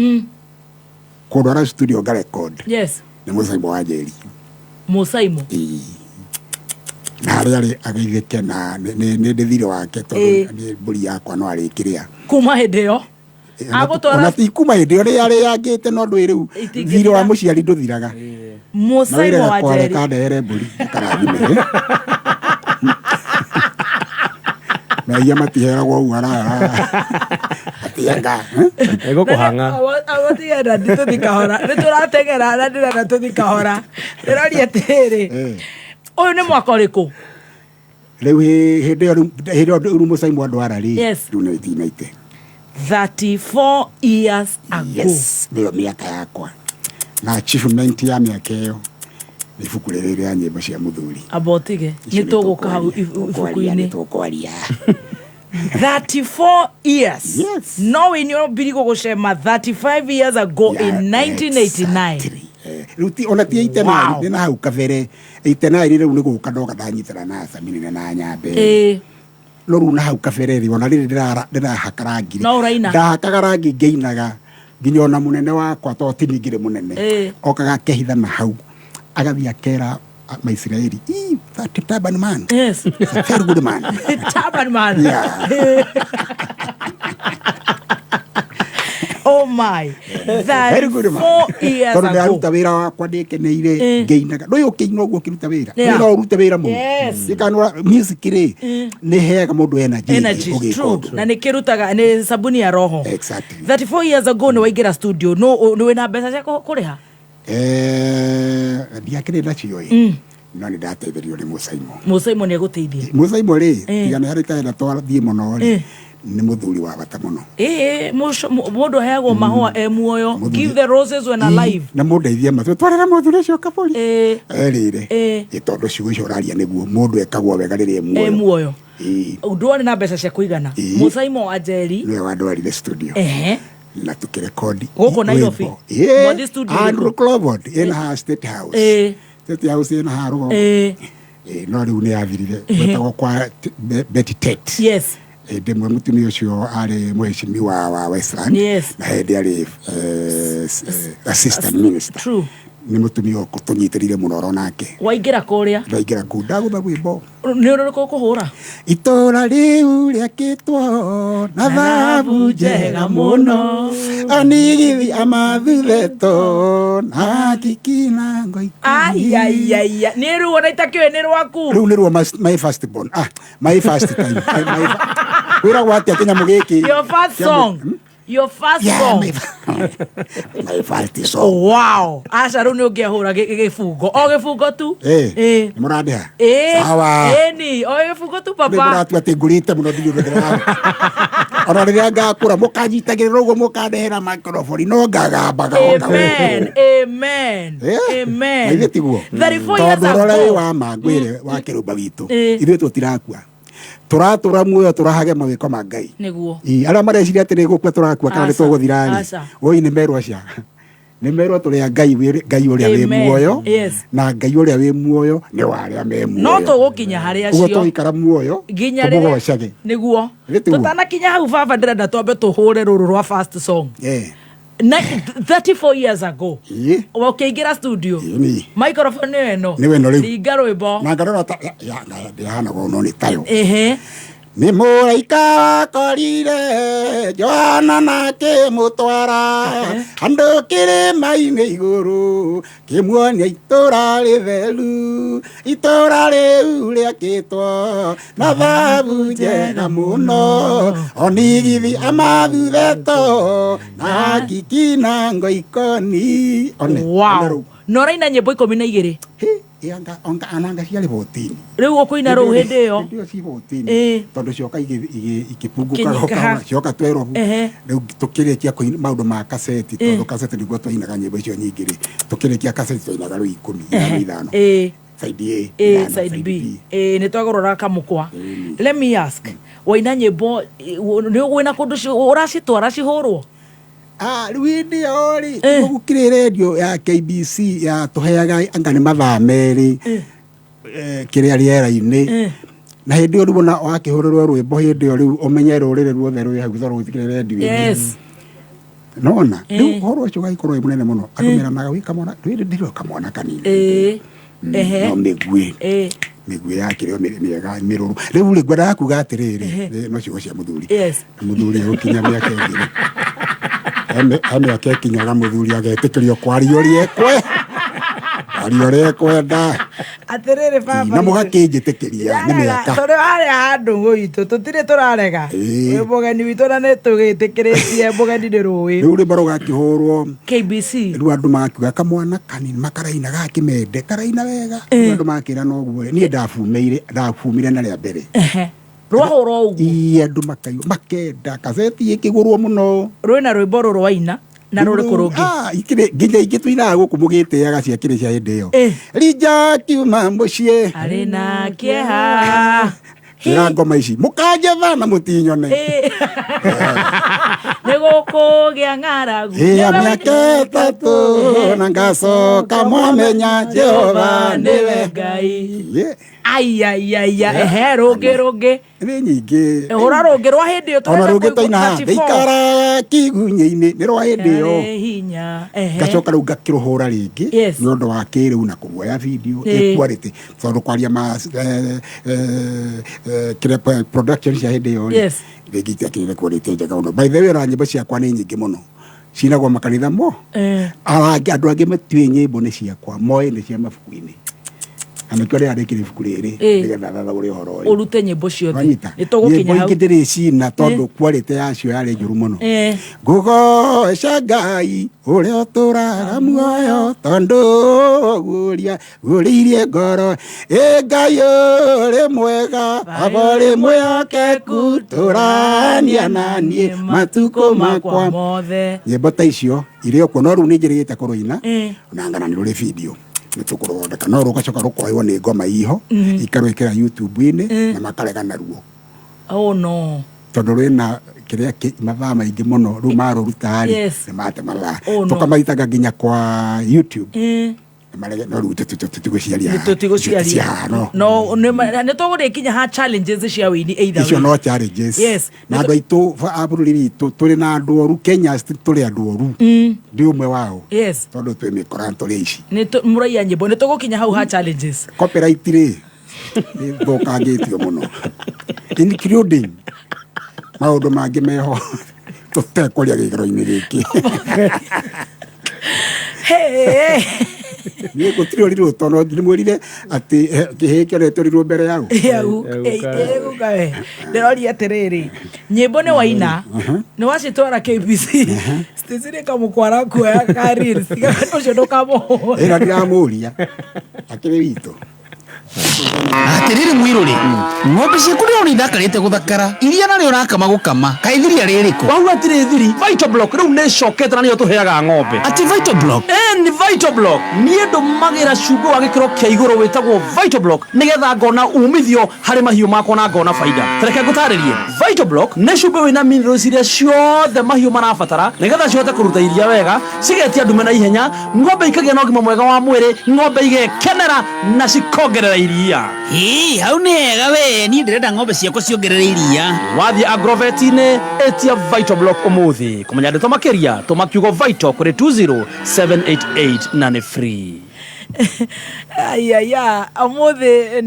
kũndwara studio ngarecord, nĩ Mũcaimo wa Njeri. Mũcaimo. Na harĩa arĩ ageithĩke na nĩ ndĩ thirĩ wake, tondũ nĩ mbũri yakwa no arĩkĩrĩa. Kuma hĩndĩ ĩyo agũtwara? Ona ti kuma hĩndĩ ĩyo, nĩ arĩangĩte, no ndwĩ rĩu Itingĩthira. Thirĩ wa mũciari ndũthiraga. Mũcaimo wa Njeri. Kandehere mbũri karathime. Mehia matiheragwo ũguo atianga. Ĩgũkũhang'a. Awatigenda nditũthi kahora, nĩ tũrateng'era na ndĩrenda tũthi kahora. Ndĩroria atĩrĩrĩ, ũyũ nĩ mwaka ũrĩkũ? Rĩu hĩndĩ ĩyo, hĩndĩ ĩyo rĩu Mũcaimo andwara rĩ, rĩu nĩ 1990. 34 years ago. Yes, nĩyo mĩaka yakwa na achievement ya mĩaka ĩyo nĩ ibuku rĩrĩ rĩa nyĩmbo cia mũthuri. Amba ũtige, nĩ tũgũka hau ibuku-inĩ. Tũkwaria. 34 years. Yes. No wĩinio mbirigo gũcema 35 years ago in 1989. Rĩu ti ona ti 89. Nĩ na hau kabere 89 rĩu nĩ gũka ndoka ndanyitana na Saminina na Nyambe. No rĩu na hau kabere rĩ, ona rĩrĩ ndĩrahaka rangi rĩ, No ũraina. Ndahakaga rangi ngĩinaga nginya ona mũnene wakwa, to ti ningĩ mũnene, okaga akehitha na hau, agathiĩ akera Maisiraeli, "Ii, that turban man is a very good man." Turban man. Yeah. Oh my. Very good man. 34 years Tondũ ago. ndĩraruta wĩra wakwa ndĩkeneire ngĩinaga. Ndũĩ ũkĩina ũguo ũkĩruta wĩra, wĩra ũrute wĩra mũno. Ĩkanũra music rĩ, nĩ heaga mũndũ energy Energy, ũgĩka true. ũndũ. Na nĩ kĩrutaga, nĩ sabuni ya roho. Exactly. 34 years ago nĩ waingĩra studio, no nĩ wĩna mbeca cia kũrĩha? Ndiakĩrĩ nacio ĩ, no nĩ ndateithirio nĩ Mũcaimo. Mũcaimo nĩ egũteithia. Mũcaimo rĩ, tiga nĩ harĩ tarenda twathiĩ mũno rĩ, nĩ mũthuri wa bata mũno. Ĩĩ, mũndũ aheagwo mahũa e muoyo. Give the roses when alive. Na mũndeithie matũ twarĩra mũthuri ũcio kabũri erĩre. Ĩ tondũ ciugo icio ũraria nĩguo mũndũ ekagwo wega rĩrĩa e E muoyo. Muoyo. Ndwarĩ na mbeca cia kũigana. Mũcaimo wa Njeri. Nĩwe wandwarire studio na tũkĩrekondi Gũkũ Nairobi? rwĩmbo. Ĩĩ, Mwathi studio ĩrĩkũ? Andrew Clovod ĩna haha State House. State House ĩna haha rũgongo. Ĩĩ, no rĩu nĩ yathirire. Gwetagwo kwa Betty Tet. Hĩndĩ ĩmwe mũtumia ũcio arĩ mũheshimiwa wa Westland, na hĩndĩ arĩ assistant minister. Nĩ mũtumia tũnyitĩrĩire mũno oro nake. Waingĩra kũrĩa? Ndaingĩra kũu ndagũtha rwĩmbo. Nĩ ũrĩkũ ũkũhũra? Itũra rĩu rĩakĩtwo na thahabu njega mũno, anigithi amathuthetwo na kikina ngo. Aiaiaia, nĩ rĩu ona itakĩũĩ nĩ rwaku. Rĩu nĩruo my first born, ah, my first time, kwĩragwo atĩa kĩnyamũ gĩkĩ? Your first song. Your first Yeah, song. My first song. Wow, aca, rĩu nĩ ũngĩahũra gĩbungo, o gĩbungo tu. Nĩ mũrandĩha? Sawa. Ĩni, o gĩbungo tu Nĩ papa. mũratua atĩ ngũrĩte mũno, ndirĩ ũndũ ndĩra ona rĩrĩa ngakũra mũkanyitagĩrĩra ũguo, mũkandehera microphone no ngagambaga o ta Amen, amen, amen. Na ithuĩ tiguo? 34 years Tondũ ũrora wĩ ago. wa ma ngwĩre wa kĩrũmba witũ, ithuĩ tũtirakua, tũratũra muoyo tũrahage mawĩko ma Ngai. Nĩguo. Ii, arĩa mareciria atĩ nĩ gũkua tũrakua kana nĩ Aca, tũgũthira rĩ, aca. oi nĩ merwo aca, nĩ merwo tũrĩ a Ngai Ngai ũrĩa wĩ Amen. muoyo. Na Ngai ũrĩa wĩ muoyo nĩ wa arĩa me No muoyo. tũgũkinya harĩ Ũguo acio. tũgũikara muoyo Nginya rĩrĩa tũmũgocage. Nĩguo. Githĩ tiguo? Tũtanakinya hau baba, ndĩrenda twambe tũhũre rũrũ rwa first song. Na 34 years ago ũkĩingĩra studio, Ĩni. microphone nĩyo ĩno. Nĩyo ĩno rĩu. Ringa rwĩmbo. Na ngarora ta ndĩhanaga no nĩ tayo. Nĩ mũraika wakorire Johana na kĩmũtwara handũ kĩrĩma-inĩ igũrũ, kĩmuonia itũra rĩtheru, itũra rĩu rĩakĩtwo na thahabu njega mũno, onigithi amathuthetwo na kiki na ngoikoni one. Wow, na ũraina nyĩmbo 12. Ananga ciarĩ 14. Rĩu ũkũina rũu hĩndĩ ĩyo? Hĩndĩ ĩyo ci 14, tondũ cioka ikĩpungũka. Kĩnyikaha. Cioka 12. Rĩu tũkĩrĩkia kũina maũndũ ma kaseti, tondũ kaseti nĩguo twainaga nyĩmbo icio nyingĩ rĩ, tũkĩrĩkia kaseti twainaga rĩu 10, 5, 5, side A, 5, side B. Nĩ twagũrora kamũkwa. Let me ask, waina nyĩmbo nĩ wĩna kũndũ ũracitwara cihũrwo? Ah, rĩu hĩndĩ ĩyo rĩ gũkĩrĩ redio ya KBC yatũheaga anga nĩ mathaa merĩ kĩrĩa rĩera-inĩ na hĩndĩ ĩyo rĩu ona wakĩhũrĩrwo rwĩmbo hĩndĩ ĩyo rĩu ũmenye rũrĩrĩ ruothe rwĩ hau tondũ gũtikĩrĩ redio ĩngĩ. Nona rĩu ũhoro ũcio ũgagĩkorwo wĩ mũnene mũno andũ meranaga wĩ kamwana rĩrĩ ndĩrĩ o kamwana kanini no mĩguĩ mĩguĩ yakĩrĩ o mĩega mĩrũrũ rĩu rĩ ngwendaga kuga atĩrĩrĩ no ciugo cia mũthuri mũthuri gũkinya mĩaka ĩngĩ he mĩaka ĩkinyaga mũthuri agetĩkĩrio kwaria ũrĩa ekwe kwaria ũrĩa ekwenda Atĩrĩrĩ baba na mũgakĩnjĩtĩkĩria nĩ mĩaka tũrĩ harĩa handũ gwitũ tũtirĩ tũrarega. Wĩ mũgeni witũ na nĩ tũgĩtĩkĩrĩtie mũgeni nĩ rũĩ. Rĩu rwĩmbo rũgakĩhũrwo KBC. Rĩu andũ magakiuga kamwana kanini makaraina gakĩmende karaina wega. Rĩu andũ magakĩra noguo rĩ niĩ ndabumĩire ndabumire na rĩa mbere. Rwahũrwo ũguo. Ii andũ makaigua makenda kaseti ĩkĩgũrwo mũno. Rwĩna rwĩmbo rũrũ waina na rũrĩkũ rũngĩ? Ah, ikĩrĩ nginya ingĩ tũinaga gũkũ mũgĩtĩaga ciakĩrĩ cia hĩndĩ ĩyo. Rinja kiuma mũciĩ arĩ na kĩeha. Kĩra ngoma ici mũkanjetha na mũtinyone. Nĩ gũkũgĩa ng'aragu. Ya mĩaka ĩtatũ na ngacoka mwamenya Jehova nĩwe Ngai. Aiaiaia ehe rũngĩ rũngĩ. Nĩ nyingĩ. Hũra rũngĩ rwa hĩndĩ ĩyo Ona tũrenda rũngĩ kũigua twaina haha 34. ndĩikaraga kĩgunyĩ-inĩ nĩ rwa hĩndĩ ĩyo. Arĩ hinya. Ehe. Ngacoka rĩu ngakĩrũhũra rĩngĩ Yes. nĩ ũndũ wa kĩrĩu na kũruoya video ĩ quality tondũ kwaria ma kĩrĩa production cia hĩndĩ ĩyo rĩ rĩngĩ itiakĩrĩ quality njega mũno. By the way ona nyĩmbo ciakwa nĩ nyingĩ mũno cinagwo makanitha mo. Angĩ andũ angĩ matiũĩ nyĩmbo nĩ ciakwa moĩ nĩ cia mabuku-inĩ na nĩkĩo ndĩrandĩkire ibuku rĩrĩ nĩgetha thathaũre ũhoro ũyũ. Ũrute nyĩmbo ciothe. Wanyita? Nĩ tũgũkinya Nyĩmbo hau. ingĩ ndĩrĩcina tondũ quality yacio yarĩ njũru mũno. Ngũgoca Ngai ũrĩa ũtũraga muoyo tondũ guũria guũrĩirie ngoro ĩ Ngai ũrĩ mwega baba ũrĩ mwĩhokeku tũrania na niĩ matukũ makwa mothe. Nyĩmbo ta icio irĩ o kuo no rĩu nĩ njĩrĩgĩte kũrũina na ngana nĩ rũrĩ video nĩ tũkũrũthondeka no rũgacoka rũkoywo nĩ ngoma iho ikarwĩkĩra YouTube-inĩ na makarega naruo. Oh no. Tondũ rwĩna kĩrĩa mathaa maingĩ mũno rĩu marũruta rĩ nĩ mate mathaa Oh, no. tũkamaitaga nginya kwa YouTube marege no rĩu tũtigũciaria haha. Tũtigũciaria. haha, no. No nĩ tũgũrĩkinya ha challenges cia wĩini either icio way. no challenges na andũ aitũ a bũrũri witũ tũrĩ na andũ oru Kenya tũrĩ andũ oru ndĩ ũmwe wao tondũ twĩ mĩkora tũrĩ aici. Nĩ mũraiya nyĩmbo nĩ tũgũkinya hau ha challenges. Copyright rĩ nĩ thũkangĩtio mũno including maũndũ mangĩ meho tũtekwaria gĩikaro-inĩ gĩkĩ. Niĩ gũtirĩ ũrirũ tondũ nĩmwĩrire atĩ kĩhĩĩ kĩoretwo mbere yau. Ndĩroria atĩrĩrĩ nyĩmbo nĩ waina nĩ wacitwara KBC Stacy nĩ kamũkwara kuoya ka reels ũcio ndũkamũhũre. Ĩra ndiramũria akĩrĩ witũ. Atiriri mwiruri ng'ombe ciaku ndĩrona ithakarĩte gũthakara iria narĩo ũrakama gũkama kaĩ thiria rĩrĩkũ wau atirĩ thiri Vital Block rĩu nĩ ĩcokete na nĩyo tũheaga ng'ombe atĩ Vital Block ni Vital Block niĩ ndũmagĩra cumbĩ wa gĩkĩro kĩa igũrũ wĩtagwo Vital Block nĩgetha ngona umithio harĩ mahiũ makwa na ngona baida tareke ngũtarĩrie Vital Block nĩ cumbĩ wĩna minerals iria ciothe mahiũ marabatara nĩgetha cihote kũruta iria wega cigetia ndume na ihenya ng'ombe ikagĩa na ũgima mwega wa mwĩrĩ ng'ombe igekenera na cikongerera iria. Ĩ, hau nĩ hega we niĩ ndĩrenda ng'ombe ciakwa ciongerere iria. Wathiĩ agrovet-inĩ ĩtia Vital Block ũmũthĩ kũmenya ndeto makĩria tũma kiugo Vital kũrĩ 20788 na nĩ free. Aiaya ũmũthĩ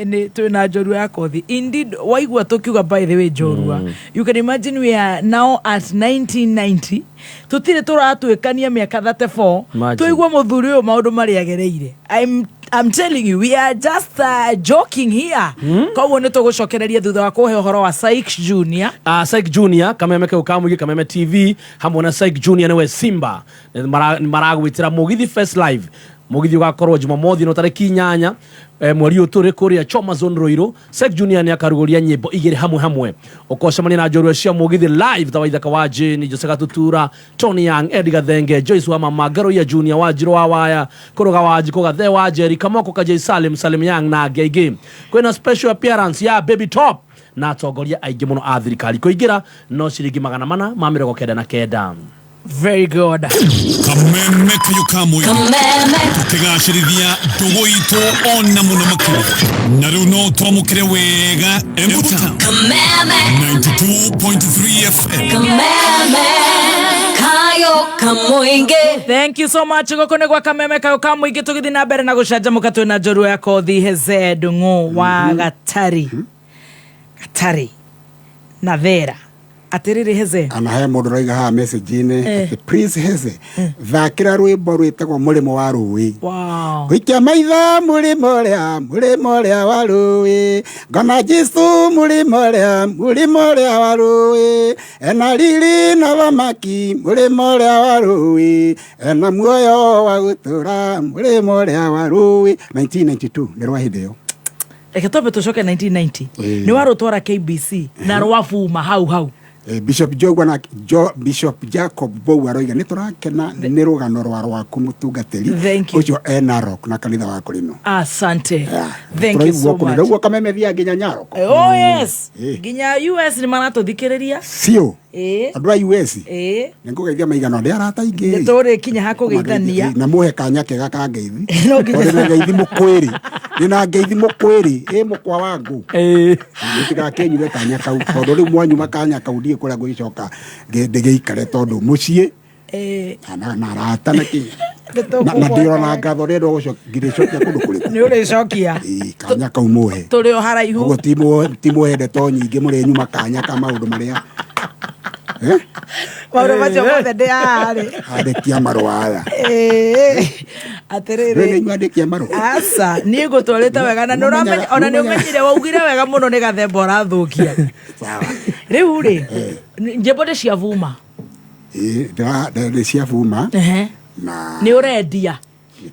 nĩ twĩna njorua ya kothi indeed waigua tũkiuga by the way njorua you can imagine we are now at 1990 tũtirĩ tũratuĩkania mĩaka 34 Imagine. tũigue mũthuri ũyũ maũndũ marĩa agereire I'm telling you we are just joking here koguo nĩ tũgũcokereria thutha wa kũhe ũhoro wa Syke Junior. Syke Junior kameme kau ka mũingĩ Kameme TV hamwe na Syke Junior nĩwe Simba maragwĩtĩra Mũgithi Fest Live Mũgithi ũgakorwo Jumamothi no tarĩki 8 mweri ũyũ tũrĩ kũrĩa Choma Zone Ruiru. Syke Junior nĩ akarugũria nyĩmbo igĩrĩ hamwe hamwe ũkocemania na njorua cia Mũgithi live ta Waithaka wa Jane, Jose Gatutura, Tony Young, Eddie Gathenge, Joyce wa Mama, Ngaruiya Junior, Wanjiru wa Waya, Kũrũga wa Njikũ, Gathe wa Njeri, Kamoko Kajei, Salim, Salim Young na angĩ aingĩ. Kwĩna special appearance ya Baby Top na atongoria aingĩ mũno a thirikari. Kũingĩra no ciringi 499. Very good. Kameme kayo ka mũingĩ. Kameme. Tũkĩgacĩrithia ndũgũ itũ ona mũno makĩria. Na rĩu no twamũkĩre wega Embu Town. Kameme. 92.3 FM. Kameme. Kayo kamuinge. Thank you so much. Gũkũ nĩ gwa Kameme kayo ka mũingĩ, tũgĩthiĩ na mbere na gũcanjamũka twĩ na njorua ya kothi Heze Ndung'u wa Gatari. Gatari na Thera. Atĩrĩrĩ Heze. Ana he mũndũ ũraiga haha message-inĩ Eh. atĩ, "Please Heze, thakĩra rwĩmbo rwĩtagwo Mũrĩmo wa Rũĩ." Wow. Gũikia maitha mũrĩmo ũrĩa, mũrĩmo ũrĩa wa rũĩ, ngona Jesũ mũrĩmo ũrĩa, mũrĩmo ũrĩa wa rũĩ, ena riri na thamaki mũrĩmo ũrĩa wa rũĩ, ena muoyo wa gũtũra mũrĩmo ũrĩa wa rũĩ. 1992 nĩ rwa hĩndĩ ĩyo. Reke twambe tũcoke 1990. Eh. Nĩ warũtwara KBC na rwabuma hau hau. Bishop Jogwa na jo, Bishop Jacob Bou aroiga nĩ tũrakena nĩ rũgano rwa rwaku mũtungatĩri. Thank you. Ũcio ena rock na kanitha wa Kũrĩno. Asante. Thank you so much. Ũguo kameme thiaga nginya Nyaroko. Oh yes. Eh. Nginya US nĩ maratũthikĩrĩria. Cio. Ĩĩ. Andũ a US. Ĩĩ. Nĩ ngũgeithia maigana ndĩ arata aingĩ. Nĩ tũrĩkinya ha kũgeithania. Na mũhe kanya kega ka ngeithi. No nginya. Tondũ na ngeithi mũkwĩrĩ. Ndĩna ngeithi mũkwĩrĩ ĩ mũkwa wa ngũ. Mũtigakĩnyure kanya kau tondũ rĩu mwanyuma kanya kau ndiĩ kũrĩa ngũgĩcoka ndĩgĩikare tondũ mũciĩ Eh. na arata na kĩ. Nĩ Na na tũkũgwata. ndĩrona ngatho rĩrĩa ngĩrĩcokia kũndũ kũrĩkũ. Nĩ ũrĩcokia. Ĩ, kanya kau mũhe. Tũrĩ o haraihu. Ũguo ti mũhe ndeto nyingĩ mũrĩnyuma kanya ka maũndũ marĩa. Eh? Maũndũ macio mothe ndĩ haha rĩ. Andĩki a marũa aya. Ĩĩ. Atĩrĩrĩ. Rĩu nĩ inyuĩ andĩki a marũa. Aca, niĩ ngũtwarĩte wega na nĩũramenya ona nĩ ũmenyire waugire wega mũno nĩ gathemba ũrathũkia. Rĩu rĩ, njĩmbo nĩ cia vuma. Ĩ, nĩ cia buma. Ehe. Na Nĩ ũrendia.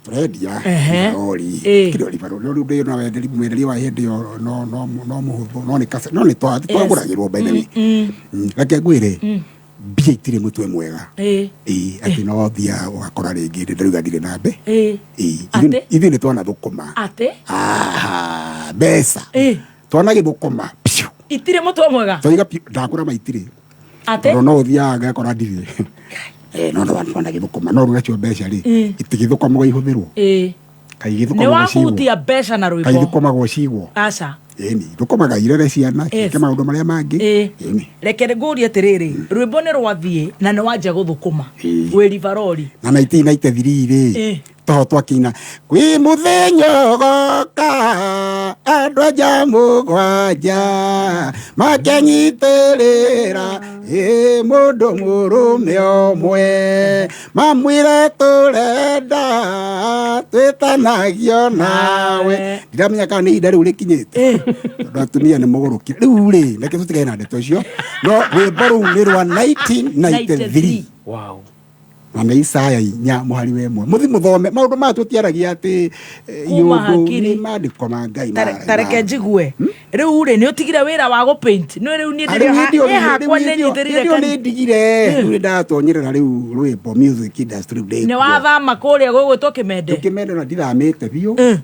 tũrendia Ehe. rori Ĩ. kĩrĩa ribarũ no rĩu ndĩ na wenderi mwenderie wa hĩndĩ ĩyo no mũhũthũ no nĩ kase no nĩ twagũragĩrwo by the way. Reke ngwĩre mbia itirĩ mũtwe mwega. Ĩ. Ĩ, atĩ no thiaga ũgakora rĩngĩ ndĩ ndĩrauga ndirĩ na mbe. Ĩ. Ĩ, Atĩ? ithuĩ nĩ twanathũkũma. Atĩ? Aha, mbeca. Ĩ. Twanagĩthũkũma piũ. Itirĩ mũtwe mwega. Twaiga piũ ndakũra maitirĩ. Atĩ? Tondũ no ũthiaga ngakora ndirĩ. No no twanagĩthũkũma no rĩu nacio mbeca rĩ itigĩthũkũmagwo ihũthĩrwo. Ĩ. Kaĩ Nĩ igĩthũkũmagwo cigwo. wahutia mbeca na Kaĩ rwĩmbo. ithũkũmagwo cigwo. Aca. Ĩni, thũkũmaga irere ciana Yes. ciĩke maũndũ marĩa mangĩ. Ĩ. Ĩni. Reke ngũrie atĩrĩrĩ, rwĩmbo nĩ rwathiĩ na nĩ wanjia gũthũkũma. Wĩ ribarori. Na 1993 rĩ Ĩ. toho twakĩina kwĩ mũthenya ũgoka andũ anja mũgwanja makenyitĩrĩra ĩ mũndũ mũrũme ũmwe mamwĩre tũrenda twĩtanagio nawe. Ndiramenya kana nĩ ihinda rĩu rĩkinyĩte tondũ atumia nĩ mũgũrũki rĩu rĩ reke tũtigane na ndeto icio no rwĩmbo rũu nĩ rwa 1993. Wow. Na nĩ Isaya 4 mũhari wa 1 mũthi mũthome maũndũ maya tũtiaragia atĩ Kuma iũndũ hakiri. nĩ maandĩko ma Ngai Tareke njigue. Rĩu rĩ, nĩ ũtigire wĩra wa gũpaint. Nĩ rĩu niĩ Ah, ndĩrĩ rĩu hĩndĩ ĩyo niĩ hakwa rĩu nĩ hĩndĩ ĩyo- nyitĩrĩire hĩndĩ ĩyo kani- nĩ ndigire rĩu nĩ ndatonyerera rĩu rwĩmbo music industry ndĩ Nĩ kuo. wathama kũrĩa gũgwĩtwo Kĩmende. Kĩmende na ndithamĩte biũ.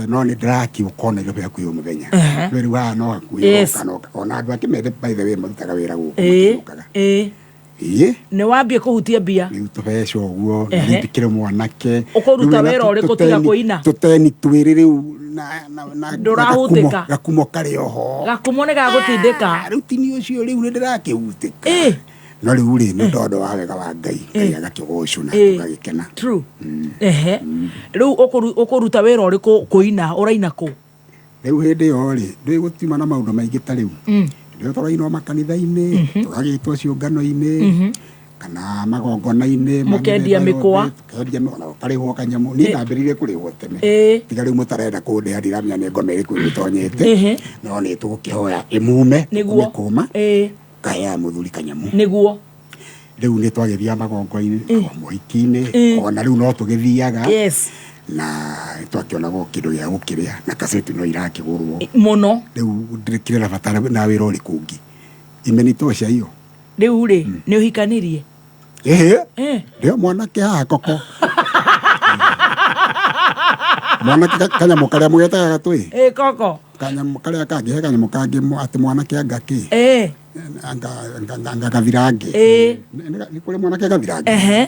No nĩ ndĩrakiũka ona Nairobi hakuhĩ o mũthenya. Ehe. No rĩu haha no hakuhĩ Yes. ũroka ona andũ a Kĩmende by the way marutaga wĩra gũkũ Ĩ. makĩũkaga. Ĩ. Ĩ. Nĩ wambie kũhutia mbia. Rĩu tũbeca ũguo na Ehe. rĩu ndikĩrĩ mwanake. Ũkũruta Rĩu wĩna wĩra ũrĩkũ tiga kũina? tũteni twĩrĩ rĩu na Ndũrahutĩka. gakumo karĩ oho. Gakumo nĩ gagũtindĩka. Rĩu tini ũcio rĩu nĩ ndĩrakĩhutĩka. No rĩu rĩ nĩ tondũ wa wega wa Ngai Ngai agakĩgocwo na Ĩ. tũgagĩkena. True. Ehe. Rĩu ũkũruta wĩra ũrĩkũ kũina ũraina kũ? Rĩu hĩndĩ ĩyo rĩ ndũĩ gũtiuma na maũndũ maingĩ ta rĩu. Rĩu tũrainwo makanitha-inĩ tũgagĩtwo ciũngano-inĩ kana magongona-inĩ ma Mũkendia mĩthemba mĩkwa. yothe, tũkendia mĩkwa na ũkarĩhwo kanyamũ. Niĩ ndambĩrĩirie kũrĩhwo tene. Ĩ. Tiga rĩu mũtarenda kũndĩha ndiramenya nĩ ngoma ĩrĩkũ ĩgĩtonyete. Ehe. No nĩ tũgũkĩhoya ĩmume Nĩguo. kũmĩkũma Ĩ. kaheaga mũthuri kanyamũ. Nĩguo. Rĩu nĩ twagĩthiaga magongona-inĩ o mohiki-inĩ ona rĩu no tũgĩthiaga. Yes. Na twakĩonagwo kĩndũ gĩa gũkĩrĩa na kaseti no irakĩgũrwo. Mũno. Rĩu ndĩkĩrĩ na bata na wĩra ũrĩkũ ũngĩ. Imenitosha hiyo. Rĩu rĩ, nĩ ũhikanirie? Ĩhĩ. Eh. Ndio mwanake haha koko. Mwanake kanyamũ karĩa mũgetaga gatwĩ. Ĩ koko. Kanyamũ karĩa kangĩ he kanyamũ kangĩ atĩ mwanake anga kĩ. Ĩ. Anga gathirange. Ĩĩ. Nĩ kũrĩ mwanake gathirange. Ehe.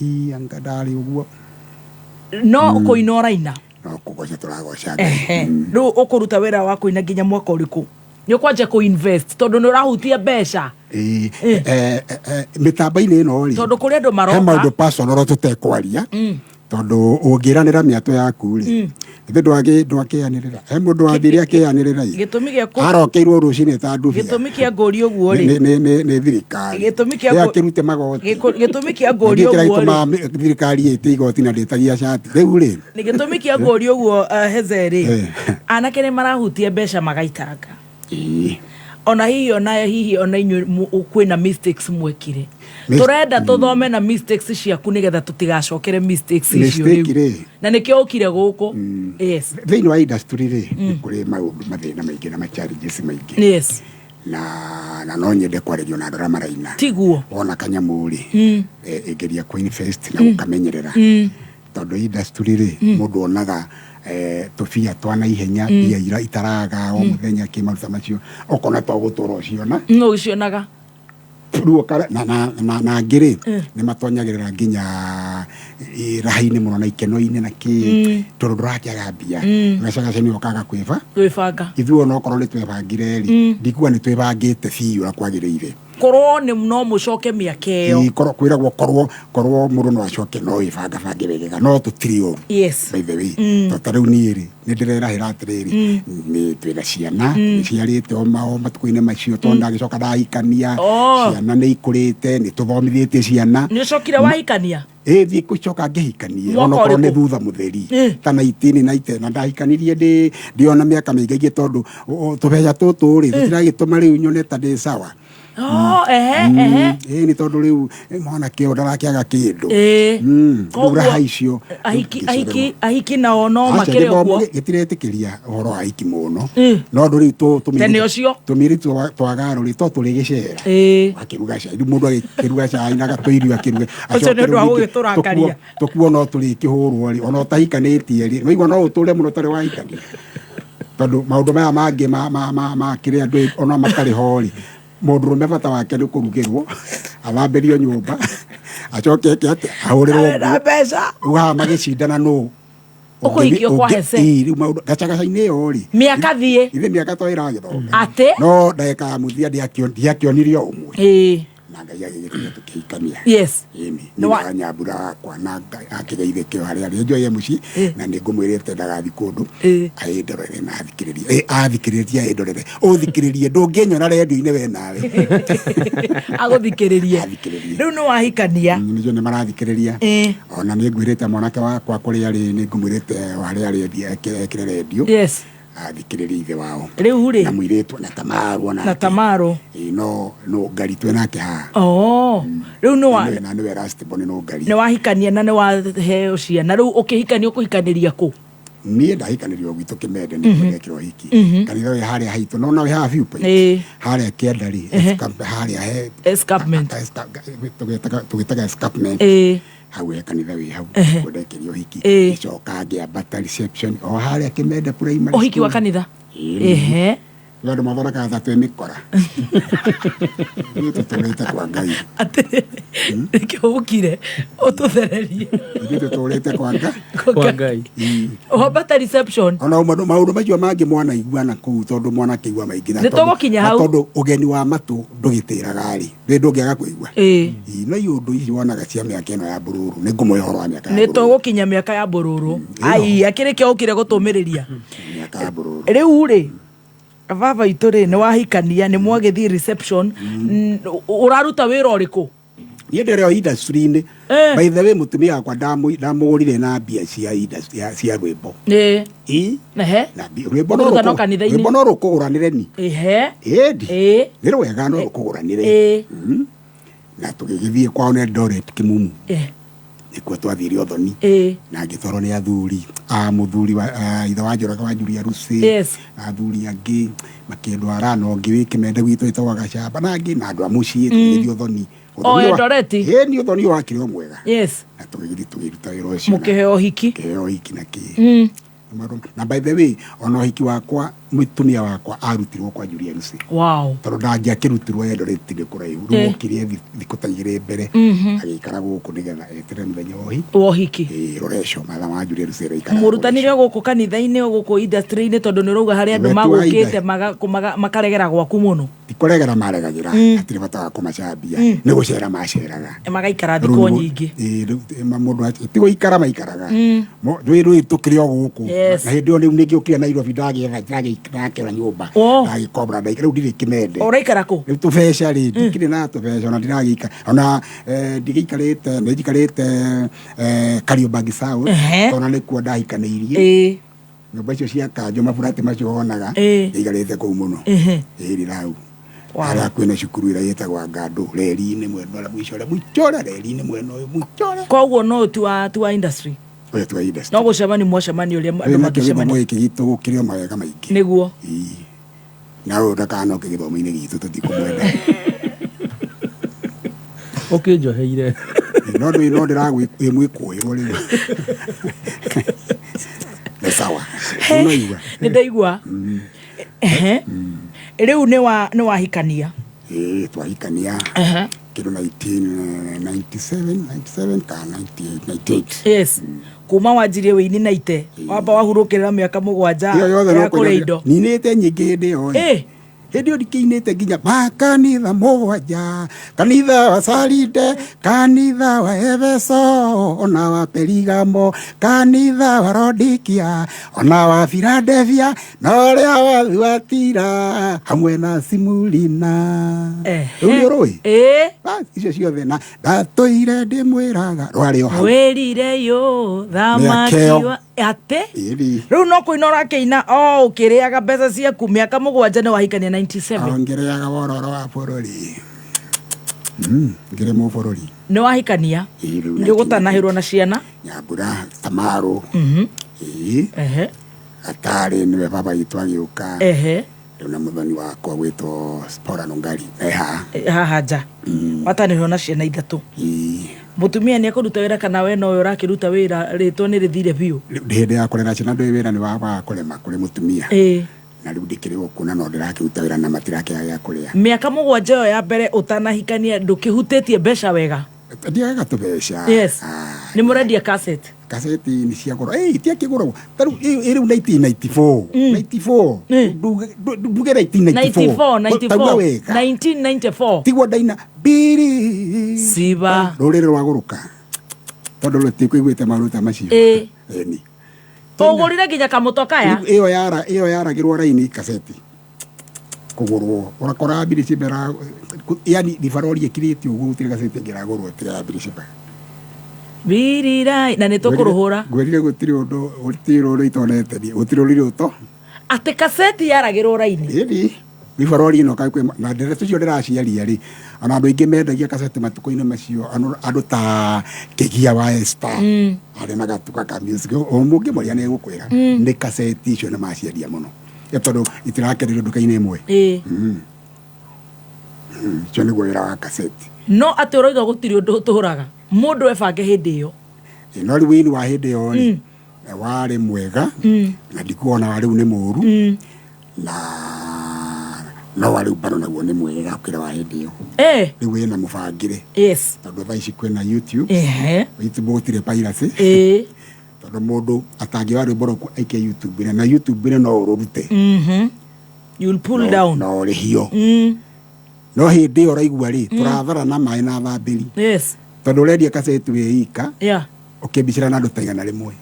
Ii, anga ndarĩ ũguo. No kũina ũraina. No kũgoca tũragoca Ngai. Ehe. Rĩu ũkũruta wĩra wa kũina nginya mwaka ũrĩkũ? Nĩ ũkwanja kũ invest tondũ nĩ ũrahutia mbeca. Ĩĩ, mĩtambo-inĩ ĩno rĩ, Tondũ kũrĩ andũ he maroka. maũndũ personal tũtekwaria, tondũ ũngĩranĩra mĩatũ yaku rĩ, ithe ndwakĩanĩrĩra, he mũndũ wathire akĩanĩrĩra ĩ, Gĩtũmi gĩa kũ arokeirwo rũcinĩ ta ndubia gĩtũmi kĩa ngũri ũguo nĩ rĩ. nĩ- nĩ thirikari Gĩtũmi kĩa Ĩ akĩrute magoti. Gĩtũmi kĩa ngũri Nĩkĩo ũguo rĩ. kĩragĩtũma thirikari ĩte igoti na ndĩtagia cati rĩu rĩ. Nĩ gĩtũmi kĩa ngũri ũguo, Heze rĩ. Eh. Anake nĩ marahutia mbeca magaitanga. Ĩĩ. Ona hihi ona hihi ona inyuĩ kwĩna mistakes mwekire. Tũrenda tũthome na mistakes ciaku nĩgetha tũtigacokere mistakes icio Mistake rĩu. rĩ. Na nĩkĩo ũkire gũkũ. Yes. Thĩinĩ wa industry rĩ, nĩ kũrĩ maũndũ, mathĩna maingĩ na ma challenges maingĩ. Na no nyende kwarĩrio na andũ arĩa maraina. Tiguo. Wona kanyamũ rĩ, ĩgeria kũ invest na gũkamenyerera, tondũ industry rĩ, mũndũ onaga tũbia twa naihenya, mbia ira itaraga o mũthenya kĩ maruta macio ũkona to gũtũra ũciona. No ũcionaga. Rĩu na angĩ rĩ, nĩ matonyagĩrĩra nginya raha-inĩ mũno na ikeno-inĩ na kĩ, tondũ ndũrakĩaga mbia. Gacagaca nĩ ũkaga kwĩba Gwĩbanga. Ithuĩ ona okorwo nĩ twebangire rĩ, ndikuga nĩ twĩbangĩte biũ ũrĩa kwagĩrĩire. Korwo nĩ no mũcoke mĩaka ĩyo. Ĩ, korwo kwĩragwo korwo mũndũ no acoke no wĩbangabange wegega, no tũtirĩ ũru. By the way, to ta rĩu niĩ rĩ, nĩ ndĩrerahĩra atĩrĩrĩ, nĩ twĩna ciana, nĩciarĩte o matukũ-inĩ macio, tondũ ndagĩcoka ndahikania. Ciana nĩ ikũrĩte, nĩ tũthomithĩtie ciana. Nĩ ũcokire wahikania? Ĩ, thiĩ gũcoka ngĩhikanie, Mwaka onokorwo nĩ ũrĩkũ? thutha mũtheri ta 1990, na ndahikanirie ndĩ ona mĩaka mĩingĩ, tondũ tũbeca tũtũ rĩ, tũtiragĩtũma rĩu nyone ta ndĩ sawa. Oh, ehe, ehe. Ĩ, nĩ tondũ rĩu mwanake ũyũ ndarakĩaga kĩndũ. Rĩu Koguo, raha icio ahiki ahiki ahiki nao no Aca, makĩrĩ gĩthomo ũguo. Gĩtiretĩkĩria ũhoro wa hiki mũno, no andũ rĩu Tene ũcio. Tũmĩrĩ twagaro rĩ, to tũrĩ gĩcera, akĩruga cai, rĩu mũndũ agĩkĩruga cai na gatũirio akĩruge. Ũcio nĩ ũndũ wa Acoke rĩu ningĩ gũgĩtũrakaria. Tũkuo no tũrĩkĩhũrwo rĩ, ona ũtahikanĩtie rĩ, waigua no ũtũre mũno ũtarĩ wahikania, tondũ maũndũ maya mangĩ ma kĩrĩa andũ ona matarĩ ho rĩ, mũndũrũme bata wake nĩ kũrugĩrwo, athambĩrio nyũmba, acoke eke atĩa, ahũrĩrwo Arĩ na nguo. mbeca. Rĩu haha magĩcindana nũ Ũkũhikio kwa Hese. Ĩ, rĩu maũndũ gacagaca-inĩ ĩyo rĩ, Mĩaka thiĩ. Ithe mĩaka to ĩragĩthonga. Atĩ? No ndagĩka ya mũthia ndiakĩonire o ũmwe. Na Ngai agĩgĩtiga tũkĩhikania. Ĩni, Nĩ wa- nĩ wa nyambura wakwa na Ngai akĩgeithĩke o harĩa arĩ, enjoy mũciĩ, na nĩ ngũmwĩrĩte ndagathi kũndũ, aĩndorere na athikĩrĩrie. Ĩ, athikĩrĩrie, aĩndorere, ũthikĩrĩrie, ndũngĩnyona rendio-inĩ we nawe. Agũthikĩrĩrie. Rĩu nĩ wahikania. Nĩcio nĩ marathikĩrĩria. Ona nĩ ngwĩrĩte mwanake wakwa kũrĩa arĩ, nĩ ngũmwĩrĩte o harĩa arĩ athiĩ ekĩre rendio. Athikĩrĩrie ithe wao. Rĩu rĩ. Na mũirĩtu na Tamaru ona. Na Tamaru. Ĩ, no ngari twĩ nake haha. Oh. Rĩu nĩ wa Na nĩwe last born no ngari. Nĩ wahikania na nĩ waheo ciana. Rĩu ũkĩhikania ũkũhikanĩria kũ? Niĩ ndahikanĩrio gwitũ Kĩmende, nĩ ndekĩrwo hiki. Kanitha ũyũ harĩa haitũ, no wĩ haha viewpoint. Harĩa kĩanda rĩ, harĩa he Escarpment. Tũgĩtaga escarpment. Hau he kanitha wĩ hau, ndekĩrio hiki. Ngĩcoka ngĩambata reception o harĩa Kĩmende primary Ũhiki wa school. kanitha. Ĩĩ. Rĩu andũ mathoraga ta twĩ mĩkora. Ithuĩ tũtũrĩte kwa Ngai. Nĩkĩo ũkire ũtũthererie. Ithuĩ tũtũrĩte kwa Ngai. Kwa Ngai. Wambata reception. Ona maũndũ macio mangĩ mwanaiguana kũu, tondũ mwanakĩigua maingĩ na Nĩ tũgũkinya na hau. Tondũ ũgeni wa matũ ndũgĩtĩraga rĩ, rĩ ndũngĩaga kũigua. Ĩĩ, no iũndũ ici wonaga cia mĩaka ĩno ya mbũrũrũ, nĩ ngũmũhe ũhoro wa mĩaka ya Nĩ mbũrũrũ. tũgũkinya mĩaka ya mbũrũrũ. Ai, akĩrĩ kĩo ũkire gũtũmĩrĩria. Mĩaka ya mbũrũrũ. Rĩu rĩ, baba itũ rĩ, nĩ wahikania, nĩ mwagĩthiĩ reception. Ũraruta wĩra ũrĩkũ? Niĩ ndĩrĩ o industry-inĩ. By the way, mũtumia wakwa ndamũgũrire na mbia cia industry cia rwĩmbo. Ĩ. Ehe. Na rwĩmbo no Ũkũruta no kanitha-inĩ. Rwĩmbo no rũkũgũranĩre ni. Ĩndi. Nĩ rwega no rũkũgũranĩre. Na tũgĩgĩthiĩ kwao nĩ Eldoret Kĩmumu. Nĩkuo twathire ũthoni. Na ngĩtwarwo nĩ athuri a mũthuri wa ithe wa Njoroge wa Julia Lucy. Na athuri angĩ makĩndwara, na ũngĩ wĩ Kĩmende gwitũ wĩtagwo Gacamba, na angĩ na andũ a mũciĩ, tũgĩthiĩ ũthoni. O Ũthoni Eldoret? Ĩĩ, nĩ ũthoni wakĩrĩ o mwega. Na tũgĩgĩthiĩ tũgĩruta wĩra ũcio. Mũkĩheo ũhiki. Kĩheo ũhiki na kĩ. Na by the way, ona ũhiki wakwa Mũtumia wakwa arutirwo kwa Julius. Wow. Tondũ ndangĩakĩrutirwo Eldoret nĩ kũraihu. Rĩu okire thikũ ta 2 mbere, agĩikara gũkũ nĩgetha eterere mũthenya wa ũhiki. Wa ũhiki. Ĩĩ, rũreco matha ma Julius ĩraikara. Mũrutanire gũkũ kanitha-inĩ, o gũkũ industry-inĩ, tondũ nĩ ũrauga harĩ andũ Wetu wa magũkĩte makaregera gwaku mũno. Ti kũregera maregagĩra, hatirĩ bata wa kũmacambia, nĩ gũcera maceraga. Magaikara Rĩu thikũ nyingĩ. Ĩĩ, rĩu mũndũ ti gũikara maikaraga. Rwĩ rwĩ tũkĩrĩ o gũkũ. Yes. Na hĩndĩ ĩyo rĩu nĩngĩũkire Nairobi, ndagĩetha ndakĩona nyũmba, ndagĩkombora, ndaikara. Rĩu ndirĩ kĩmende. Ũraikara kũ? Rĩu tũbeca rĩ, ndikĩrĩ na tũbeca, ona ndiragĩikara ona ndigĩikarĩte, nĩnjikarĩte Kariobangi South, tondũ nĩkuo ndahikanĩirie. Nyũmba icio cia kanjũ, maburati macio wonaga, ndiikarĩte kũu mũno. Ĩĩ, hau harĩa hakuhĩ na cukuru ĩrĩa ĩtagwo Ngandũ, reri-inĩ mwena ũrĩa mũico, ũrĩa mũico, ũrĩa reri-inĩ mwena ũyũ mũico ũrĩa. Koguo no ti wa industry. Ũyũ ti wa industry. No gũcemania mwacemania ũrĩa andũ Rĩu nakĩo gĩthomo mangĩcemania. Gĩkĩ gitũ gũkĩrĩ o mawega maingĩ. Nĩguo. Ĩĩ. Na ũyũ ndakanoke gĩthomo-inĩ gitũ, tũtikũmwenda. Ũkĩnjoheire. No ndĩ no ndĩragwĩ mwĩkũĩrwo rĩu nĩ sawa. Nĩũraigua? Nĩ ndaigua. Ehe. Rĩu nĩ wahikania. Ĩĩ, twahikania kĩndũ 1997, 97 kana 98, 98. Yes, kuma wanjirie wĩini na ite wamba wahurũkĩrĩra mĩaka 7 Ĩyo yothe ya no kũrĩa kũina. indo. Ninĩte nyingĩ hĩndĩ ĩyo ĩ. Hĩndĩ ĩyo ndikĩinĩte nginya makanitha 7, kanitha wa Saride, kanitha wa Efeso, ona wa Perigamo, kanitha wa Rodikia, ona wa Philadelphia, na ũrĩa wa Thuatira hamwe na Simulina. Rĩu nĩ ũrũĩ? Ĩĩ. Icio ciothe na ndatũire ndĩmwĩraga rwarĩ o hau. Wĩrire yũ thamaki Mĩaka ĩyo. wa atĩ Ĩri. Rĩu no kũina ũrakĩina o ũkĩrĩaga mbeca ciaku mĩaka 7 nĩ wahikania 97. Ngĩrĩaga wororo wa bũrũri. Ngĩrĩ mũbũrũri. Nĩ wahikania. Ĩĩ, rĩu Nĩ ũgũtanahĩrwo na ciana. Nyambura Samaru. Ĩĩ. Gatarĩ nĩwe baba witũ agĩũka. Rĩu na mũthoni wakwa gwĩtwo Spora Nungari e haha. Haha nja. Watanĩrwo na ciana 3. Mũtumia nĩ ekũruta wĩra kana we nowe ũrakĩruta wĩra, rĩtwa nĩ rĩthire biũ? Rĩu hĩndĩ ya kũrera ciana ndũĩ wĩra nĩ wabaga kũrema kũrĩ mũtumia. Na rĩu ndĩkĩrĩ gũkũ na no ndĩrakĩruta wĩra na matirakĩaga gĩa kũrĩa. Mĩaka 7 ĩyo ya mbere ũtanahikania ndũkĩhutĩtie mbeca wega? Ndiagaga tũbeca. Yes, nĩ mũrendia cassette? Kaseti nĩ cia goro. Ĩĩ, itiakĩgũragwo ta rĩu ĩ rĩu 1994, 94, nduge 1994. 94. Tauga 94. Wega. 1994. Tiguo ndaina biri siba rũrĩrĩ rwagũrũka tondũ rũtikuiguĩte maũndũ ta macio. Ĩni. Ũgũrire nginya kamũto kaya? Rĩu ĩyo yara ĩyo yaragĩrwo raini, kaseti kũgũrwo ũrakora mbiri cibera, yani ribarori ĩkirĩte ũguo gũtirĩ kaseti ĩngĩragũrwo tiga ya mbiri cibera. Birirai na nĩ tũkũrũhũra. Ngwĩrire gũtirĩ ũndũ, gũtirĩ ũndũ itonete niĩ, gũtirĩ ũrĩ ũto. Atĩ kaseti yaragĩrwo raini? Ĩni, ribarori ĩno na ndeto icio ndĩraciaria rĩ, ona andũ aingĩ mendagia kaseti matukũ-inĩ macio, andũ ta Kĩgia wa Esther, arĩ na gatuka ka music o mũngĩmũria nĩ egũkwĩra. Nĩ kaseti icio nĩ maciendia mũno. Tondũ itirakenderio nduka-inĩ ĩmwe. Ũcio nĩguo wĩra wa kaseti. No atĩ ũroiga gũtirĩ ũndũ ũtũraga mũndũ ebange hĩndĩ ĩyo. Ĩ, no rĩu wĩini wa hĩndĩ ĩyo rĩ, warĩ mwega, na ndikuona wa rĩu nĩ mũru, na no wa rĩu bado naguo nĩ mwega gũkĩra wa hĩndĩ ĩyo. Rĩu wĩna mũbangĩre. Tondũ thaa ici kwĩna YouTube. YouTube gũtirĩ piracy. Tondũ mũndũ atangĩoya rwĩmbo rwaku aikie YouTube-inĩ, na YouTube-inĩ no ũrũrute. You'll pull down. No ũrĩhio. No hĩndĩ ĩyo ũraigua rĩ, tũrathara na maĩ na thambĩri. Tondũ ũrendia kaseti wĩ ika, ũkĩmbicĩra na andũ ta 100.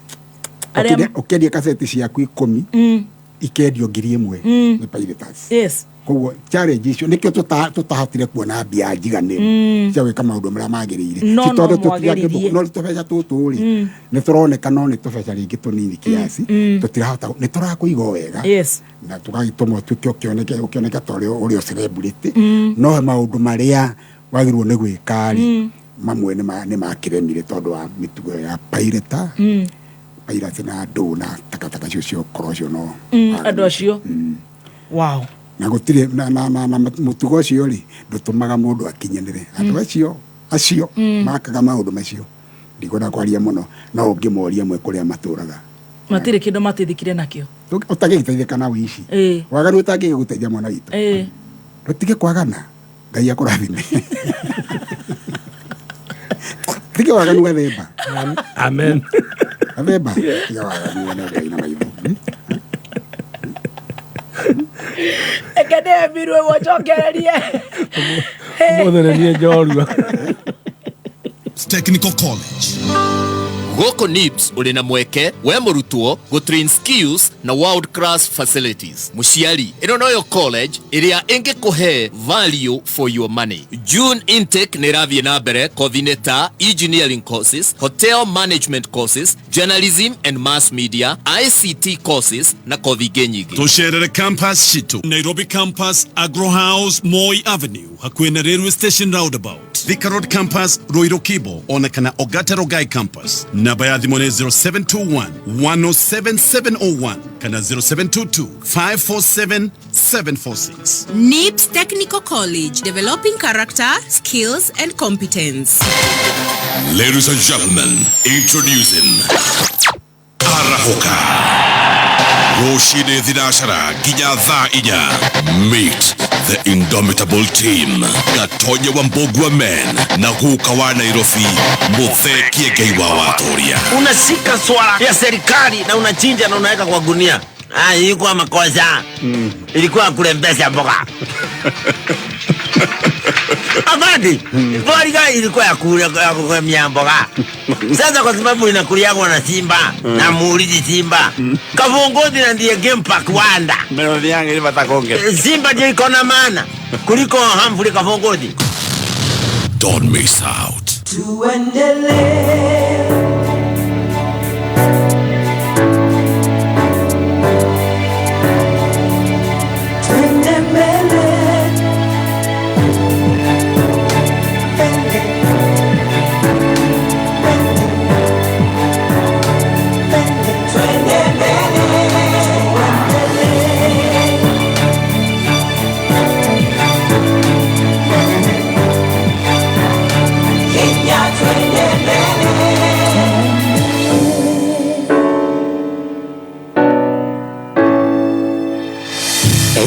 Ũkĩendia kaseti ciaku 10, ikendio 1000, nĩ pirates. Koguo challenge icio nĩkĩo tũtahotire kuona mbia njiganĩru cia gwĩka maũndũ marĩa magĩrĩire. No, Ti no tondũ mwagĩririe. no tũbeca tũtũ rĩ, nĩ tũroneka no nĩ tũbeca rĩngĩ tũnini kiasi, tũtirahota, nĩ tũrakũiga o wega, na tũgagĩtũma ũtuĩke ũkĩoneke ta ũrĩa ũrĩ o celebrity, no maũndũ marĩa wagĩrĩirwo nĩ gwĩka rĩ, mamwe nĩ makĩremire tondũ wa mĩtugo ĩyo ya pirate, piracy na ndũ na takataka icio cia ũkora ũcio no Andũ acio. Wow. Na gũtirĩ na mũtugo ũcio rĩ, ndũtũmaga mũndũ akinyanĩre. Andũ acio makaga maũndũ macio, ndikwenda kwaria mũno, no ũngĩmoria amwe kũrĩa matũraga. Matirĩ kĩndũ matithikire nakĩo. Ũtangĩgĩteithĩka na ũici. Ĩĩ. Waganu ũtangĩgĩgũteithia mwana witũ. Ĩĩ. Tũtige kwagana. Ngai akũrathime. Tige waganu gathemba. Amen. Gathemba. Tiga waganu wone Ngai na maitho. Reke ndĩemirwo ĩmwe njokererie. Mũthĩ nĩ niĩ njorua. Technical College. Gũkũ NIBS ũrĩ na mweke we mũrutwo gũtrain skills na world class facilities. Mũciari, ĩno noyo college ĩrĩa ĩngĩkũhe value for your money. June intake nĩ ĩrathiĩ na mbere kothi-inĩ ta engineering courses, hotel management courses, journalism and mass media, ICT courses na kothi ingĩ nyingĩ. Tũcerere campus citũ Nairobi campus, Agro House, Moi Avenue, hakuhĩ na railway station roundabout, Thika Road campus, Ruiru Kibo, ona kana Ogata Rogai campus. Namba ya thimũ nĩ 0721 107 701 kana 0722 547 746. NIBS Technical College, developing character, skills, and competence. Ladies and gentlemen, introducing Arahoka. Rũcinĩ thinacara nginya thaa 4. Meet the indomitable team. Gatonye wa Mbogua Men na guka wa Nairobi Muthee Ngai wa Watoria. Unashika swala ya serikali na unachinja na unaweka kwa gunia. Ah, ilikuwa makosa. Ilikuwa kulembesha mboga. Afandi, mboga ilikuwa ya kula ya kulemia mboga. Sasa kwa sababu inakuliagwa na simba na muulizi simba. Kavongozi na ndiye game park Wanda. Melodi yangu ili batakonge. Simba ndio iko na maana kuliko Humphrey Kavongozi. Don't miss out. Tuendelee. Twende mbele. Mbele. Mbele. Mbele. Twende mbele. Tuendelee. Kenya twende mbele.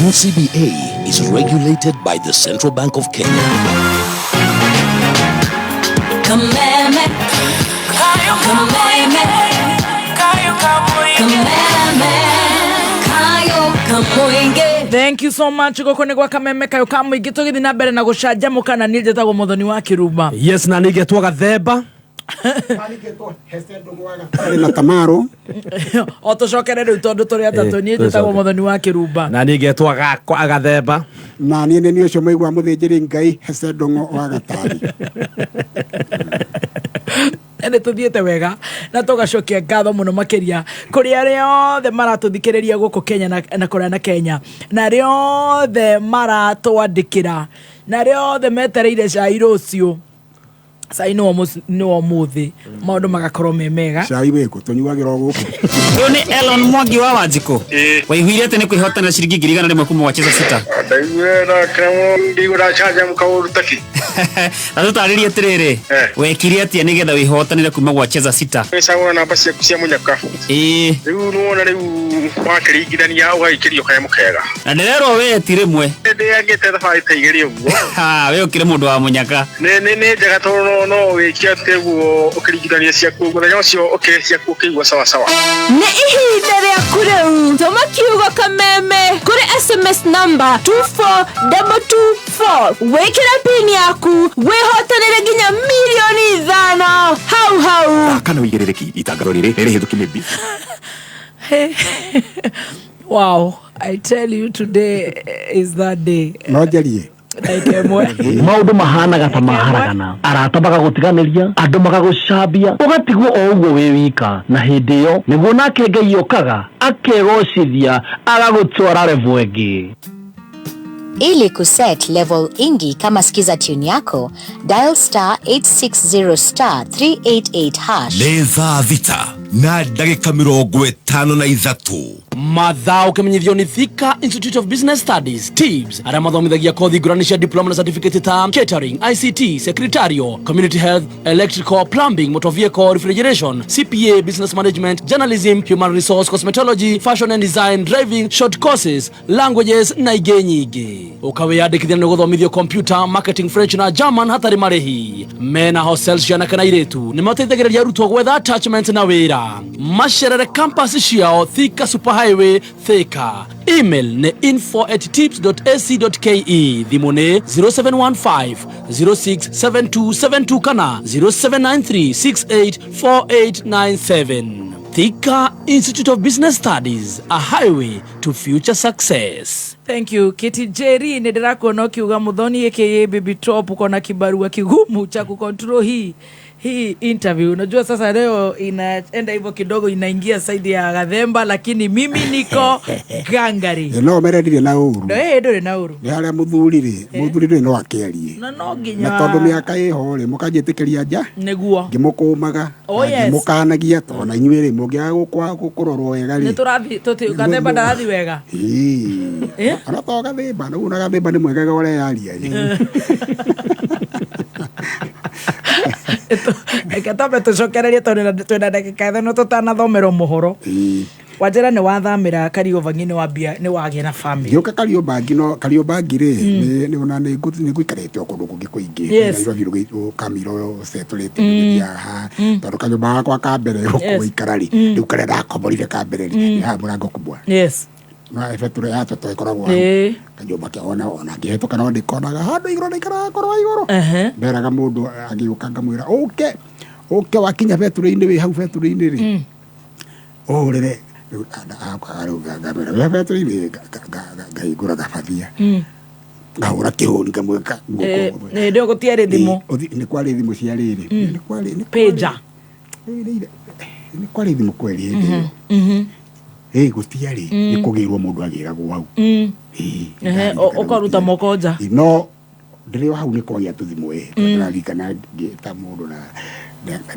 NCBA is regulated by the Central Bank of Kenya. Kameme. Kameme. Kameme. Kayo Kamoinge. Thank you so much. Gũkũ nĩ gwa Kameme Kayo ka Mũingĩ, tũgĩthiĩ na mbere na gũcanjamũka na niĩ njĩtagwo Mũthoni wa Kĩruma. Yes, na nĩngetwo Gathemba. Arĩ na Tamaro. O tũcokere rĩu tondũ tũrĩ atatũ. Niĩ njĩtagwo Mũthoni wa Kĩrumba. Na niĩ ngetwo gakwa Gathemba. Na niĩ nĩ niĩ ũcio maigua mũthĩnjĩri Ngai Hece Ndung'u wa Gatari. Nĩ tũthiĩte wega na tũgacokia ngatho mũno makĩria kũrĩ arĩa othe maratũthikĩrĩria gũkũ Kenya na kũrĩa na Kenya, na arĩa othe maratwandĩkĩra, na arĩa othe metereire cai rũciũ. Cai nĩ wa ũmũthĩ, maũndũ magakorwo me mega. Cai wĩkũ tũnyuagĩra o gũkũ. Ũyũ nĩ Elon Mwangi wa Wanjikũ. Waiguire atĩ nĩ kwĩhotana ciringi 100,000 kuma wacheza sita. Ndaiguire na kĩramo ndigũ ndacanjamũka ũru taki. Na tũtarĩrie atĩrĩrĩ, wekire atĩa nĩgetha wĩhotanĩre kuma gwa cheza sita? Wĩcagũra namba ciaku cia mũnyaka. Rĩu nĩwona rĩu wakĩringithania ũgagĩkĩrio kanyamũ kega. Na ndĩrerwo we ti rĩmwe. Ndĩangĩte thabarĩ ta igĩrĩ ũguo. Ha, we ũkĩrĩ mũndũ wa mũnyaka. Nĩ njega tondũ no wĩke atĩ ũguo ũkĩringithania ciaku mũthenya ũcio ũkĩrĩ ciaku ũkĩigua sawa sawa. Nĩ ihinda rĩaku rĩu, tũma kiugo Kameme kũrĩ SMS number 24224, wĩkĩre pin yaku wĩhotanĩre nginya 5 mirioni hau hau. Kana wĩigĩrĩrĩki itangatho rĩrĩ nĩ rĩhĩtũki nĩ Wow, I tell you, today is that day. No njarie. Ndagĩka ĩmwe. Maũndũ mahanaga ta maharagana, arata magagũtiganĩria, andũ magagũcambia, ũgatigwo o ũguo wĩ wika, na hĩndĩ ĩyo nĩguo nake Ngai okaga akegocithia agagũtwara level ĩngĩ. Ili kuset level ingi kama skiza tune yako, dial *860*388#. Nĩ thaa 6 na ndagĩka 53. Mathaa ũkĩmenyithio nĩ Thika Institute of Business Studies TIBS arĩa mathomithagia kothi ngũrani cia diploma na certificate ta catering, ICT, secretarial, community health, electrical, plumbing, motor vehicle, refrigeration, CPA, business management, journalism, human resource, cosmetology, fashion and design, driving, short courses, languages na ingĩ nyingĩ. Ũkawĩyandĩkithia nĩ gũthomithio computer, marketing, French na German hatarĩ marĩhi. Mena hostel cia anake na airĩtu nĩ mateithagĩrĩria arutwo gwetha attachment na wĩra. Macerere campus ciao Thika Super Highway Thika. Email nĩ info at tips.ac.ke, thimũ nĩ 0715 067272 kana 0793684897. Thika Institute of Business Studies, a highway to future success. Thank you Kiti Jerry, nĩ ndĩrakuona ũkiuga Muthoni aka Baby Top uko na kibarua kigumu cha kucontrol hii interview. Unajua sasa leo inaenda hivyo kidogo, inaingia side ya Gathemba, lakini mimi niko gangari. No mere ndirĩ na ũru. No, eh, ndũrĩ na ũru. Nĩ harĩa mũthuri rĩ, mũthuri rĩ no akĩarie. Na no nginya Na tondũ mĩaka ĩho rĩ, mũkanjĩtĩkĩria nja nĩguo ngĩmũkũmaga Oh, na yes. ngĩmũkanagia tondũ na inyuĩ rĩ mũngĩaga kũrorwo wega nĩ rĩ. tũrathi tũti Gathemba ndarathi wega. Ĩĩ. Eh? Ona to Gathemba, rĩu ona Gathemba nĩ mwega ũreyaria ĩ. Reke twambe tũcokererie tondũ twĩna ndagĩka ithano tũtanathomerwo mohoro. Wanjĩra nĩ wathamĩra Kariobangi, nĩ wambia nĩ wagĩa na family. Ngĩũka Kariobangi, no Kariobangi rĩ, nĩ ona nĩ ngũikarĩte o kũndũ kũngĩ kũingĩ. Yes. Nairobi rũgĩ- Kamiro setũrĩte gĩthiaga ha tondũ kanyũmba gakwa ka mbere gũkũ gũikara rĩ, rĩu karĩa ndakomborire ka mbere rĩ, nĩ haha mũrango kubwa Yes. no ebetũrũ ya tũtũ ĩkoragwo hau. Kanyũmba ke ona ngĩhetũka no ndĩkonaga handũ igũrũ ndaikaraga korwa igũrũ. Nderaga mũndũ agĩũka ngamwĩra ũke ũke wakinya betũrũ-inĩ wĩ hau betũrũ-inĩ rĩ, ũhũrĩre rĩu akoraga rĩu ngamwĩra wĩ betũrũ-inĩ, ngahingũra gabathia, ngahũra kĩhũri ngamwĩka guoko. Hĩndĩ ĩyo gũtiarĩ thimũ. Nĩ kwarĩ thimũ cia rĩrĩ, nĩ kwarĩ nĩ Pager. nĩ kwarĩ thimũ kweri hĩndĩ ĩyo. Ĩ gũtiarĩ, nĩ kũgĩrwo mũndũ agĩragwo hau. Ĩĩ, Ehe, ũkaruta moko nja. Ĩ, no ndĩrĩ o hau nĩ kwagĩa tũthimũ ĩ, ndĩraririkana ngĩta mũndũ na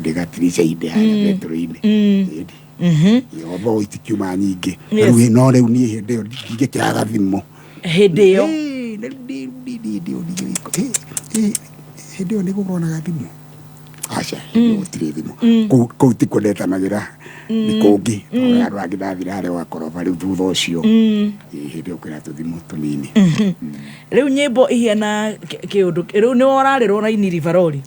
ndĩgatirica-inĩ harĩa betũrũ-inĩ. Ĩni. Although itikiuma nyingĩ. Yes. Rĩu no rĩu niĩ hĩndĩ ĩyo ndingĩkĩraga thimũ. Hĩndĩ ĩyo. Ĩ, na rĩu hĩndĩ ĩyo nĩ gũkorwo thimũ. Aca, hĩndĩ ĩyo gũtirĩ thimũ. Kũu tikuo ndetanagĩra, nĩ kũngĩ. Tondũ andũ angĩ ndathire harĩa ũgakoroba rĩu thutha ũcio. Ĩ, hĩndĩ ĩyo kwĩna tũthimũ tũnini. Rĩu nyĩmbo ihiana kĩũndũ rĩu nĩ worarĩrwo na ini Rivaroli.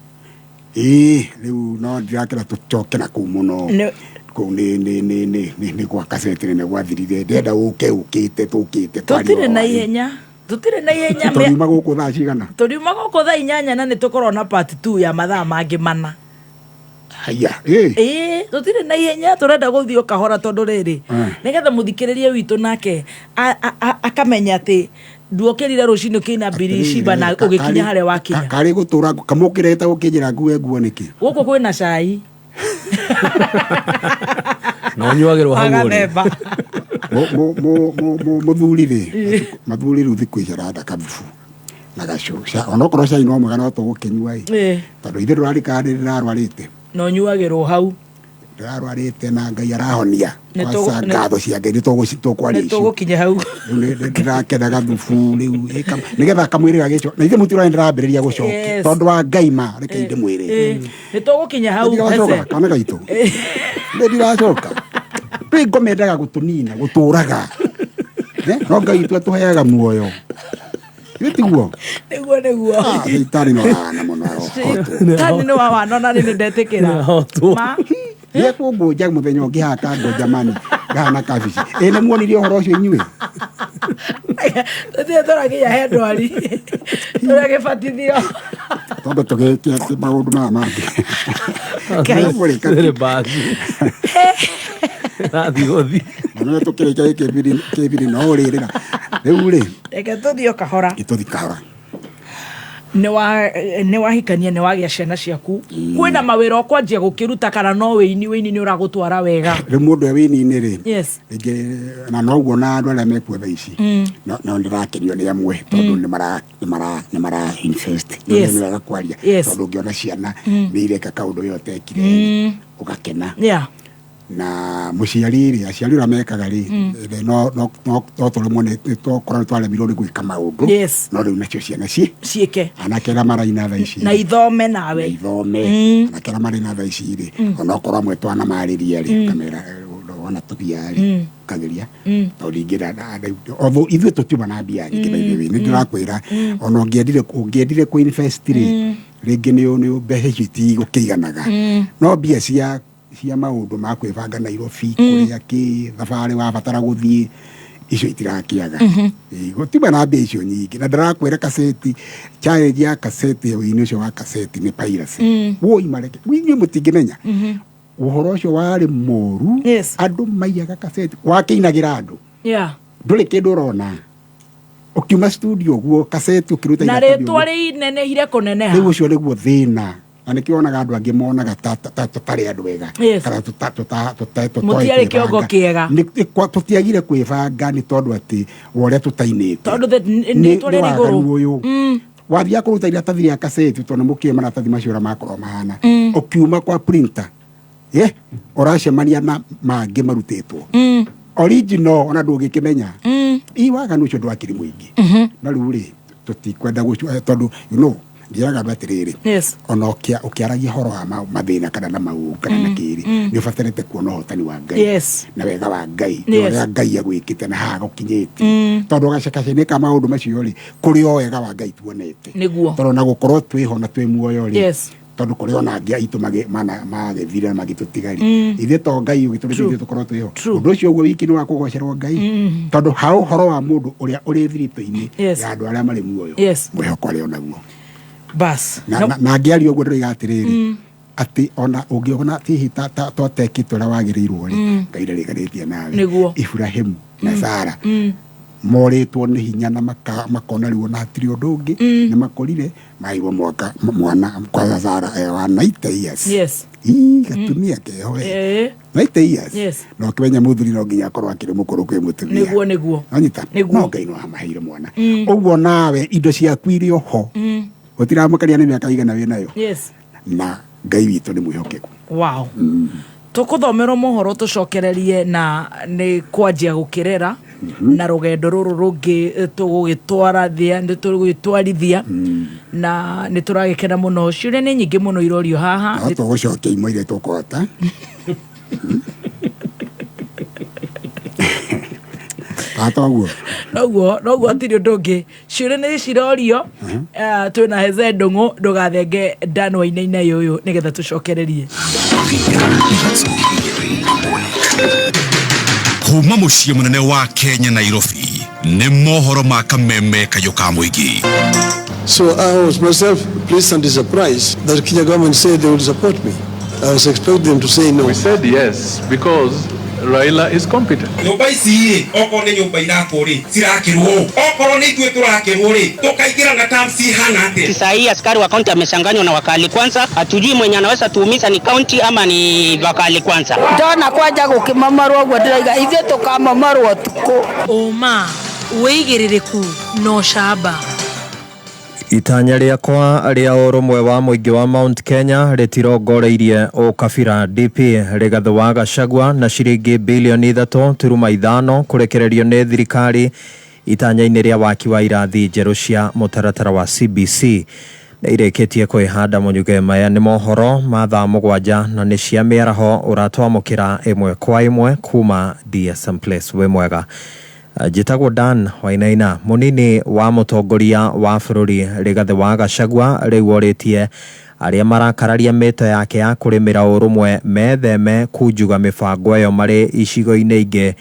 Ĩĩ, rĩu no ndirakĩra tũcoke na kũu mũno. Nĩ- Kũu nĩ nĩ nĩ nĩ nĩ nĩ gwa kaseti nĩ gwathirire. Ndĩrenda ũke ũkĩte tũkĩte twarie Tũtirĩ ũhoro na wa rĩu. ihenya. Tũtirĩ na ihenya. Tũriuma gũkũ thaa cigana? Tũriuma gũkũ thaa 8 na nĩ tũkorwo na part 2 ya mathaa mangĩ 4. Haya, ĩ. Ĩĩ, tũtirĩ na ihenya, tũrenda gũthiĩ o kahora tondũ rĩrĩ, nĩgetha mũthikĩrĩria witũ nake akamenya atĩ nduokĩrire rũcinĩ ũkĩina mbiricimba na ũgĩkinya harĩa wakinya. Karĩ gũtũra kamũkĩrĩte gũkĩnjĩra ngue nguo nĩkĩ? Gũkũ kwĩna cai. Na ũnyuagĩrwo hau ũrĩ. Agathemba. Mũthuri rĩ, mathuri rĩu thikũ ici aranda kathubu na gacũ. Onokorwo cai no mwega no tũgũkĩnyua ĩ. Tondũ ithe ndũrarikana nĩ ndĩrarwarĩte. Na ũnyuagĩrwo hau. Ndĩrarwarĩte na Ngai arahonia. Nĩ Kwanza ngatho cia Ngai nĩ tũkwaria Nĩ icio. tũgũkinya hau. Rĩu nĩ ndĩrakena gathubu rĩu nĩgetha kamwĩrĩ gagĩcoka. Na ithe mũtirona ndĩrambĩrĩria gũcokia. Yes. Tondũ wa Ngai ma reke ndĩmwĩre. Nĩ tũgũkinya hau. Ndiracoka Hese. kana gaitũ. Nĩ ndiracoka. Rĩu ngoma endaga gũtũnina, gũtũraga. No Ngai witũ atũheaga muoyo. Nĩ tiguo? Nĩguo nĩguo. Ah, Shaitani no wana mũno arokotwo. Tani nĩ wa wana ona nĩ ndetĩkĩra. Ma. Nĩekũngũnja mũthenya ũngĩ haha kangũnja mani ngahana kabici. Ĩ nĩ muonirie ũhoro ũcio inyuĩ? Tũtirĩ tũrakinya he ndwari. Tũragĩbatithio. Tondũ tũgĩke atĩ maũndũ maya mangĩ. Ngai. Rĩrĩ basi. Rathiĩ gũthiĩ. Na nĩwe tũkĩrĩkia gĩkĩ kĩbiri no ũrĩrĩra. Rĩu rĩ, Reke tũthiĩ o kahora. tũthiĩ kahora. Nĩ wahikania, nĩ wagĩa ciana ciaku, kwĩna mawĩra ũkwanjia gũkĩruta kana no wĩini wĩini nĩ ũragũtwara wega? Rĩu mũndũ e wĩini-inĩ rĩ, Yes. rĩngĩ na noguo na andũ arĩa mekuo thaa ici, no ndĩrakenio nĩ amwe tondũ nĩ mara invest. Yes. Nĩ wega kwaria Yes. tondũ ũngĩona ciana nĩ ireka kaũndũ we ũtekire, ũgakena. Yeah. Na mũciari rĩ, aciari ũrĩa mekaga rĩ, no no no no tũremwo nĩ twakorwo nĩ twaremirwo nĩ gwĩka maũndũ, no rĩu nacio ciana ci ciĩke anake arĩa maraina thaa ici na ithome nawe. Na ithome. Anake arĩa maraina thaa ici rĩ, onokorwo amwe twanamarĩria rĩ, kamera wona tũbia rĩ, ũkageria tondũ ingĩra although ithuĩ tũtiuma na mbia nyingĩ, by the way nĩ ndĩrakwĩra, ona ũngĩendire kũ invest rĩ, rĩngĩ nĩ mbeca icio itigũkĩiganaga, no mbia cia maũndũ ma kwĩbanga Nairobi, kũrĩa kĩ thabarĩ wabatara gũthiĩ, icio itirakĩaga. Ĩĩ, gũtiuma na mbia icio nyingĩ, na ndĩrakwĩra kaseti, challenge ya kaseti, ũini ũcio wa kaseti nĩ piracy. Woi mareke, inyuĩ mũtingĩmenya ũhoro ũcio warĩ mũru. Andũ maiyaga kaseti, wakĩinagĩra andũ, ndũrĩ kĩndũ ũrona ũkiuma studio ũguo, kaseti ũkĩruta na iratathi rĩtwa ũguo. rĩinenehire kũneneha. Rĩu ũcio nĩguo thĩna, na nĩkĩo wonaga andũ angĩ monaga ta tũtarĩ andũ ega, kana tũtoĩ Mũtiarĩ kĩongo kwĩbanga. kĩega. Tũtiagire kwĩbanga nĩ tondũ atĩ wa ũrĩa tũtainĩte. Tondũ rĩtwa nĩ rĩrĩ waganu igũrũ. Ũyũ wathiaga kũruta iratathi rĩa kaseti, tondũ nĩ mũkĩũĩ maratathi macio ũrĩa makorwo mahana, ũkiuma kwa printer ye ũracemania na mangĩ marutĩtwo original, ona ndũngĩkĩmenya. I waganu ũcio ndwakĩrĩ mũingĩ, no rĩu rĩ tũtikwenda tondũ njĩraga andũ atĩrĩrĩ, ona ũkĩaragia ũhoro wa mathĩna kana na maũũ kana na kĩrĩ, nĩ ũbatarĩte kuona ũhotani wa Ngai na wega wa Ngai na ũrĩa Ngai agwĩkĩte na haha gũkinyĩtie, tondũ gacakaca-inĩ ka maũndũ macio rĩ, kũrĩ o wega wa Ngai tuonete. Tondũ ona gũkorwo twĩho na twĩ muoyo rĩ, tondũ kũrĩ ona angĩ aitũ magĩthire na magĩtũtiga rĩ, ithuĩ to Ngai ũgĩtũrĩte ithuĩ tũkorwo twĩho. Ũndũ ũcio ũguo wiki nĩ wa kũgocerwo Ngai, tondũ ha ũhoro wa mũndũ ũrĩa ũrĩ thiritũ-inĩ ya andũ arĩa marĩ muoyo, mwĩhoko arĩ onaguo. Bas. Na ngĩaria ũguo ndĩroiga atĩrĩrĩ, atĩ ona ũngĩona hihi ta twatekĩte ũrĩa wagĩrĩirwo rĩ, Ngai ndarĩganĩtie nawe. Ibrahimu na Sara morĩtwo nĩ hinya na makona rĩu ona hatirĩ ũndũ ũngĩ, nĩ makorire maheirwo mwaka mwana kwa Sara wa 90 years. Ii, gatumia keho we. 90 years. Na ũkĩmenya mũthuri no nginya akorwo akĩrĩ mũkũrũ kwĩ mũtumia. Nĩguo nĩguo. Wanyita? Nĩguo. No Ngai no amaheire mwana. Ũguo nawe indo ciaku irĩ oho, gũtiramũkania nĩ mĩaka igana wĩ nayo, na Ngai witũ nĩ mwĩhokeku. Wow. Tũkũthomerwo mohoro tũcokererie na nĩ kwanjia gũkĩrera na rũgendo rũrũ rũngĩ, tũgũgĩtwarathia nĩ tũgũgĩtwarithia na nĩ tũragĩkena mũno. Ciũria nĩ nyingĩ mũno irorio haha. No tũgũcokia imwe iria tũkũhota. Toguo. Noguo hatirĩ ũndũ ũngĩ, ciũria nĩ cirorio. Twĩna Heze Ndũng'ũ, ndũgathenge Dan Wainaina ũyũ nĩgetha tũcokererie. Kuma mũciĩ mũnene wa Kenya Nairobi, nĩ mohoro ma kameme kayũ ka mũingĩ. So I was myself pleasantly surprised that Kenya government said they would support me. I was expecting them to say no. We said yes because Raila is competent. Nyũmba ici rĩ, okorwo nĩ nyũmba irakwo rĩ, cirakĩrwo, okorwo nĩ ithuĩ tũrakĩrwo rĩ, tũkaingĩra na terms ihana atĩa? Saa hii askari wa kaunti amechanganywa na wakali kwanza, hatujui mwenye anaweza tuumiza ni kaunti ama ni wakali kwanza. Ndona kwanja gũkĩmomorwo ũguo ndĩroiga ithuĩ tũkamomorwo ũtukũ. Ũma wĩigĩrĩrĩku na ũcamba. Itanya rĩakwa rĩa ũrũmwe wa mũingĩ wa Mount Kenya rĩtirongoreirie ũkabira. DP Rigathĩ wa Gachagua na ciringi bilioni 3.5 kũrekererio nĩ thirikari itanya-inĩ rĩa waki wa irathi njerũ cia mũtaratara wa CBC nĩ irĩkĩtie kwĩhanda mũnyuge. Maya nĩ mohoro ma thaa 7 na nĩ cia mĩaraho ũratwamũkĩra ĩmwe kwa ĩmwe kuma DSM Place. Wĩ mwega, njĩtagwo Dan Wainaina. Mũnini wa mũtongoria wa bũrũri Rigathĩ wa Gachagua rĩu orĩtie arĩa marakararia mĩto yake ya kũrĩmĩra ũrũmwe metheme kunjuga mĩbango ĩyo marĩ icigo-inĩ ingĩ,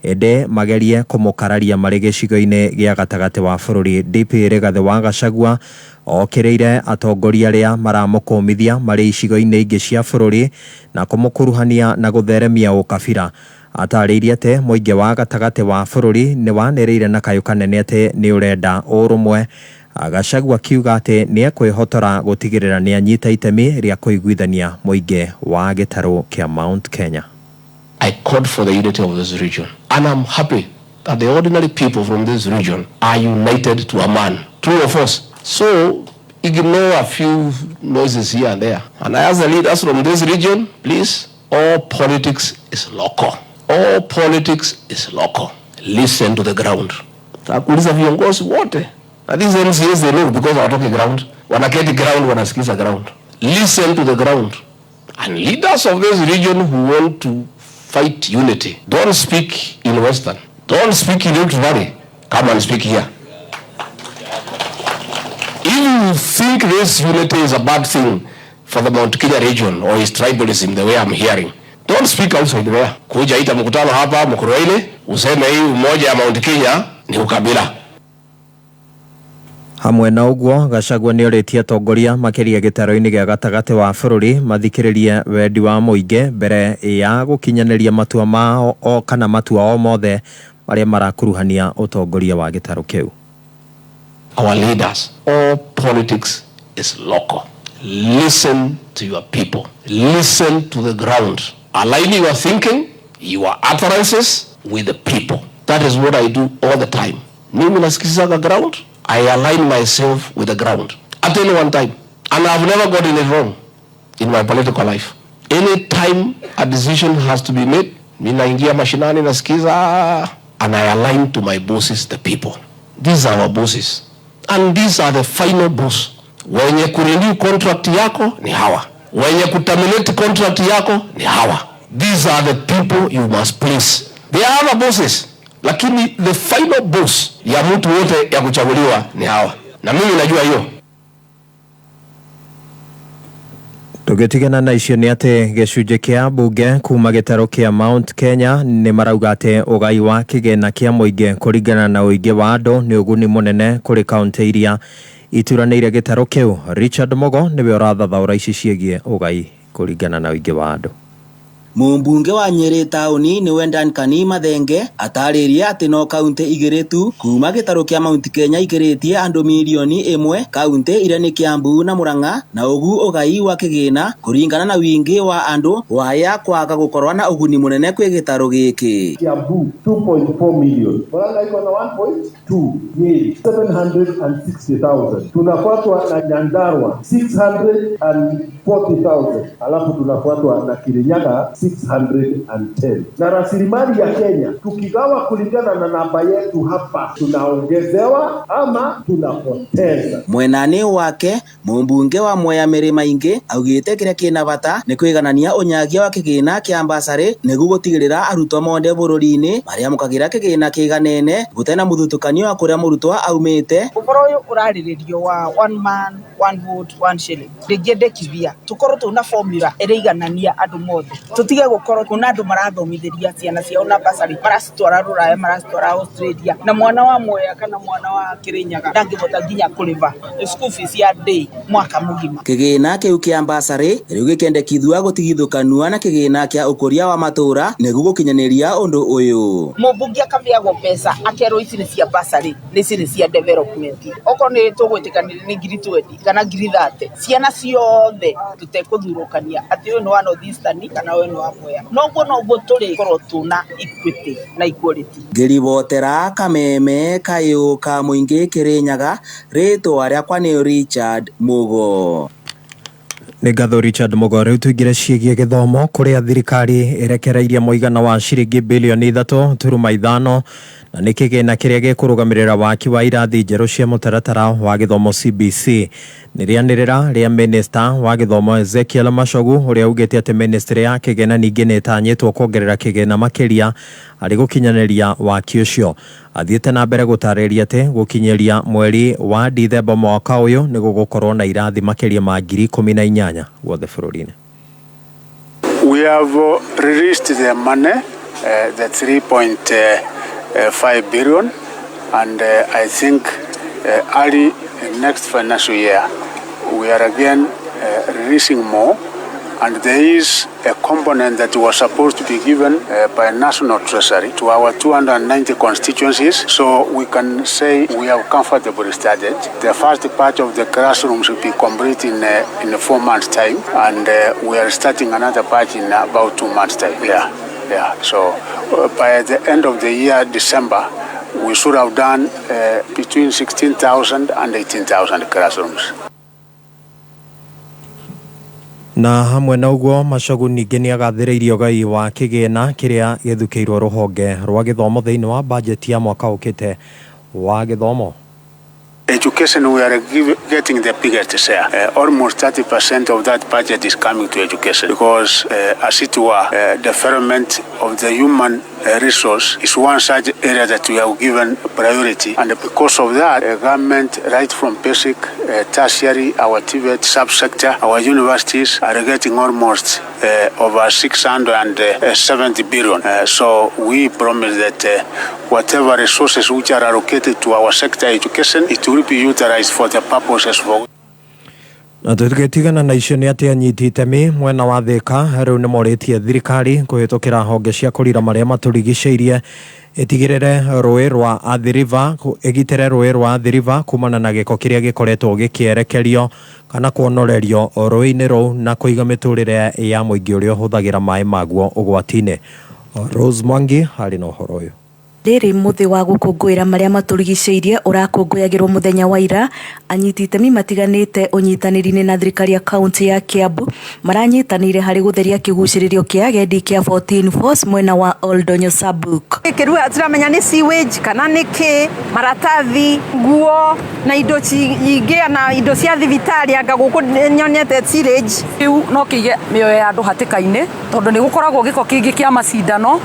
ĩndĩ magerie kũmũkararia marĩ gĩcigo-inĩ gĩa gatagatĩ wa bũrũri. DP Rigathĩ wa Gachagua okĩrĩire atongoria arĩa maramũkũmithia marĩ icigo-inĩ ingĩ cia bũrũri na kũmũkuruhania na gũtheremia ũkabira. Atarĩirie atĩ mũingĩ wa gatagatĩ wa bũrũri nĩ wanĩrĩire na kayũ kanene atĩ nĩ ũrenda ũrũmwe. Gachagua akiuga atĩ nĩ ekwĩhotora gũtigĩrĩra nĩ anyita itemi rĩa kũiguithania mũingĩ wa gĩtarũ kĩa Mount Kenya. I called for the unity of this region, and I'm happy that the ordinary people from this region are united to a man, true or false. So ignore a few noises here and there. And I ask the leaders from this region, please all politics is local. All politics is local. Listen to the ground. Takuuliza viongozi wote. Na these MCAs they know because hawatoki ground. Wanaketi ground, wanasikiza ground. Listen to the ground. And leaders of this region who want to fight unity, don't speak in Western. Don't speak in Rift Valley. Come and speak here. If you think this unity is a bad thing for the Mount Kenya region or is tribalism the way I'm hearing, don't speak outside there. Kuja ita mkutano hapa Mukurweini, useme hii umoja ya Mount Kenya ni ukabila. Hamwe na ũguo, Gachagua nĩorĩtie atongoria makĩria gĩtaro-inĩ gĩa gatagatĩ wa bũrũri mathikĩrĩrie wendi wa mũingĩ mbere ya gũkinyanĩria matua mao o kana matua o mothe marĩa marakuruhania ũtongoria wa gĩtarũ kĩu. Our leaders, all politics is local. Listen to your people. Listen to the ground. Align your thinking, your utterances with the people. That is what I do all the time. Mimi nasikizaga ground. I align myself with the ground at any one time. And I've never gotten it wrong in my political life. Any time a decision has to be made, ninaingia mashinani nasikiza, and I align to my bosses, the people. These are our bosses. And these are the final boss. Wenye kurenew contract yako ni hawa. Wenye kuterminate contract yako ni hawa. These are the people you must please. They are other bosses. Lakini the final boss ya mtu wote ya kuchaguliwa ni hawa. Na mimi najua hiyo. Tũgĩtigana na icio nĩ atĩ gĩcunjĩ kĩa mbunge kuma gĩtarũ kĩa Mount Kenya nĩ marauga atĩ ũgai wa kĩgĩna kĩa mũingĩ kũringana na ũingĩ wa andũ nĩ ũguni mũnene kũrĩ kaũntĩ iria ituranĩire gĩtarũ kĩu. Richard Mogo nĩwe ũrathathaũra ici ciĩgiĩ ũgai kũringana na ũingĩ wa andũ. Mũmbunge wa Nyeri taũni nĩwe Duncan Mathenge atarĩrie atĩ no kaũntĩ igĩrĩ tu kuma gĩtarũ kĩa Mount Kenya ikĩrĩtie andũ mirioni 1, kaũntĩ iria nĩ Kiambu na Murang'a, na ũgu ũgai wa kĩgĩna kũringana na wingĩ wa andũ waya kwaga gũkorwo na ũguni mũnene kwĩ gĩtarũ gĩkĩ. Kiambu 2.4 million, Murang'a iko na 1.2, Nyeri 760,000, tunafuatwa na Nyandarua 640,000, alafu tunafuatwa na Kirinyaga 610. Na rasilimali ya Kenya tukigawa kulingana na namba yetu hapa, tunaongezewa ama tunapoteza. Mwenani wake mũmbunge wa Mwea Mĩrĩma Ingĩ augĩte kĩrĩa kĩna bata nĩ kwĩganania ũnyagia wa kĩgĩna kĩa mbacarĩ nĩguo gũtigĩrĩra arutwo monde bũrũri-inĩ marĩamũkagĩra kĩgĩna kĩiganene gũtarĩ na mũthutũkanio wa kũrĩa mũrutwo aumĩte. Ũhoro ũyũ ũrarĩrĩrio wa one man one vote one shilling ndĩngĩendekithia tũkorwo tũna formula ĩrĩiganania andũ mothe, tũtige gũkorwo kuna andũ marathomithĩria ciana ciao na basarĩ maracitwara Rũraya maracitwara Australia, na mwana wa Mwea kana mwana wa Kirinyaga ndangĩhota nginya kũrĩba school fees ya day mwaka mũgima. Kĩgĩna kĩu kĩa mbacarĩ rĩu gĩkĩendekithua gũtigithũkanua na kĩgĩna kĩa ũkũria wa matũũra nĩguo gũkinyanĩria ũndũ ũyũ. Mũmbunge akaheagwo mbeca akerwo ici nĩ cia basarĩ, ici nĩ cia development, okorwo nĩ tũgwĩtĩkanĩria nĩ ngiri 20 kana ngiri 30, ciana ciothe tũtekũthurũkania atĩ ũyũ nĩ wa North Eastern kana ũyũ nĩ wa Mwea, noguo noguo tũrĩkorwo tũna equity na equality. Ngĩribotera Kameme kayũ ka mũingĩ Kirinyaga, rĩtwa rĩakwa nĩ Richard Mugo. Nĩ ngatho Richard Mugo. Rĩu tũingĩre ciĩgiĩ gĩthomo kũrĩa thirikari ĩrekereirie mũigana wa ciringi bilioni 3.5 na nĩ kĩgĩna kĩrĩa gĩkũrũgamĩrĩra waki wa irathi njerũ cia mũtaratara wa gĩthomo CBC. Nĩ rĩanĩrĩra rĩa minista wa gĩthomo Ezekiel Machogu ũrĩa augĩte atĩ ministry ya kĩgĩna ningĩ nĩ ĩtanyĩtwo kuongerera kĩgĩna makĩria harĩ gũkinyanĩria waki ũcio. Athiĩte na mbere gũtarĩria atĩ gũkinyĩria mweri wa Dithemba mwaka ũyũ nĩ gũgũkorwo na irathi makĩria ma 18,000 guothe bũrũri-inĩ. We have released the money, the 3.5 billion, and I think early next financial year we are again releasing more, and there is a component that was supposed to be given by National Treasury to our 290 constituencies, so we can say we have comfortably started. The first part of the classrooms will be complete in 4 months' time, and we are starting another part in about 2 months' time. Yeah. So by the end of the year, December, we should have done between 16,000 and 18,000 classrooms. Na hamwe na ũguo Machogu ningĩ nĩ agathĩrĩirie ũgai wa kĩgĩna kĩrĩa gĩthukĩirwo rũhonge rwa gĩthomo thĩinĩ wa bajeti ya mwaka ũkĩte wa gĩthomo. Education, we are getting the biggest share. Almost 30% of that budget is coming to education because, as it were, development of the human resource is one such area that we have given priority. And because of that, government, right from basic, tertiary, our TVET subsector, our universities are getting almost over 670 billion. So we promise that whatever resources which are allocated to our sector education, it will be utilized for the purposes for. Na tũgĩtigana na icio nĩ atĩ anyiti itemi mwena wa Thĩka rĩu nĩ morĩtie thirikari kũhĩtũkĩra honge cia kũrira marĩa matũrigicĩirie ĩtigĩrĩre rũĩ rwa Athi River ĩgitĩre rũĩ rwa Athi River kumana na gĩko kĩrĩa gĩkoretwo gĩkĩerekerio kana kuonorerio rũĩ-inĩ rũu na kũiga mĩtũrĩre ya mũingĩ ũrĩa ũhũthagĩra maĩ maguo ũgwati-inĩ. Rose Mwangi arĩ na ũhoro ũyũ. Rĩrĩ mũthĩ wa gũkũngũĩra marĩa matũrigicĩirie ũrakũngũyagĩrwo mũthenya wa ira, anyiti itemi matiganĩte ũnyitanĩri-inĩ na thirikari ya kaunti ya Kiambu maranyitanĩire harĩ gũtheria kĩgucĩrĩrio kĩa agendi kĩa 14 Falls mwena wa Oldonyo Sabuk. Gĩkĩ tũramenya nĩ sewage kana nĩ kĩ, maratathi, nguo na indo ingĩ na indo cia thibitarĩ anga gũkũ nyonete sewage. Rĩu no kĩige mĩoyo ya andũ hatĩka-inĩ tondũ nĩ gũkoragwo gĩko kĩingĩ kĩa macindano,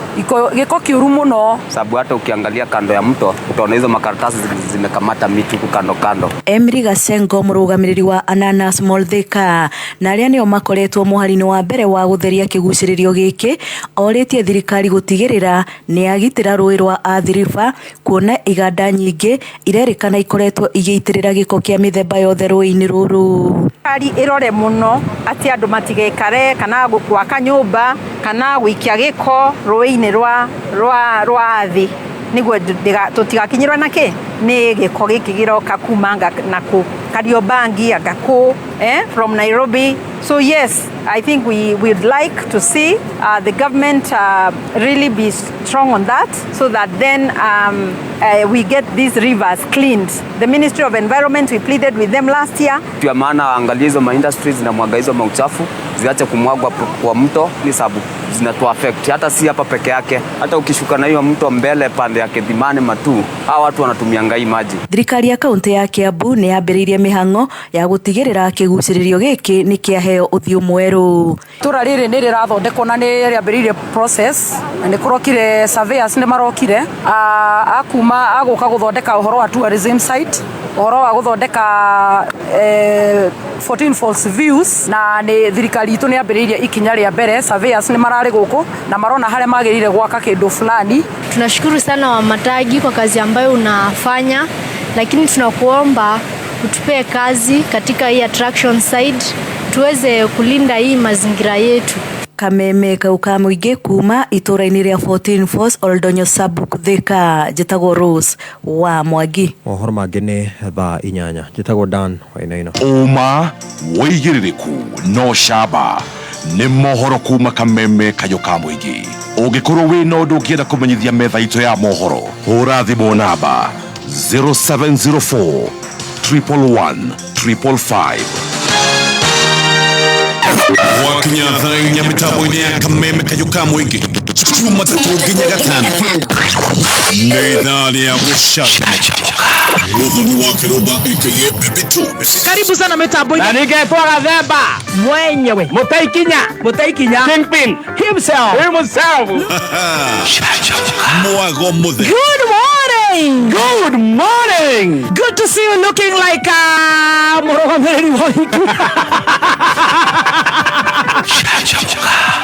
gĩko kĩũru mũno. Sababu hata ukiangalia kando ya mto utaona hizo makaratasi zimekamata miti huku kando kando. Emily Gasengo mũrũgamĩrĩri wa Ananas Mall Thika na arĩa nĩo makoretwo mũhari-inĩ wa mbere wa gũtheria kĩgucĩrĩrio gĩkĩ orĩtie thirikari gũtigĩrĩra nĩ yagitĩra rũĩ rwa Athi River kuona iganda nyingĩ irerĩkana ikoretwo igĩitĩrĩra gĩko kĩa mĩthemba yothe rũĩ-inĩ rũrũ. Thirikari ĩrore mũno atĩ andũ matigekare kana gwaka nyũmba kana gũikia gĩko rũĩ-inĩ rwa Athi nĩguo tũtigakinyĩrwo na kĩ nĩ gĩko gĩkĩ gĩroka kuma na kũ Kariobangi anga kũ from Nairobi. So yes, I think we would like to see the government really be strong on that so that then we get these rivers cleaned. The Ministry of Environment, we pleaded with them last year. Kwa maana angalia hizo ma industries na mwaga hizo mauchafu ziache kumwagwa kwa mto ni sababu zinatu affect hata si hapa peke yake, hata ukishuka na hiyo mto mbele pande ya Kithimani Matu, hawa watu wanatumia ngai maji. Thirikari ya kaunti ya Kiambu nĩ yambĩrĩirie mĩhang'o ya gũtigĩrĩra kĩgucĩrĩrio gĩkĩ nĩ kĩaheo ũthiũ mwerũ. Itũra rĩrĩ nĩ rĩrathondekwo na nĩ rĩambĩrĩirie process na nĩ kũrokire surveyors nĩ marokire akuma agũka gũthondeka ũhoro wa tourism site, ũhoro wa gũthondeka 14 Falls views na nĩ thirikari itũ nĩ yambĩrĩirie ikinya rĩa mbere. Surveyors nĩ mararĩ gũkũ na marona harĩa magĩrĩire gwaka kĩndũ fulani. Tunashukuru sana Wamatagi kwa kazi ambayo unafanya, lakini tunakuomba utupee kazi katika hii attraction side tuweze kulinda hii mazingira yetu. Kameme kau ka mũingĩ kuma itũra-inĩ rĩa 14 Falls Oldonyo Sabuk Thika, njĩtagwo Rose wa Mwangi. Mohoro mangĩ nĩ thaa 8. Njĩtagwo Dan Wainaina. Ũma wĩigĩrĩrĩku no camba nĩ mohoro kuma Kameme kayũ ka mũingĩ. Ũngĩkorwo wĩna ũndũ ũngĩenda kũmenyithia metha itũ ya mohoro, hũra thimũ namba 0704 111 555. Wakinya thaa inya mĩtambo-inĩ ya Kameme kayũ ka mũingĩ Jumatatũ nginya Gatano nĩ ithaa rĩa gũcanjamũka. Mũthoni wa Kĩrũmba aka Baby Two. Karibu sana mitambo-inĩ. Na ningetwo Gathemba mwenyewe Mũteikinya Kingpin himself. Mwago mũtheri. Good morning. Good morning. Good to see you looking like mũrũgamĩrĩri wa ũhiki.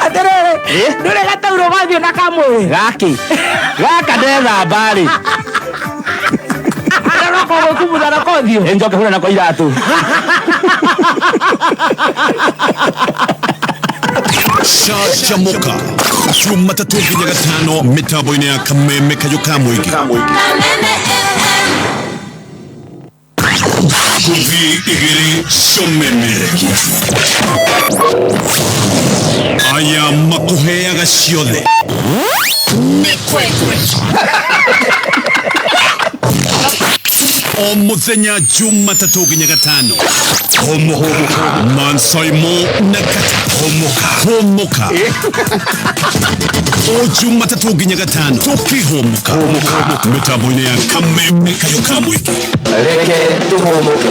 Atĩrĩrĩ, ndũrĩ gataurũ gathiĩ na kamwĩrĩ gaki gaka ndethamba-rĩ kumutha nako ũthiũ njoke hũre nako iratũ. Canjamũka Jumatatũ nginya Gatano mĩtambo-inĩ ya Kameme kayũ ka mũingĩ. Ngũthi igĩrĩ comemerekia aya makũheaga ciothe. O mũthenya Jumatatũ nginya Gatano. Hũmũka. Mansaimo na Kata. Hũmũka. Hũmũka. O Jumatatũ nginya Gatano. Tũkĩhũmũka. Mĩtambo-inĩ ya Kameme Kayũ ka Mũingĩ. Reke tũhũmũke.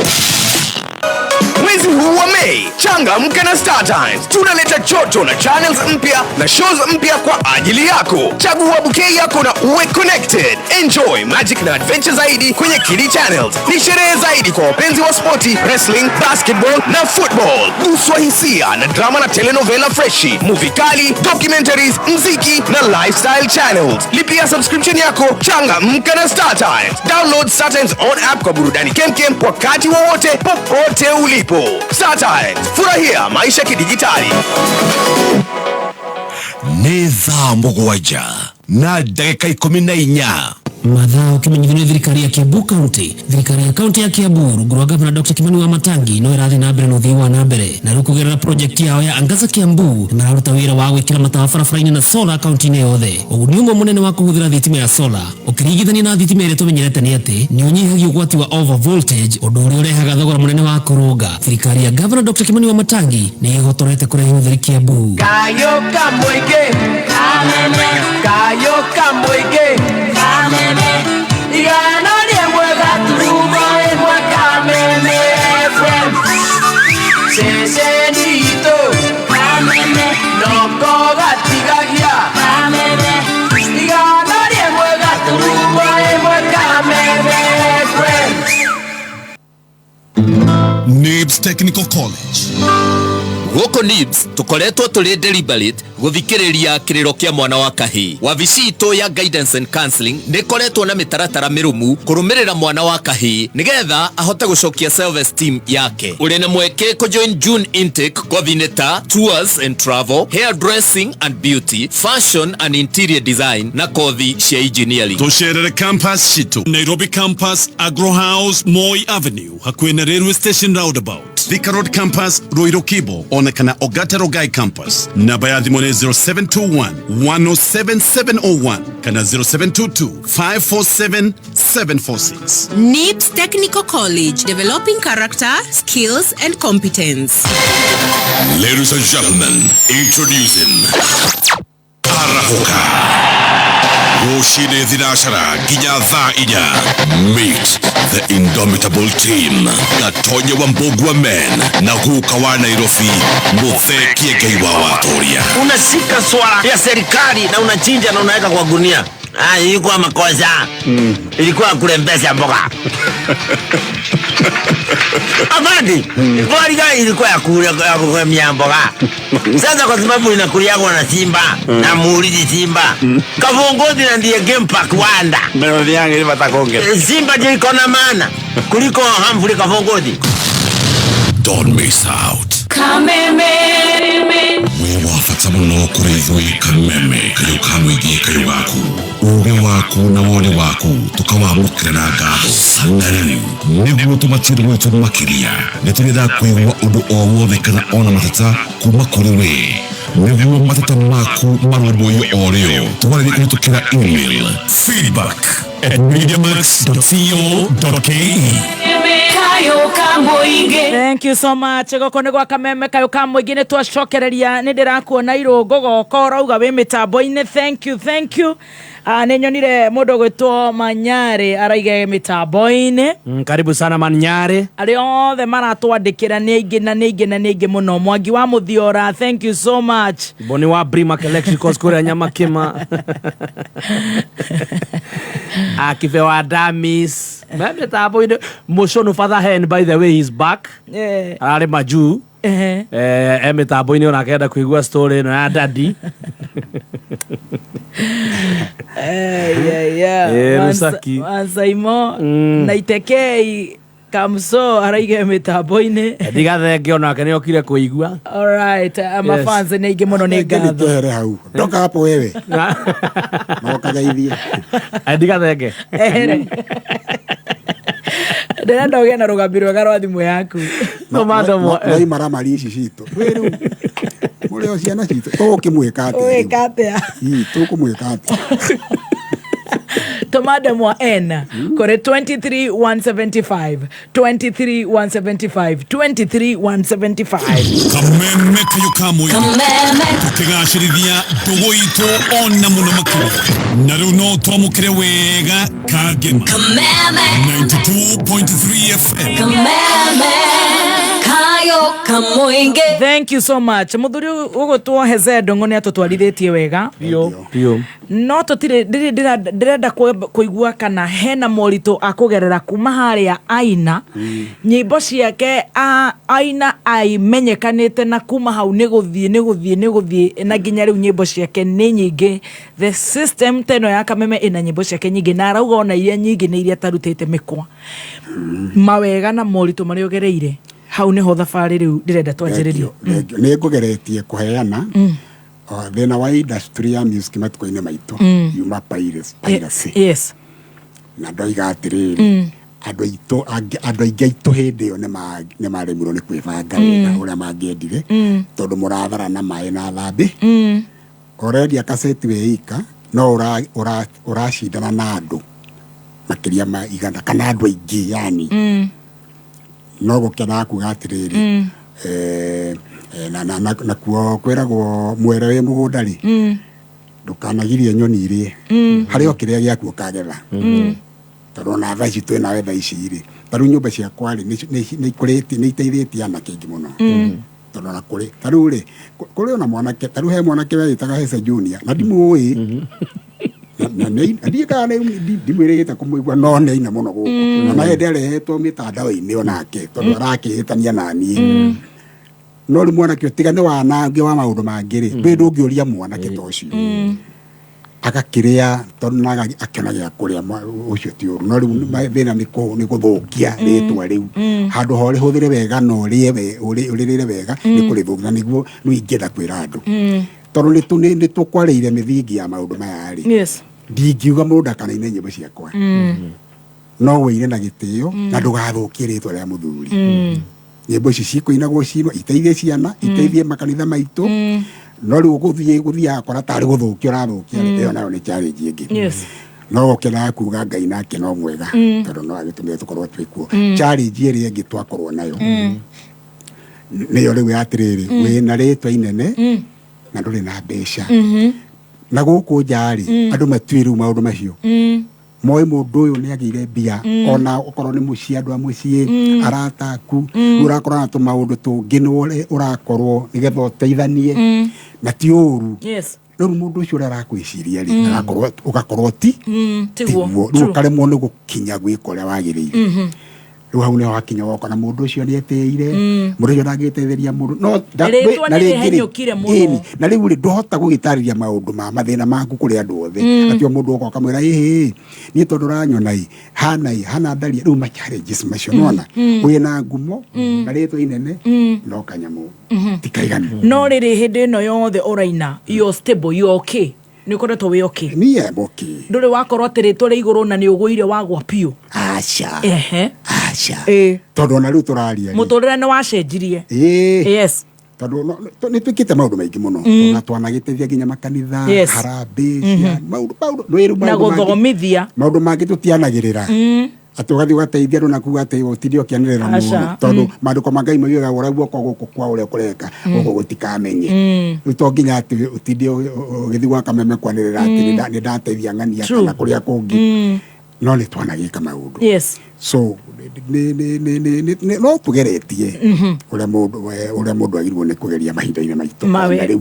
Mwezi huu wa Mei, changamka na Star Times. Tunaleta joto na channels mpya na shows mpya kwa ajili yako. Chagua bouquet yako na uwe connected. Enjoy magic na adventure zaidi kwenye Kili Channels. Ni sherehe zaidi kwa wapenzi wa spoti, wrestling, basketball na football. Guswa hisia na drama na telenovela freshi, movie kali, documentaries, mziki na lifestyle channels. Lipia subscription yako, changamka na Star Times. Download Star Times on app kwa burudani kemkem wakati wowote popote ulipo. Star Times, furahia maisha kidijitali. Nĩ thaa 7 na ndagĩka 14. Mathaa ũkĩmenyithio nĩ thirikari ya Kiambu County. Thirikari ya kaunti ya Kiambu rungu rwa gavana Dr. Kimani Wamatangi no ĩrathiĩ na mbere na ũthii wa na mbere, na rĩu kũgerera project yao ya Angaza Kiambu nĩmararuta wĩra wa gwĩkĩra matawa barabara-inĩ na solar kaunti-inĩ yothe. Ũguni ũmwe mũnene wa kũhũthĩra thitima ya solar ũkĩringithania na thitima ĩrĩa tũmenyerete nĩ atĩ nĩ ũnyihagia ũgwati wa over voltage, ũndũ ũrĩa ũrehaga thogora mũnene wa kũrũnga. Thirikari ya gavana Dr. Kimani Wamatangi nĩ ĩhotorete kũrehe ũtheri Kiambu. Kayo kamũingĩ. Kameme. Kayo kamũingĩ. Kameme. Igana rĩmwe gaturumo ĩmwe Kameme FM. Ceceni itũ. Kameme. Noko gatigagia. Kameme. Igana rĩmwe gaturumo ĩmwe Kameme FM. NIBS Technical College. Gũkũ NIBS tũkoretwo tũrĩ deliberate gũthikĩrĩria kĩrĩro kĩa mwana wa kahĩĩ. Wabici itũ ya guidance and counseling nĩ ĩkoretwo na mĩtaratara mĩrũmu kũrũmĩrĩra mwana wa kahĩĩ nĩgetha ahote gũcokia self esteem yake. Ũrĩ na mweke kũjoin June intake kothi-inĩ ta tours and travel, hair dressing and beauty, fashion and interior design na kothi cia engineering. Tũcerere campus citũ Nairobi campus, Agro House, Moi Avenue, hakuhĩ na railway station roundabout, Thika Road campus, Ruiru Kibo, ona kana Ogata Rongai campus. Namba ya thimũ nĩ 0721 107 701 kana 0722 547 746. NIBS Technical College, developing character, skills and competence. Ladies and gentlemen, introducing Arahuka. Rũcinĩ 4 nginya thaa 4. Meet the indomitable team. Gatonye wa Mbugua men na guka wa Nairobi Muthee Kiengei wa Watoria. Unashika swala ya serikali na unachinja na unaweka kwa gunia. Ah, ilikuwa makosa. Ilikuwa kulembesha mboga. Afandi, mm. Ilikuwa ya kulemia mboga. Sasa kwa sababu inakuliagwa na simba na muulizi simba. Kavongozi na ndiye game park wanda. Melody yangu ile batakonge. Simba ndio iko na maana kuliko Humphrey Kavongozi. Don't miss out. Kameme. Wĩ wa bata mũno kũrĩ ithuĩ Kameme kayũ ka mũingĩ kayũ gaku ũgĩ waku na woni waku tũkawamũkĩra na ngatho. Na rĩu nĩguo tũmatire gwitũ makĩria nĩ tũrenda kũigua ũndũ o wothe kana ona mateta kuma kũrĩ we nĩguo mateta maku marũmbũiyo o rĩo twarĩrie kũhĩtũkĩra email feedback@mediamax.co.ke. Thank you so much. Goko nĩ gwa Kameme kayũ ka mũingĩ nĩ twacokereria nĩ ndĩrakuona irũngũ goka ũrauga wĩ mĩtambo-inĩ. Thank you, thank you. Nĩ nyonire mũndũ ũgwĩtwo Manyarĩ araiga mĩtambo-inĩ. Karibu sana Manyarĩ. Arĩa othe maratwandĩkĩra nĩ aingĩ na nĩ aingĩ na nĩ aingĩ mũno. Mwangi wa Mũthiora, thank you so much. Boni wa Brimac Electricals kũrĩa Nyamakima. Akibe wa Damis. Mĩtambo-inĩ Mũcũnũ Father Hen, by the way, he's back. Ararĩ majuu. E mĩtambo-inĩ onake enda kũigua story ĩno ya daddy. Rusaki. Wansaimo na Itekei Kamso araiga mĩtambo-inĩ. Ndigathenge onake nĩ okire kũigua. Alright, mafans nĩ aingĩ mũno, nĩ ngatho. Twehere hau. Toka hapo wewe. Nokageithie. Ndigathenge. Ndĩrenda ũgĩe na rũgambi rwega rwa thimũ yaku. No madam. No imaramari ici citũ. Wĩ rĩu mũrĩ o ciana citũ. Tũgũkĩmwĩka atĩa? Ũgwĩka atĩa? Ii, tũkũmwĩka atĩa? Tũma ndemwa N kũrĩ 23175, 23175, 23175. Kameme kayo ka mũingĩ tũkĩgacĩrithia ndũgũ itũ ona mũno makĩria, na rĩu no twamũkĩre wega kangema 92.3 FM. Kayo kamoinge. Thank you so much, muthuri ũgũtwo Heze Ndũng'ũ nĩ atũtwarithĩtie wega. Biũ biũ. No tũtirĩ ndĩrĩ ndĩrenda kũigua kana hena moritũ akũgerera kuma harĩa aina nyĩmbo ciake, aina aimenyekanĩte, na kuma hau nĩ gũthiĩ nĩ gũthiĩ nĩ gũthiĩ na nginya rĩu nyĩmbo ciake nĩ nyingĩ. The system teno ya Kameme ĩna nyĩmbo ciake nyingĩ, na arauga ona iria nyingĩ nĩ iria atarutĩte mĩkwa. Mawega na moritũ marĩa ũgereire hau nĩho thabarĩ rĩu ndĩrenda twanjĩrĩrie. Nĩ ngũgeretie kũheana. O, thĩna wa industry ya music matukũ-inĩ maitũ yuma piracy. Na ndoiga atĩrĩrĩ, andũ aitũ andũ aingĩ aitũ hĩndĩ ĩyo nĩ maremirwo nĩ kwĩbanga wega ũrĩa mangĩendire, tondũ mũrathara na maĩ na thambĩ. Ũrendia kaseti wĩ ika, no ũracindana na andũ makĩria ma 100 kana andũ aingĩ yani. No gũkenaga kuga atĩrĩrĩ, na kuo kwĩragwo mwere wĩ mũgũnda rĩ, ndũkanagirie nyoni irĩe harĩ o kĩrĩa gĩaku ũkagetha, tondũ ona thaa ici twĩ nawe thaa ici rĩ, ta rĩu nyũmba ciakwa rĩ, nĩ ikũrĩtie, nĩ iteithĩtie anake aingĩ mũno, tondũ ona kũrĩ ta rĩu rĩ, kũrĩ ona mwanake, ta rĩu he mwanake weyĩtaga Hese Junior na ndimũĩ na ndiĩ kana ndimwĩrĩgĩte kũmũigua, no nĩ aina mũno gũkũ na naye nderehetwo mĩtandao-inĩ onake tondũ arakĩhĩtania naniĩ. No rĩu mwanake ũyũ, tiga nĩ wanangi wa maũndũ mangĩ rĩ, ndũĩ ndũngĩũria mwanake ta ũcio agakĩrĩa, tondũ na akĩona gĩa kũrĩa ũcio ti ũru. No rĩu thĩna nĩ gũthũkia rĩtwa rĩu handũ ha ũrĩhũthĩre wega na ũrĩe ũrĩrĩre wega, nĩ kũrĩthũkia. Na nĩguo nĩ ingĩenda kwĩra andũ, tondũ nĩ tũkwarĩire mĩthingi ya maũndũ maya rĩ, ndingiuga mũndũ ndakanaine nyĩmbo ciakwa, no wĩine na gĩtĩo na ndũgathũkie rĩtwa rĩa mũthuri. Nyĩmbo ici cikũinagwo cinwo iteithie ciana, iteithie makanitha maitũ, no rĩu gũthiĩ gũthiaga kora tarĩ gũthũkia ũrathũkia rĩ, ĩyo nayo nĩ challenge ĩngĩ. No gũkenaga kuga Ngai nake no mwega, tondũ no agĩtũmire tũkorwo twĩ kuo. Challenge ĩrĩa ĩngĩ twakorwo nayo nĩyo rĩu ya atĩrĩrĩ, wĩna rĩtwa inene na ndũrĩ na mbeca, na gũkũ nja rĩ, andũ matiũĩ rĩu maũndũ macio. Moĩ mũndũ ũyũ nĩ agĩire mbia, ona okorwo nĩ mũciĩ, andũ a mũciĩ, arata aku, rĩu ũrakorwo na tũmaũndũ tũngĩ nĩ ũrakorwo nĩgetha ũteithanie, na ti ũru. Rĩu mũndũ ũcio ũrĩa arakwĩciria rĩ, agakorwo ũgakorwo ti Tiguo. Tiguo rĩu ũkaremwo nĩ gũkinya gwĩka ũrĩa wagĩrĩire. Rĩu hau nĩho hakinya woka na mũndũ ũcio nĩ etĩire, mũndũ ũcio ndangĩteithĩria mũndũ no Rĩtwa na nĩ rĩngĩ rĩ, rĩhenyũkire mũno. Ĩni, na rĩu rĩ, ndũhota gũgĩtarĩria maũndũ ma mathĩna maku kũrĩ andũ othe, atĩ o mũndũ oka ũkamwĩra, ĩhĩ, niĩ tondũ ũranyona ĩ hana ĩ hana ndaria. Rĩu ma challenges macio nona wĩna ngumo na rĩtwa inene no kanyamũ ti kaiganu. No rĩrĩ, hĩndĩ ĩno yothe ũraina, you're stable, you're okay, nĩ ũkoretwo wĩ okay? Niĩ am okay. Ndũrĩ wakorwo atĩ rĩtwa rĩa igũrũ na nĩ ũgũire wagwa biũ? Aca. Aca. Tondũ ona rĩu tũraria rĩ, Mũtũrĩre nĩ wacenjirie. Ĩĩ. Tondũ nĩ twĩkĩte maũndũ maingĩ mũno, na twanagĩteithia nginya makanitha, harambee cia maũndũ nĩ rĩu Na maũndũ mangĩ- gũthomithia. Maũndũ mangĩ tũtianagĩrĩra, atĩ ũgathiĩ ũgateithia andũ na kuga atĩ ũtinde ũkĩanĩrĩra mũno, tondũ maandĩko ma Ngai moigaga ũrĩa guoko gũkũ kwa ũrĩa kũreka gũkũ gũtikamenye. Rĩu to nginya atĩ ũtinde ũgĩthiĩ gwa Kameme kwanĩrĩra atĩ nĩ ndateithia ng'ania kana kũrĩa kũngĩ, no nĩ twanagĩka maũndũ. So no tũgeretie ũrĩa mũndũ agĩrĩirwo nĩ kũgeria mahinda-inĩ maitũ ona rĩu.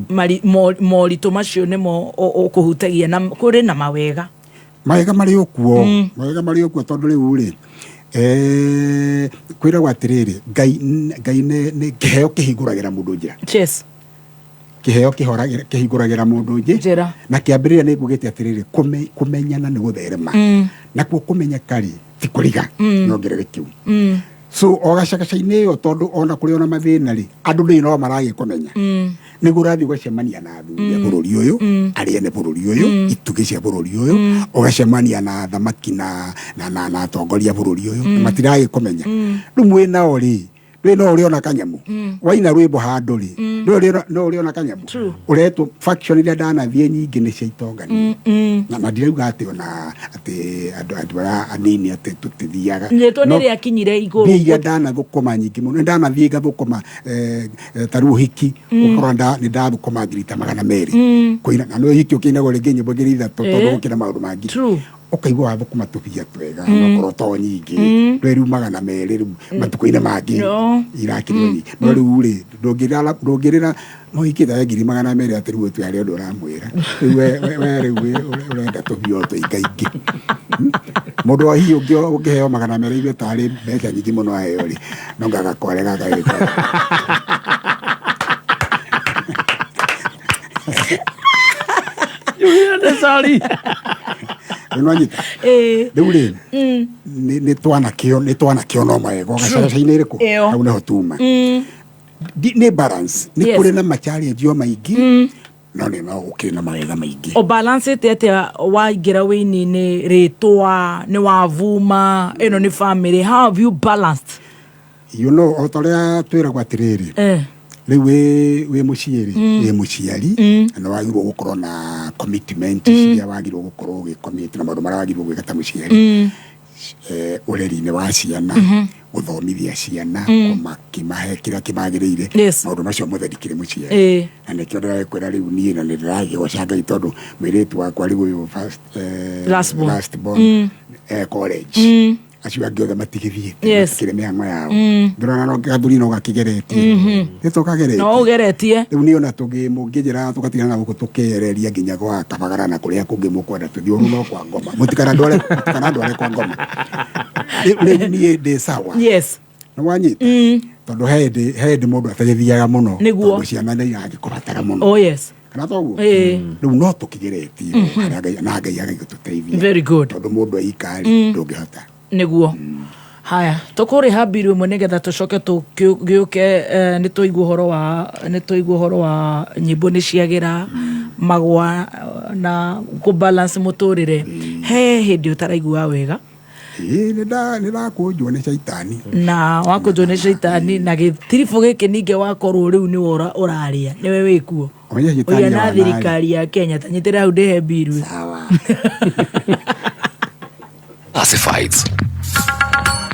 Moritũ macio nĩmo ũkũhutagia, na kũrĩ na mawega. Mawega marĩ o kuo, mawega marĩ o kuo, tondũ rĩu rĩ, kwĩragwo atĩrĩrĩ, Ngai nĩ kĩheo kĩhingũragĩra mũndũ njĩra. Kĩheo kĩhingũragĩra mũndũ njĩra. Na kĩambĩrĩria nĩ ngugĩte atĩrĩrĩ, kũmenyana nĩ gũtherema, nakuo kũmenyeka rĩ, ti kũriga, nongerere kĩu. So o gacagaca-inĩ ĩyo, tondũ ona kũrĩ ona mathĩna rĩ, andũ ndĩ no maragĩkũmenya, nĩguo ũrathiĩ ũgacemania na athuri a bũrũri ũyũ, arĩa ene bũrũri ũyũ, itugĩ cia bũrũri ũyũ, ũgacemania na athamaki na atongoria a bũrũri ũyũ, na matiragĩkũmenya. Rĩu mwĩ nao rĩ, ndwĩ no ũrĩ ona kanyamũ waina rwĩmbo handũ rĩ, No ũrĩona kanyamũ ũretwo faction iria ndanathiĩ nyingĩ nĩ cia itonga na ndirauga atĩ ona atĩ andũ arĩa anini atĩ tũtithiaga. Rĩtwa nĩ rĩakinyire igũrũ. Mbia iria ndanathũkũma nyingĩ mũno, ndanathiĩ ngathũkũma ta rĩu ũhiki, ũkora nĩ ndathũkũma ngiri ta 200 kũina, na nĩ ũhiki ũkĩinagwo rĩngĩ nyĩmbo 3000 tondũ gũkĩra maũndũ mangĩ. Ũkaigua wathũkũma tũbia twega, onokorwo to nyingĩ, ndwĩ rĩu 200 rĩu matukũ-inĩ mangĩ irakĩrĩ nyingĩ. No rĩu rĩ, ndũngĩrĩra mũhiki ta ngiri 200 atĩ rĩu ũtue harĩ ũndũ ũramwĩra. Rĩu we rĩu ũrenda tũbia o tũingaingĩ. Mũndũ wa hihi ũngĩheo 200 igue tarĩ mbeca nyingĩ mũno aheo rĩ, no ngagakware gagagĩka. Sorry. Nĩwanyita? Rĩu rĩ, nĩ twanakĩo no maego gacagaca-inĩ ĩrĩkũ? Hau nĩho tuma. Nĩ balance, nĩ kũrĩ na ma-challenge o maingĩ, no nĩ no gũkĩrĩ na mawega maingĩ. O balance ĩte atĩa waingĩra wĩini-inĩ, rĩtwa, nĩ wavuma, ĩno nĩ family, how have you balanced? You know, o ta ũrĩa twĩragwo atĩrĩrĩ, rĩu wĩ mũciĩ rĩ, wĩ mũciari, na wagĩrĩirwo gũkorwo na commitment ciria wagĩrĩirwo gũkorwo ũgĩ-commit na maũndũ marĩa wagĩrĩirwo gwĩka ta mũciari. Ũreri-inĩ wa ciana, gũthomithia ciana, kũmahe kĩrĩa kĩmagĩrĩire, maũndũ macio mothe ndikĩrĩ mũciari. Na nĩkĩo ndĩrakwĩra rĩu niĩ na nĩndĩrakĩgoca Ngai tondũ mũirĩtu wakwa rĩu ũyũ first, last born, college. Acio angĩ othe matigĩthiĩte, matikĩrĩ mĩhang'o yao. Ndĩrona no gathuri no gakĩgeretie. Nĩ tũkageretie. No ũgeretie. Rĩu niĩ ona mũngĩnjĩra tũgatigana na gũkũ tũkereria nginya gwa Kabagara na kũrĩa kũngĩ mũkwenda tũthiĩ ũru no kwa ngoma. Mũtikanandware kwa ngoma. Rĩu niĩ ndĩ sawa. Nĩ wanyita? Tondũ he hĩndĩ mũndũ atagĩthiaga mũno. Tondũ ciana nĩ iragĩkũbatara mũno. Oh yes. Kana toguo? Rĩu no tũkĩgeretie na Ngai agagĩtũteithia. Very good. Tondũ mũndũ eika-rĩ, ndũngĩhota. Nĩguo. Haya, tũkũrĩha mbiru ĩmwe nĩgetha tũcoke tũgĩũke, nĩ tũigue ũhoro wa nyĩmbo nĩ ciagĩra, magwa na kũ balance mũtũrĩre. He hĩndĩ ũtaraigua wega? Nĩ ndakũnjwo nĩ caitani. Na wakũnjwo nĩ caitani, na gĩtiribũ gĩkĩ ningĩ wakorwo rĩu nĩwe ũrarĩa, nĩwe wĩkuo. Ũrĩa na thirikari ya Kenya, ta nyitĩrĩra hau ndĩhe mbiru. Sawa. Classifieds.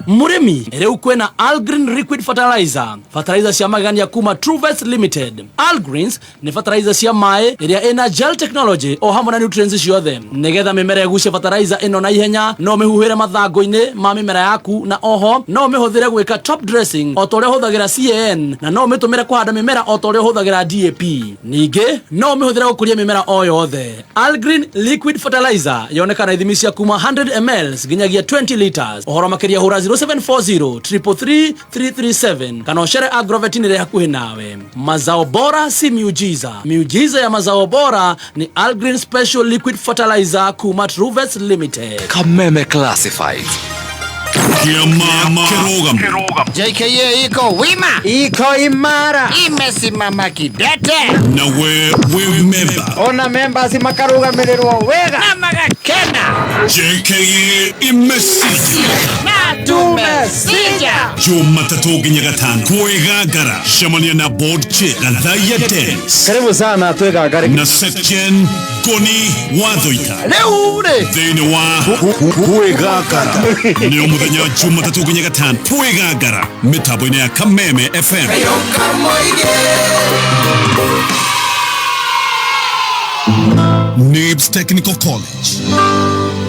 Mũrĩmi, rĩu kwĩna Algreen Liquid Fertilizer, fertilizer cia magegania kuma Truevest Limited. Algreens nĩ fertilizer cia maĩ ĩrĩa ĩna gel technology o hamwe na nutrients ciothe. Nĩgetha mĩmera ĩgucie fertilizer ĩno na ihenya, no ũmĩhuhĩre mathangũ-inĩ ma mĩmera yaku, na oho no ũmĩhũthĩre gwĩka top dressing o ta ũrĩa ũhũthagĩra CAN, na no ũmĩtũmĩre kũhanda mĩmera o ta ũrĩa ũhũthagĩra DAP. Ningĩ no ũmĩhũthĩre gũkũria mĩmera o yothe. Algreen Liquid Fertilizer yonekana ithimi cia kuma 100 ml nginyagia 20 liters. Ũhoro makĩria hũra 0740 333 337 kana ũcere Agrovet ĩrĩa hakuhĩ nawe. Mazao bora si miujiza. Miujiza ya mazao bora ni Algreen Special Liquid Fertilizer kuma Truevest Limited. Kameme Classifieds. Kiama Kirogam. JKA iko wima, iko imara, imesimama kidete. Na we member. Ona members makarugamirĩrwo wega na magakena. JKA imesija na tumesija. Jumatatu nginya gatano kwĩgangara cemania na board chair Gathaiya Dennis. Karibu sana twĩgangare na Section Ngoni Wathoita. Rĩu rĩ thĩinĩ wa kwĩgangara nĩ mũthenya Jumatatu nginya gatano kwĩgangara mĩtambo-inĩ ya Kameme FM. Nibs Technical College.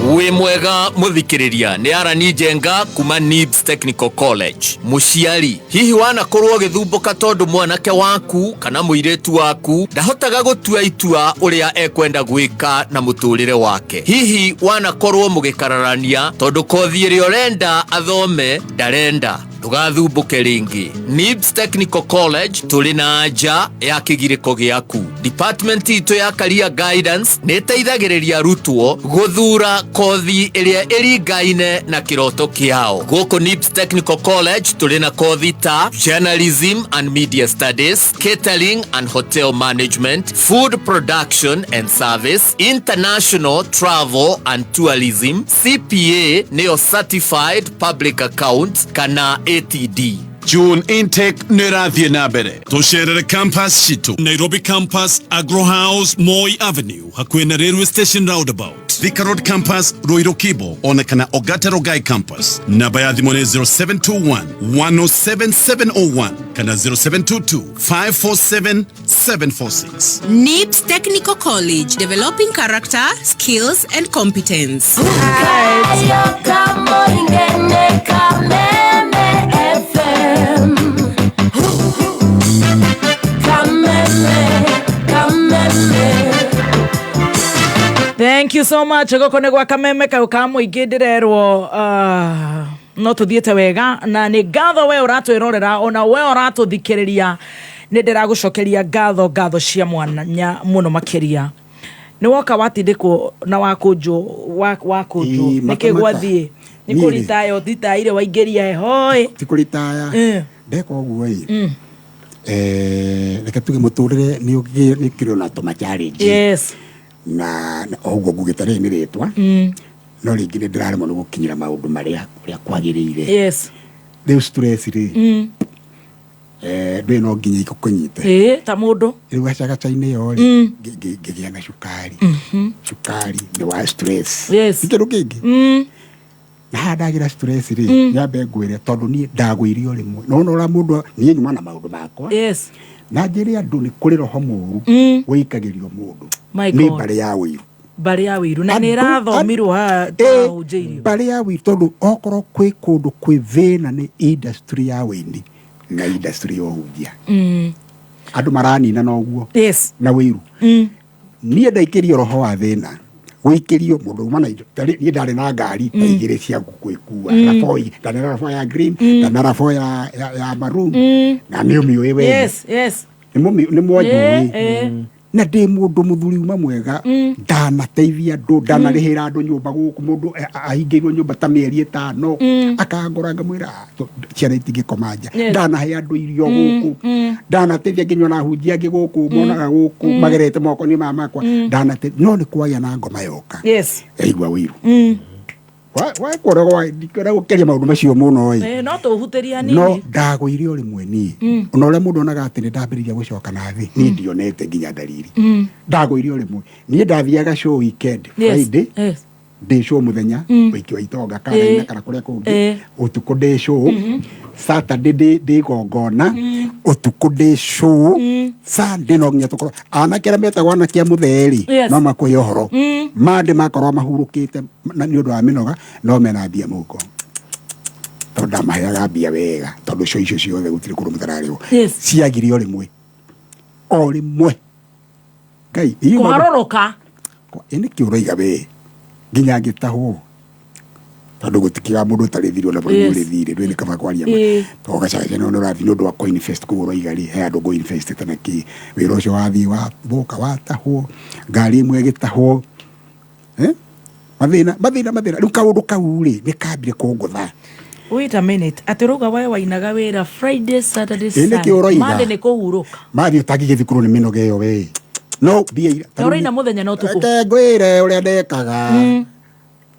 Wĩ mwega mũthikĩrĩria, nĩ Arani Njenga kuma Nibs Technical College. Mũciari, hihi wanakorwo ũgĩthumbũka tondũ mwanake waku kana mũirĩtu waku ndahotaga gũtua itua ũrĩa ekwenda gwĩka na mũtũrĩre wake? Hihi wanakorwo mũgĩkararania tondũ kothi ĩrĩa ũrenda athome ndarenda? Ndũgathumbũke rĩngĩ. Nibs Technical College tũrĩ na anja ya kĩgirĩko gĩaku. Department itũ ya Career Guidance nĩ ĩteithagĩrĩria arutwo gũthura kothi ĩrĩa ĩringaine na kĩroto kĩao. Gũkũ Nibs Technical College tũrĩ na kothi ta Journalism and Media Studies, Catering and Hotel Management, Food Production and Service, International Travel and Tourism, CPA nĩyo Certified Public Account kana ATD. June intake nä ĩrathiĩ na mbere. Tũcerere campus citũ Nairobi campus, Agro House, Moi Avenue, hakuhĩ na railway station roundabout, Thika Road campus, Ruiru Kibo, ona kana Ogata Rogai campus. Namba ya thimũ nĩ 0721 107701 kana 0722 547 746. NIBS Technical College, developing character, skills, and competence. Thank you so much. Gũkũ nĩ gwa Kameme kau ka mũingĩ ndĩrerwo no tũthiĩte wega na nĩ ngatho we ũratwĩrorera ona we ũratũthikĩrĩria, nĩ ndĩragũcokeria ngatho, ngatho cia mwanya mũno makĩria. Nĩ woka watindĩkwo na wakũnjwo, wakũnjwo. Ĩ, nĩkĩ mata mata. Gwathiĩ nĩ Niĩ rĩ. Kũritaya ũtitaire waingĩria heho ĩ. Ti kũritaya. Ndeka ũguo ĩ, reke tuge mũtũrĩre nĩ ũkĩrĩ ona tũma challenge. Na o ũguo ngugĩte rĩrĩ nĩ rĩtwa, no rĩngĩ nĩ ndĩraremwo nĩ gũkinyĩra maũndũ marĩa ũrĩa kwagĩrĩire. Rĩu stress rĩ, ndũĩ no nginya ikũkũnyite. Ĩ, ta mũndũ. Rĩu gacagaca-inĩ ĩyo rĩ, ngĩgĩa na cukari. Cukari nĩ wa stress. Ti kĩndũ kĩngĩ. Na haha ndagĩra stress rĩ, nyambe ngwĩre tondũ niĩ ndagũire o rĩmwe no nora mũndũ niĩ nyuma na maũndũ makwa. Na njĩre andũ nĩ kũrĩ roho mũru wĩikagĩrio mũndũ. My Nĩ God. mbarĩ ya ũiru. Mbarĩ ya wĩiru na nĩ ĩrathomirwo haha tũrahunjĩirio. Mbarĩ ya ũiru tondũ okorwo kwĩ kũndũ kwĩ thĩna nĩ industry ya wĩini na industry ya ũhunjia. Andũ maranina na ũguo. Na wĩiru. Niĩ ndaikĩrio roho wa thĩna gũikĩrio mũndũ uma na indo niĩ ndarĩ na ngari ta igĩrĩ cia gwĩkua. Raboi ndarĩ na rabo ya green, ndarĩ na rabo ya maroon, na nĩ ũmĩũĩ wega. Yes. Nĩ mwanjũĩ. Na ndĩ mũndũ mũthuri uma mwega, ndanateithia andũ, ndanarĩhĩra andũ nyũmba gũkũ, mũndũ ahingĩirwo nyũmba ta mĩeri 5, akangora ngamwĩra, "Ah, ciana itingĩkoma nja." Ndanahe andũ irio gũkũ, ndanateithia nginya ona ahunjia angĩ gũkũ monaga gũkũ magerete moko-inĩ maya makwa. Ndanateithia no nĩ kwagĩa na ngoma yoka. Yaigua ũiru. Wakoragwo ndikwenda gũkĩria maũndũ macio mũno ĩ. No tũhutĩrie No hanini. ndagũire o rĩmwe niĩ. Ona ũrĩa mũndũ onaga atĩ nĩ ndambĩrĩria gũcoka na thĩ, niĩ ndionete nginya ndariri. Ndagũire o rĩmwe niĩ, ndathiaga show weekend. Friday ndĩ show mũthenya, ũiki wa itonga karaina kana kũrĩa kũngĩ. Ũtukũ ndĩ show. Saturday ndĩ igongona, ũtukũ ndĩ show. Sunday no nginya tũkorwo anake arĩa metagwo anake a mũthee-rĩ, no makũhe ũhoro. Mande makorwo mahurũkĩte na nĩ ũndũ wa mĩnoga, no mena mbia mũhuko tondũ ndamaheaga mbia wega, tondũ show icio ciothe gũtirĩ kũndũ mũtararĩhwo. Ciagire o rĩmwe, o rĩmwe Ngai inyuĩ Kũharũrũka. Ĩ nĩkĩ ũroiga we nginya ngĩtahwo tondũ gũtikiga mũndũ ũtarĩ thirĩ ona bũrũri ũrĩ thirĩ ndũĩ nĩ kaba kwaria ma. Tondũ gacaca no ũrathiĩ nĩ ũndũ wa kũ-invest kũu ũroiga rĩ, he andũ ngũ-invest na kĩ wĩra ũcio wathiĩ wathũka watahwo, ngari ĩmwe ĩgĩtahwo. Mathĩna mathĩna mathĩna, rĩu kaũndũ kau rĩ nĩ kambire kũngũtha. Wait a minute. Atĩ ũrauga we wainaga wĩra Friday, Saturday, Ĩ, nĩkĩ Sunday. ũroiga? Monday nĩ kũhurũka. Mathiĩ ũtangĩgĩthiĩ kũrwo nĩ mĩnoga ĩyo we no mbia Na ũraina mũthenya na ũtukũ. Reke ngwĩre ũrĩa ndekaga.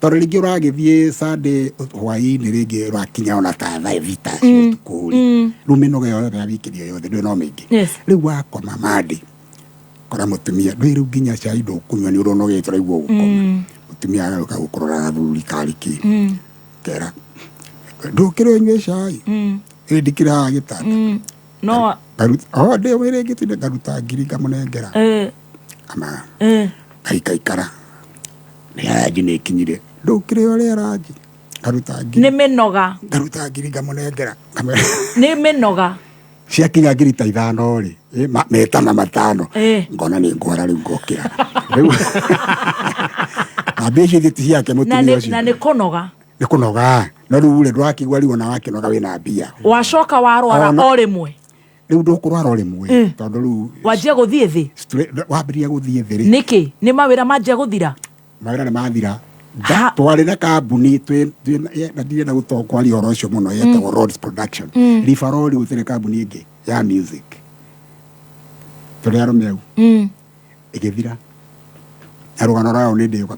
Tondũ rĩngĩ ũragĩthiĩ Sunday hwaĩ-inĩ, rĩngĩ ũrakinya ona ta thaa 6 cia ũtukũ rĩ, rĩu mĩnoga ĩyo yothe ya wikendi ĩyo yothe ndũĩ no mĩingĩ. Rĩu wakoma Monday kora mũtumia ndũĩ rĩu nginya cai ndũkũnyua nĩ ũrĩa ũnogete ũraigua ũgũkoma. Mũtumia agoka gũkũrora gathuri karĩ kĩ. Kera ndũkĩre ũnyue cai. Ĩ ndikĩrĩ haha gĩtanda. No Ngaruta, oh, ndĩ wĩrĩ ngĩtinde ngaruta ngiri ngamũnengera. Ama ngaikaikara. Nĩ ranji nĩ ikinyire. Ndũkĩre ũrĩa ranji. Ngaruta ngiri. Nĩ mĩnoga. Ngaruta ngiri ngamũnengera. Ngamwĩra. Nĩ mĩnoga. Ciakinya ngiri ta 5 rĩ, metana 5. Ngona nĩ ngwara rĩu ngokĩra. Rĩu. Na mbia icio ti ciake mũtumia ũcio. Na nĩ kũnoga. Nĩ kũnoga. No rĩu rĩ, ndũrakĩigua rĩu ona wakĩnoga wĩna mbia. Wacoka warwara o rĩmwe. Rĩu ndũkũrwara o rĩmwe, tondũ rĩu Wanjia gũthiĩ thĩ? Wambĩrĩria gũthiĩ thĩ rĩ. Nĩkĩ? Nĩ mawĩra manjia gũthira? Mawĩra nĩ mathira. Twarĩ na kambuni, na ndirenda kwaria ũhoro ũcio mũno, yetagwo Roads Production. Ribarori gũtirĩ kambuni ĩngĩ ya music. Tũrĩ arũme au. Ĩgĩthira. Na rũgano rwayo nĩ ndĩũka.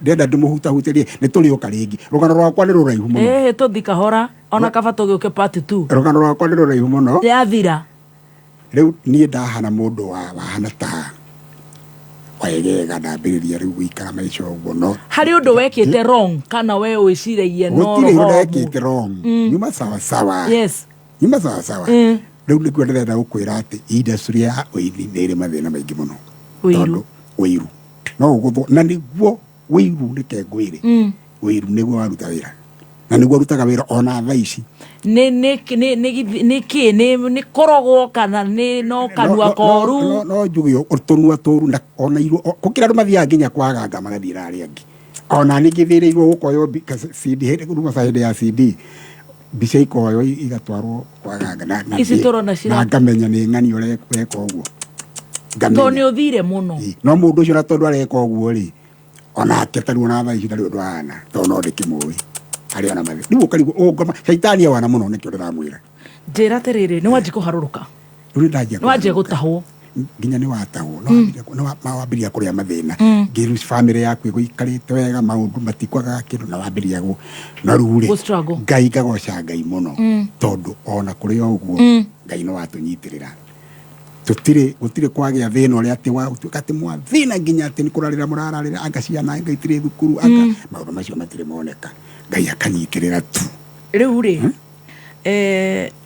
Ndienda ndĩmũhutahutĩrie, nĩ tũrĩũka rĩngĩ. Rũgano rwakwa nĩ rũraihu mũno. Tũthi kahora. Ona kaba tũgĩũke part 2. Rũgano rwakwa nĩ rũraihu mũno. Yathira. Rĩu niĩ ndahana mũndũ wa wahana ta waegega, ndambĩrĩria rĩu gũikara maica ũguo, no Harĩ ũndũ wekĩte wrong kana we wĩciragia no gũtirĩ ũndũ roho wa ndekĩte wrong. Nyuma sawa sawa. Nyuma sawa sawa. Rĩu nĩkuo ndĩrenda gũkwĩra atĩ industry ya ũini nĩ ĩrĩ mathĩna maingĩ mũno. Ũiru. Tondũ ũiru no ũgũthwo, na nĩguo ũiru, reke ngwĩre, ũiru nĩguo waruta wĩra, na nĩguo ũrutaga wĩra ona thaa ici. Nĩ nĩ nĩ nĩ nĩ kĩ, nĩ kũrogwo kana nĩ no kanua koru? No njuge tũnua tũru, na ona iru gũkĩra andũ mathiaga nginya kwa aganga magathiĩra arĩa angĩ. Ona nĩ ngĩthĩrĩirwo gũkoywo CD hĩndĩ ruma hĩndĩ ya CD, mbica ikoywo igatwarwo kwa aganga na Ici tũrona na ngamenya nĩ ng'ani ũreka ũguo. Tondũ Ngamenya. nĩ ũthire mũno. No mũndũ ũcio na tondũ areka ũguo rĩ, onake tarĩu ona thaa ici ndarĩ ũndũ ahana, tondũ no ndĩkĩmũĩ arĩ ona mathĩ rĩu ũkarigwo ũngoma caitani awana mũno, nĩkĩo ndĩramwĩra. Njĩra atĩrĩrĩ, nĩ wanjia kũharũrũka? Rĩu nĩ ndanjia Nĩ wanjia gũtahwo? Nginya nĩ watahwo, no wambĩrĩria kũrĩa mathĩna. Ngĩru family yaku ĩgũikarĩte wega, maũndũ matikwagaga kĩndũ, na wambĩrĩria gũ no rĩu rĩ Gũ struggle. Ngai, ngagoca Ngai mũno, tondũ ona kũrĩ o ũguo, Ngai no watũnyitĩrĩra, tũtirĩ gũtirĩ kwagĩa thĩna ũrĩa atĩ wa gũtuĩka atĩ mwathĩna nginya atĩ nĩ kũrarĩra mũrararĩra, anga ciana anga itirĩ thukuru, anga maũndũ macio matirĩ moneka. Ngai akanyitĩrĩra tu. Rĩu rĩ,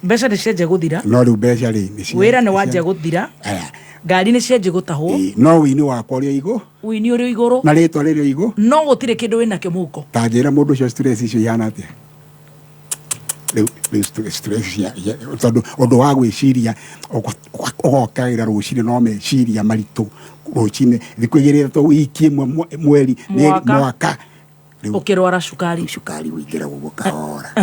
mbeca nĩ cianjia gũthira. No rĩu mbeca rĩ nĩ Wĩra nĩ wanjia gũthira. Aya. Ngari nĩ cianjia gũtahwo. Ĩ, no wĩini wakwa ũrĩ o igũ. Ũini ũrĩ o igũrũ. Na rĩtwa rĩrĩ o igũ. No gũtirĩ kĩndũ wĩnakĩo mũhuko. Ta njĩra mũndũ ũcio stress icio ihana atĩa rĩu stress tondũ ũndũ wa gwĩciria ũgokagĩra rũcinĩ no meciria maritũ, rũcinĩ, thikũ igĩrĩ, ithatũ, wiki ĩmwe, mweri Mwaka. Mwaka. Rĩu Ũkĩrwara cukari. Cukari ũingĩra ũguo kahora.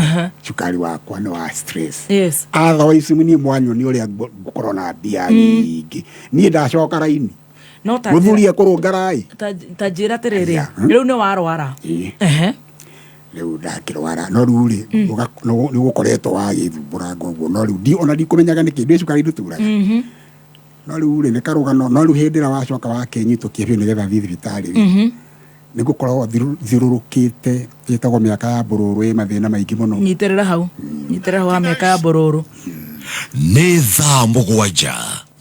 Cukari wakwa nĩ wa stress. Otherwise niĩ mwanyoni ũrĩa ngũkorwo na mbia nyingĩ, niĩ ndacoka raini. No ta Mũthuri ekũrũnga rai. Ta njĩra atĩrĩrĩ, rĩu nĩ warwara? Ĩĩ. Rĩu ndakĩrwara, no rĩu rĩ nĩ gũkoretwo wagĩthumbũranga ũguo, no rĩu ona ndikũmenyaga nĩkĩ ndĩ cukari ndũturaga. No rĩu rĩ nĩ karũgano, no rĩu hĩndĩ ĩrĩa wacoka wakĩnyitũkia biũ nĩgetha thiĩ thibitarĩ rĩ, nĩ gũkoragwo thiũrũrũkĩte ĩtagwo mĩaka ya mbũrũrũ, ĩ mathĩna maingĩ mũno. Nyitĩrĩra hau, nyitĩrĩra hau ha mĩaka ya mbũrũrũ. Nĩ thaa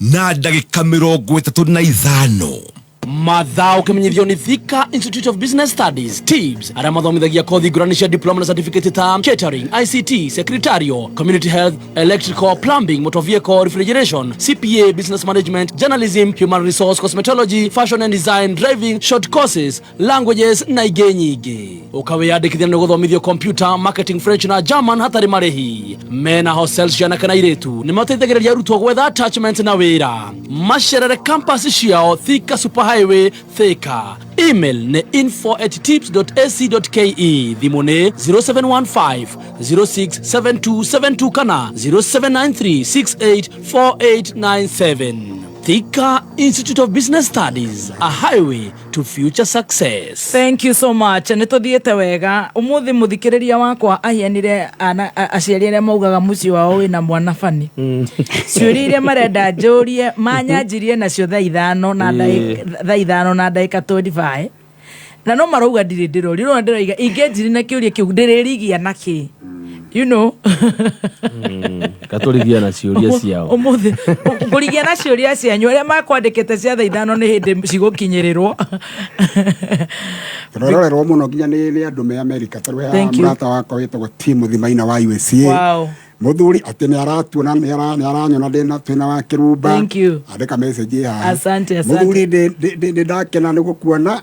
7:35. Mathaa ũkĩmenyithio nĩ Thika Institute of Business Studies, TIBS, arĩa mathomithagia kothi ngũrani cia diploma na certificate ta catering, ICT, secretarial, community health, electrical, plumbing, motor vehicle, refrigeration, CPA, business management, journalism, human resource, cosmetology, fashion and design, driving, short courses, languages na ingĩ nyingĩ. Ũkawĩyandĩkithia nĩ gũthomithio computer, marketing, French na German hatarĩ marĩhi. Mena hostel cia kana airĩtu, nĩ mateithagĩrĩria arutwo gwetha attachment na wĩra. Macerere campus ciao Thika Super Highway, Thika. Email nĩ info@tips.ac.ke, thimũ nĩ 0715 067272 kana 0793 684897. Thika Institute of Business Studies, a highway to future success. Thank you so much. Nĩ tũthiĩte wega ũmũthĩ. Mũthikĩrĩria wakwa ahianire aciari arĩa maugaga mũciĩ wao wĩna mwana bani. Ciũria iria marenda njũrie manyanjirie nacio thaa 5 na thaa 5 na ndagĩka 25, na no marauga ndirĩ ndĩroria rĩu, ndĩroiga ingĩnjiri na kĩũria kĩu ndĩrĩrigia na kĩ. Katũrigia na ciũria ciao. Ũmũthĩ ngũrigia na ciũria cianyu arĩa makwandĩkĩte cia thaa 5, nĩ hĩndĩ cigũkinyĩrĩrwo. Tũrorerwo mũno nginya nĩ andũ me America tarĩu Thank you. mũrata wakwa wĩtagwo Timothy Maina wa USA. Mũthuri atĩ nĩ aratuona, nĩ aranyona ndĩna twĩna wa kĩrumba. Thank you. Andĩka message haha. Asante, asante. Mũthuri, ndĩ ndakena nĩ gũkuona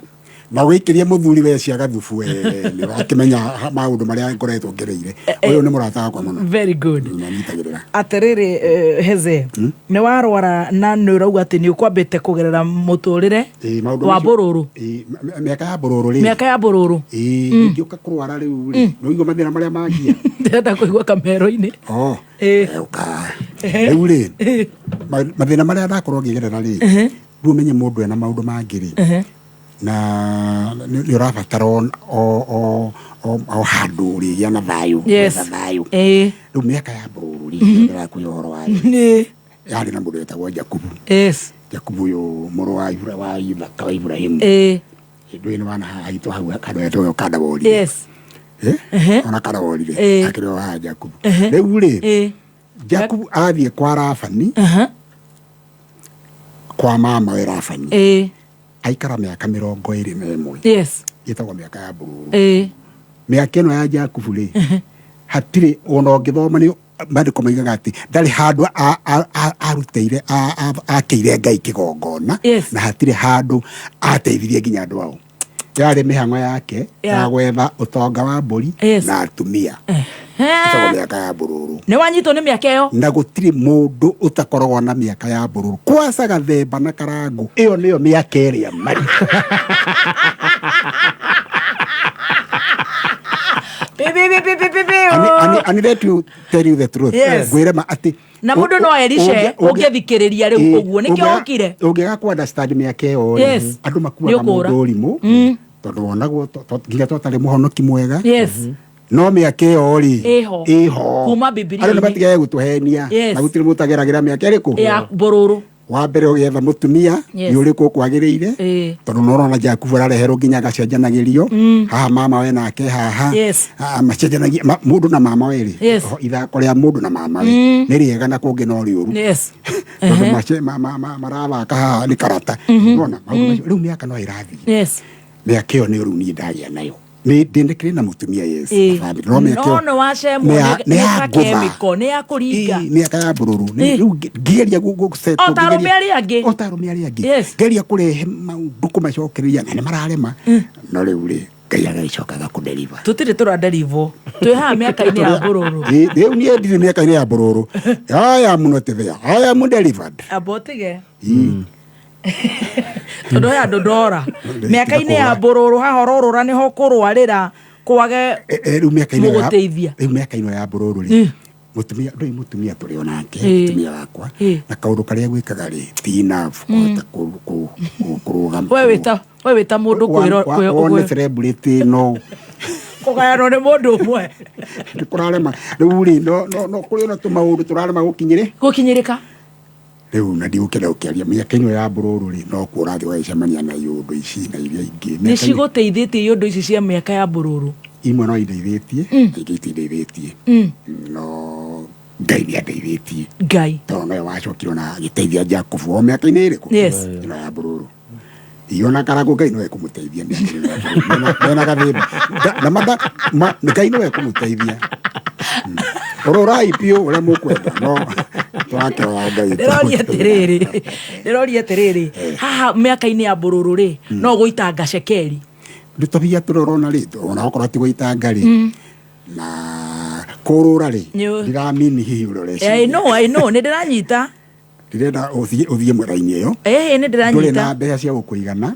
na wĩkĩrie mũthuri wecia gathubu, we nĩ wakĩmenya maũndũ marĩa ngoretwo ngereire. Ũyũ nĩ mũrata wakwa mũno. Very good. Nanyitagĩrĩra. Atĩrĩrĩ, heze nĩ warwara na nĩ ũrauga atĩ nĩ ũkwambĩte kũgerera mũtũrĩre Ĩ, maũndũ wa macio- mbũrũrũ. Ĩ, mĩaka ya mbũrũrũ rĩ. Mĩaka ya mbũrũrũ. Ĩ, ngĩũka kũrwara rĩu rĩ, nĩ ũigua mathĩna marĩa mangia. Ndĩrenda kũigua kamero-inĩ. Oh. Ĩ. Ũka rĩu rĩ, mathĩna marĩa ndakorwo ngĩgerera rĩ, rĩu ũmenye mũndũ ena maũndũ mangĩ rĩ, na nĩ ũrabatara o handũ ũrĩgĩa na thayũ, gwetha thayũ. Rĩu mĩaka ya mbũrũrũ rĩ, ndĩrakwĩra ũhoro wa rĩ, yarĩ na mũndũ wetagwo Jakubu. Jakubu ũyũ mũrũ wa Ithaka wa Ibrahimu. Hĩndĩ ĩyo nĩ wana haha hitũ hau handũ hetagwo Kandabori. Ona karorire Eh. akĩrĩ o haha Jakubu. Ehe. Rĩu rĩ, Eh. Jakubu athiĩ kwa Labani, kwa mama we Labani, Eh. aikara mĩaka 21. Yes. Ĩtagwo mĩaka ya mbũrũrũ. Eh. Mĩaka ĩno ya Jakubu rĩ, hatirĩ ona ũngĩthoma nĩ maandĩko maigaga atĩ ndarĩ handũ arutĩire akĩire Ngai kĩgongona, na hatirĩ handũ ateithirie nginya andũ ao. Yarĩ mĩhang'o yake ya gwetha ũtonga wa mbũri na atumia. Ĩtagwo mĩaka ya mbũrũrũ. Nĩ wanyitwo nĩ mĩaka ĩyo. Na gũtirĩ mũndũ ũtakoragwo na mĩaka ya mbũrũrũ, kwaca gathemba na karangũ, ĩyo nĩyo mĩaka ĩrĩa marĩ. Pi, pi, pi, pi, pi, pi, pi, And let you tell you the truth. Yes. Ngwĩre ma atĩ Na mũndũ no erice ũngĩthikĩrĩria rĩu ũguo nĩkĩo ũkire. Ũngĩaga ku understand mĩaka ĩyo rĩ, Yes. andũ makuaga Nĩ ũkũũra. mũndũ ũrimũ, tondũ wonagwo nginya twatarĩ mũhonoki mwega. Yes. No mĩaka ĩyo rĩ, Ĩho. ĩho Kuma andũ nĩ Bibilia-inĩ. matigage gũtũhenia. Yes. Na gũtirĩ mũndũ ũtageragĩra mĩaka ĩrĩkũ Ya mbũrũrũ. Wa mbere ũgĩetha mũtumia, Yes. nĩ ũrĩkũ ũkwagĩrĩire, Eh. tondũ nĩ ũrona Jakubu arareherwo nginya agacenjanagĩrio haha, mama we nake haha. Yes. Ah, macenjanagia mũndũ na mama we rĩ, Yes. ithako rĩa mũndũ na mama we nĩ rĩega na kũngĩ no rĩũru, Yes. tondũ marathaka haha nĩ karata. Nĩwona maũndũ macio, rĩu mĩaka no ĩrathiĩ. Yes. Mĩaka ĩyo nĩ rĩu niĩ ndagĩa nayo, nĩ ndĩndĩkĩrĩ na mũtumia, yes, Eh. na family, no mĩaka No ĩyo nĩ wacemwo nĩ nĩ ya ngũtha. chemical, nĩ ya kũringa. Ĩĩ, mĩaka ya mbũrũrũ. Eh. Rĩu ngĩgeria O ta arũme arĩa angĩ. O ta arũme arĩa angĩ. Yes. Ngeria kũrehe maũndũ kũmacokereria na nĩ mararema, no rĩu rĩ, Ngai agagĩcokaga kũdeliver. Tũtirĩ tũraderivwo. Twĩ haha mĩaka-inĩ ya mbũrũrũ. Ĩĩ, rĩu niĩ ndirĩ mĩaka-inĩ ya mbũrũrũ. I am not there, I am delivered. Amba ũtige. Ĩĩ. Tondũ he andũ ndora. Mĩaka-inĩ ya mbũrũrũ haha ũrorũra nĩho kũrwarĩra kwage Rĩu mĩaka-inĩ ĩyo mũgũteithia. Rĩu mĩaka ĩno ya mbũrũrũ rĩ, mũtumia ndũĩ, mũtumia tũrĩ o nake, mũtumia wakwa, na kaũndũ karĩa gwĩkaga rĩ ti enough kũhota kũrũgama. We wĩta mũndũ Wone celebrity no kũgayanwo nĩ mũndũ ũmwe. Nĩ kũrarema rĩu rĩ, no kũrĩ ona tũmaũndũ tũrarema gũkinyĩrĩ Gũkinyĩrĩka. Rĩu na ndigũkĩenda gũkĩaria mĩaka ĩno ya mbũrũrũ rĩ, no kuo ũrathiĩ ũgagĩcemania na iũndũ ici na iria ingĩ. Nĩ cigũteithĩtie iũndũ ici cia mĩaka ya mbũrũrũ? Imwe no indeithĩtie, na ingĩ itindeithĩtie, no Ngai nĩ andeithĩtie. Ngai. Tondũ nowe wacokire na agĩteithia Jakubu o mĩaka-inĩ ĩrĩkũ? Yes. Ĩno ya mbũrũrũ. Iona karangũ, Ngai nowe kũmũteithia mĩaka-inĩ ĩno ya mbũrũrũ. Mena gathĩmba. Na Ngai nowe kũmũteithia. Ũrũrai biũ ũrĩa mũkwenda, no tũrakĩhoya Ngai. Ndĩroria atĩrĩrĩ, haha mĩaka-inĩ ya mbũrũrũ rĩ, no gũitanga cekeri? Nĩ tũbia tũrĩa ũrona rĩ, ona okorwo ti gũitanga rĩ, na kũrũra rĩ, ndiramini hihi ũrĩa ũreciria. I know, I know, nĩ ndĩranyita. Ndĩrenda ũthiĩ mwena-inĩ ĩyo. Ĩhĩ, nĩ Ndũrĩ ndĩranyita. Na mbeca cia gũkũigana,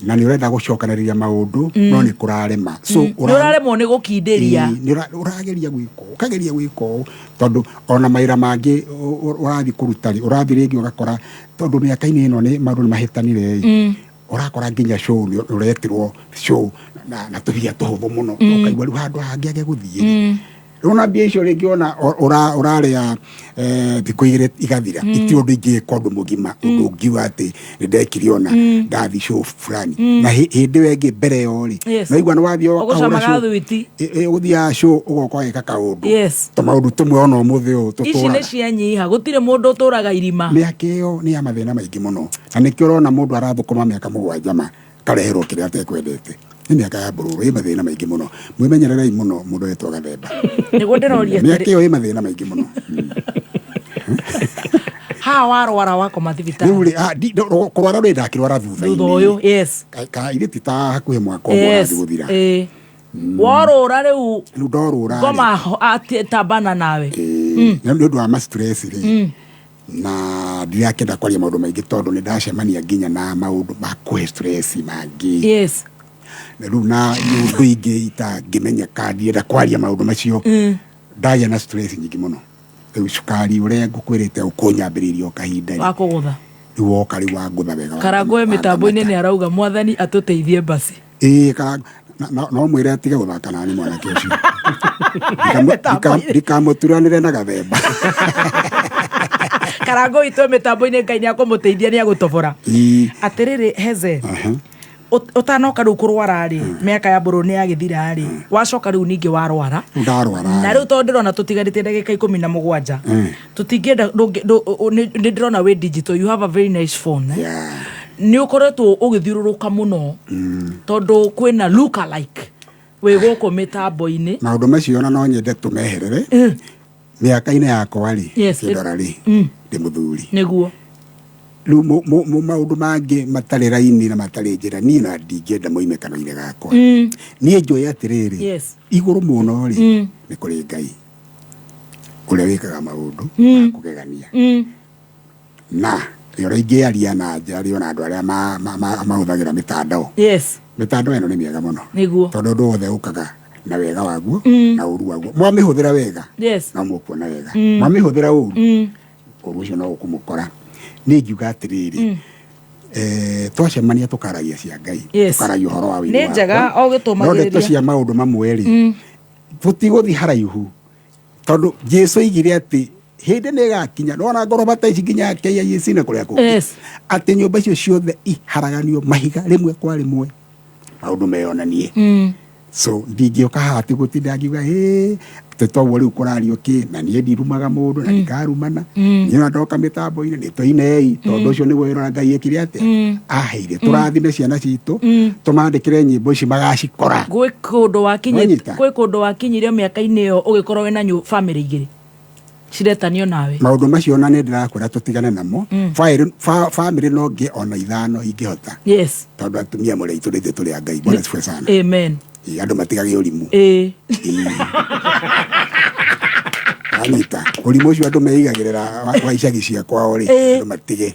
na nĩ ũrenda gũcokanĩrĩria maũndũ, no nĩ kũrarema, so Nĩ ũraremwo nĩ gũkindĩria. Ĩĩ, nĩ ũrageria gwĩka ũũ, ũkageria gwĩka ũũ, tondũ ona mawĩra mangĩ ũrathiĩ kũruta rĩ, ũrathiĩ rĩngĩ ũgakora, tondũ mĩaka-inĩ ĩno nĩ maũndũ nĩ mahĩtanire ĩ, ũrakora nginya show nĩ ũretirwo show na tũbia tũhũthũ mũno, ũkaigua rĩu handũ hangĩage gũthiĩ rĩ, rĩu ona mbia icio rĩngĩ ona ũrarĩa thikũ 2 igathira, itirĩ ũndũ ingĩka ũndũ mũgima, ũndũ ũngiuga atĩ nĩ ndekire ona ndathi show fulani. Na hĩndĩ ĩyo ĩngĩ mbere ĩyo rĩ, naigua nĩ wathiĩ ũkahũra Ũgũcamaga show. thwiti. Ũthiaga show ũgoka ũgeka kaũndũ, tũmaũndũ tũmwe ona ũmũthĩ ũyũ Ici nĩ tũtũraga. cianyiha, gũtirĩ mũndũ ũtũraga irima. Mĩaka ĩyo nĩ ya mathĩna maingĩ mũno, na nĩkĩo ũrona mũndũ arathũkũma mĩaka 7 ma kareherwo kĩrĩa atekwendete. Nĩ mĩaka ya mbũrũrũ, ĩ mathĩna maingĩ mũno, mwĩmenyererei mũno mũndũ wetwo gathemba. Nĩguo ndĩroria. Mĩaka ĩyo ĩ mathĩna maingĩ mũno. Haha warwara wakoma thibitarĩ? Rĩu rĩ, kũrwara rĩ, ndakĩrwara Thutha thutha-inĩ. ũyũ, yes. Ka ithe ti ta hakuhĩ mwaka ũmwe ũrathiĩ gũthira. Worũra rĩu? Rĩu ndorũra rĩ, Ngoma atambana nawe. Nĩ ũndũ wa ma stress rĩ, na ndirakĩenda kwaria maũndũ maingĩ tondũ nĩ ndacemania nginya na maũndũ ma kũhe stress mangĩ. Na rĩu na ũndũ ingĩ itangĩmenyeka, ndienda kwaria maũndũ macio. Ndagĩa na stress nyingĩ mũno. Rĩu cukari ũrĩa ngũkwĩrĩte ũkũnyambĩrĩirie o kahinda rĩ, Wakũgũtha. Rĩu woka rĩu wangũtha wega. Karangũ e mĩtambo-inĩ nĩ arauga mwathani atũteithie basi. Ĩĩ, no mwĩre atige gũthaka nani mwanake ũcio. Ndikamũturanĩre na gathemba. Karangũ witũ e mĩtambo-inĩ, Ngai nĩ akũmũteithia, nĩ agũtobora. Atĩrĩrĩ, heze. Ũtanoka rĩu kũrwara rĩ, mĩaka ya mbũrũ nĩ yagĩthira rĩ, wacoka rĩu ningĩ warwara. Ndarwara. Na rĩu tondũ ndĩrona tũtigarĩtie ndagĩka 17, tũtingĩenda nĩ ndĩrona wĩ digital, you have a very nice phone, eh? Nĩ ũkoretwo ũgĩthiũrũrũka mũno tondũ kwĩna look alike wĩ gũkũ mĩtambo-inĩ. Maũndũ macio ona no nyende tũmeherere. Mĩaka-inĩ yakwa rĩ, kĩndora rĩ, ndĩ mũthuri. Rĩu maũndũ mangĩ matarĩ raini na matarĩ njĩra, niĩ na ndingĩenda moime kanua-inĩ gakwa. Niĩ njũĩ atĩrĩrĩ, igũrũ mũno rĩ, nĩ kũrĩ Ngai ũrĩa wĩkaga maũndũ ma kũgegania. Na ũrĩa ingĩaria na njarie ona andũ arĩa mahũthagĩra mĩtandao. Mĩtandao ĩno nĩ mĩega mũno. Tondũ ũndũ wothe ũkaga na wega waguo na ũru waguo. Mwamĩhũthĩra wega, no mũkuona wega. Mwamĩhũthĩra ũru, ũru ũcio no ũkũmũkora. Niĩ ingiuga atĩrĩrĩ, twacemania tũkaragia cia Ngai, tũkaragia ũhoro wa wĩini Nĩ njega wakwa. o gĩtũmagĩrĩria. No ndeto cia maũndũ mamwe rĩ, tũtigũthiĩ haraihu tondũ Jesu oigire atĩ hĩndĩ nĩ ĩgakinya, nĩwona ngoroba ta ici nginya KIAC na kũrĩa kũngĩ, atĩ nyũmba icio ciothe iharaganio mahiga rĩmwe kwa rĩmwe, maũndũ meyonanie. So ndingĩũka haha atĩ gũtinda ngiuga hĩ atĩ toguo rĩu kũrario kĩ, na niĩ ndirumaga mũndũ na ndikarumana. Niĩ ona ndoka mĩtambo-inĩ nĩ tũinei, tondũ ũcio nĩguo wĩra ũrĩa Ngai ekire atĩa, aheire. Tũrathime ciana citũ, tũmandĩkĩre nyĩmbo ici magacikora. Gwĩ kũndũ wakinyĩte, Wanyita? gwĩ kũndũ wakinyire mĩaka-inĩ ĩyo ũgĩkorwo wĩna family igĩrĩ ciretanio nawe. Maũndũ macio ona nĩ ndĩrakwĩra tũtigane namo. Family no ngĩe ona 5 ingĩhota. Tondũ atumia mũrĩ aitũ nĩ ithuĩ tũrĩ a Ngai. Bwana asifiwe sana. Amen. Ĩĩ, andũ matigage ũrimũ. Anyita ũrimũ ũcio andũ meigagĩrĩra wa icagi cia kwao rĩ, andũ matige.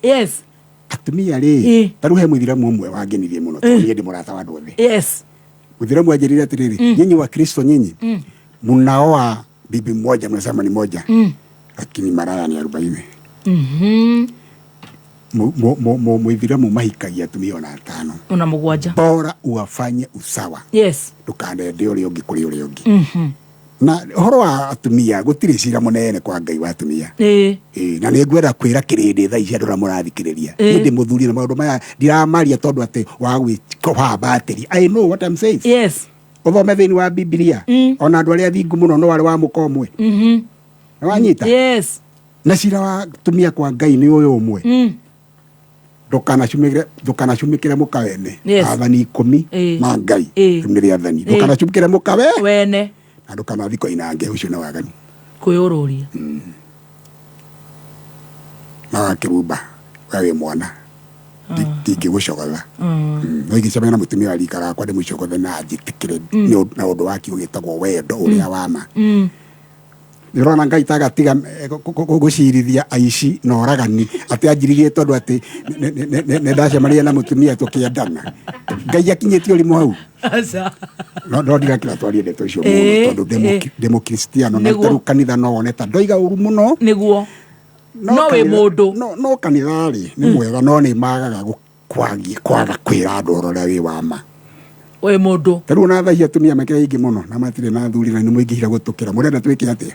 Atumia rĩ, ta rĩu he mũithĩramu ũmwe wangenirie mũno, tondũ niĩ ndĩ mũrata wa andũ othe. Mũithĩramu anjĩrire atĩrĩrĩ, nyinyi wa Kristo nyinyi, mnaoa bibi mmoja, mnasema ni moja, lakini maraya ni 40. Mũithĩramu mahikagia atumia ona 5. Ona 7. Bora uwafanye usawa. Ndũkanende ũrĩa ũngĩ kũrĩ ũrĩa ũngĩ. Na ũhoro wa atumia gũtirĩ cira mũnene kwa Ngai wa atumia. Na nĩ ngwenda kwĩra kĩrĩndĩ thaa ici andũ arĩa mũrathikĩrĩria. Niĩ ndĩ mũthuri na maũndũ maya ndiramaria tondũ atĩ wa gwĩkoha battery. I know what I'm saying. Ũthome thĩinĩ wa Bibilia. Ona andũ arĩa athingu mũno no arĩ wa mũka ũmwe. Nĩ wanyita? Na cira wa atumia kwa Ngai nĩ ũyũ ũmwe. Ndũkanacumĩkĩre mũka wene. Athani 10 ma Ngai. Rĩu nĩ rĩathani. Ndũkanacumĩkĩre mũka we Wene. Na ndũkanathiĩ koinange, ũcio nĩ waganu. Kwĩũrũria. Na wakĩrumba, we wĩ mwana. Ndingĩgũcogotha. No ingĩcemania na mũtumia wa rika rakwa ndĩmũcogothe na anjĩtĩkĩre na ũndũ wa kiugo gĩtagwo wendo ũrĩa wa ma. Nĩ ũrona Ngai ta agatiga gũcirithia aici na oragani atĩ anjirithie tondũ atĩ nĩ ndacemania na mũtumia tũkĩendana. Ngai akinyĩtie ũrimũ hau. Aca. No, no ndirakĩra twarie ndeto icio mũno tondũ ndĩ mũkristiano na tarĩu kanitha no wone ta ndoiga ũru mũno. No No wĩ mũndũ. No kanitha rĩ, nĩ mwega no nĩ magaga kwaga kwĩra andũ ũhoro ũrĩa wĩ wa ma. Wĩ mũndũ. Ta rĩu ona thaa ici atumia makĩrĩ aingĩ mũno na matirĩ na athuri na nĩ mũingĩhire gũtũkĩra. Mũrenda twĩke atĩa?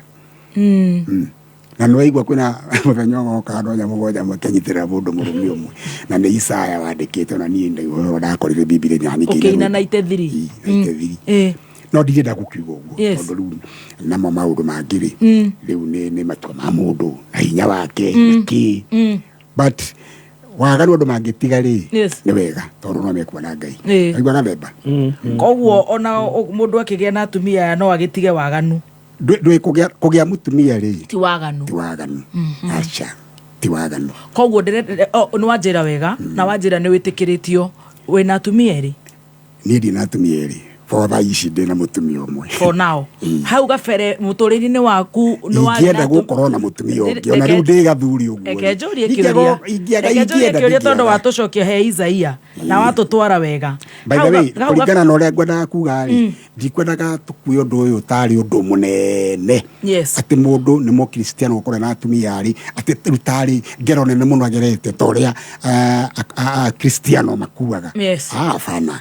Na nĩ waigua kwĩna mũthenya ũgoka andũ aya 7 makĩnyitĩrĩra mũndũ mũrũme ũmwe. Na nĩ Isaya wandĩkĩte ona niĩ ndaigua ndakorire Bibilia na ningĩ Ũkĩina na itethiri. Ii, na itethiri. No ndirenda gũkiuga ũguo, tondũ rĩu namo maũndũ mangĩ rĩ, rĩu nĩ matua ma mũndũ na hinya wake, na kĩ. But waganu andũ mangĩtiga rĩ, nĩ wega tondũ no mekuona Ngai. Waigua gathemba? Koguo ona mũndũ akĩgĩa na atumia aya no agĩtige waganu. Ndwĩ kũgĩa mũtumia rĩ, Ti waganu. Ti waganu. Aca, ti waganu. Koguo nĩ wanjĩra wega, na wanjĩra nĩ wĩtĩkĩrĩtio wĩna atumia erĩ? Niĩ ndirĩ na atumia erĩ. For thaa ici ndĩ na mũtumia ũmwe. For now. Hau gabere mũtũrĩre-inĩ waku nĩ warĩ Ingĩenda na atu- gũkorwo na mũtumia ũngĩ, ona rĩu ndĩ gathuri ũguo. Reke njũrie kĩũria. Reke njũrie kĩũria tondũ watũcokia he Isaia na watũtwara wega. By the Hau way, hau kũringana na ũrĩa ngwendaga kuga rĩ, ndikwendaga tũkue ũndũ ũyũ tarĩ ũndũ mũnene. Atĩ mũndũ nĩ mũkristiano gũkorwo na atumia rĩ, atĩ rĩu tarĩ ngero nene mũno agerete ta ũrĩa, akristiano makuaga. Bana.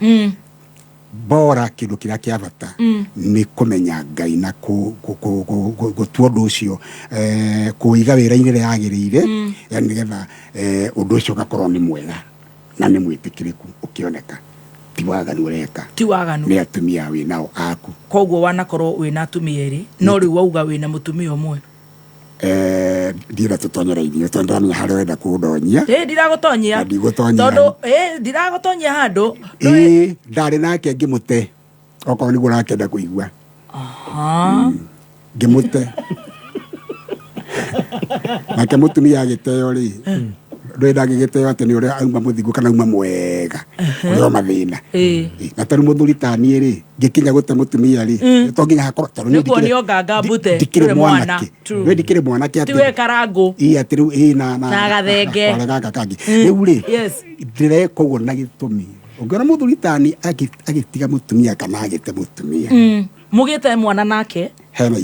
Bora kĩndũ kĩrĩa kĩa bata nĩ kũmenya Ngai na gũtua ũndũ ũcio, kũiga wĩra-inĩ ũrĩa yagĩrĩire, yani nĩgetha, ũndũ ũcio ũgakorwo nĩ mwega na nĩ mwĩtĩkĩrĩku ũkĩoneka. Ti waganu ũreka. Ti waganu. Nĩ atumia wĩ nao aku. Koguo wanakorwo wĩna atumia erĩ, no rĩu wauga wĩna mũtumia ũmwe. Ndienda tũtonyere irio tondũ ndĩramenya harĩa ũrenda kũndonyia. Ĩ, ndiragũtonyia. Na ndigũtonyia. Tondũ ĩ, ndiragũtonyia handũ. Ĩ, ndarĩ nake ngĩmũte, okorwo nĩguo ũrakĩenda kũigua. Ngĩmũte. Nake mũtumia agĩteo rĩ, ndũĩ ndangĩgĩteo atĩ nĩ ũrĩa auma mũthingu kana auma mwega, kũrĩ o mathĩna. Na tarĩu mũthuri ta niĩ rĩ, ngĩkinya gũte mũtumia rĩ, to nginya hakorwo tondũ niĩ Nĩ kuonio nganga mbute, ndikĩrĩ ndũrĩ mwana. mwanake. True. Niĩ ndikĩrĩ mwanake atĩ Ti we karangũ. Ĩ, atĩ rĩu ĩ, na Na gathenge. na gaka kangĩ. Rĩu rĩ, ndĩreka ũguo na gĩtũmi. Ũngĩona mũthuri ta niĩ agĩtiga mũtumia kana agĩte mũtumia, Mũgĩte mwana nake. Hena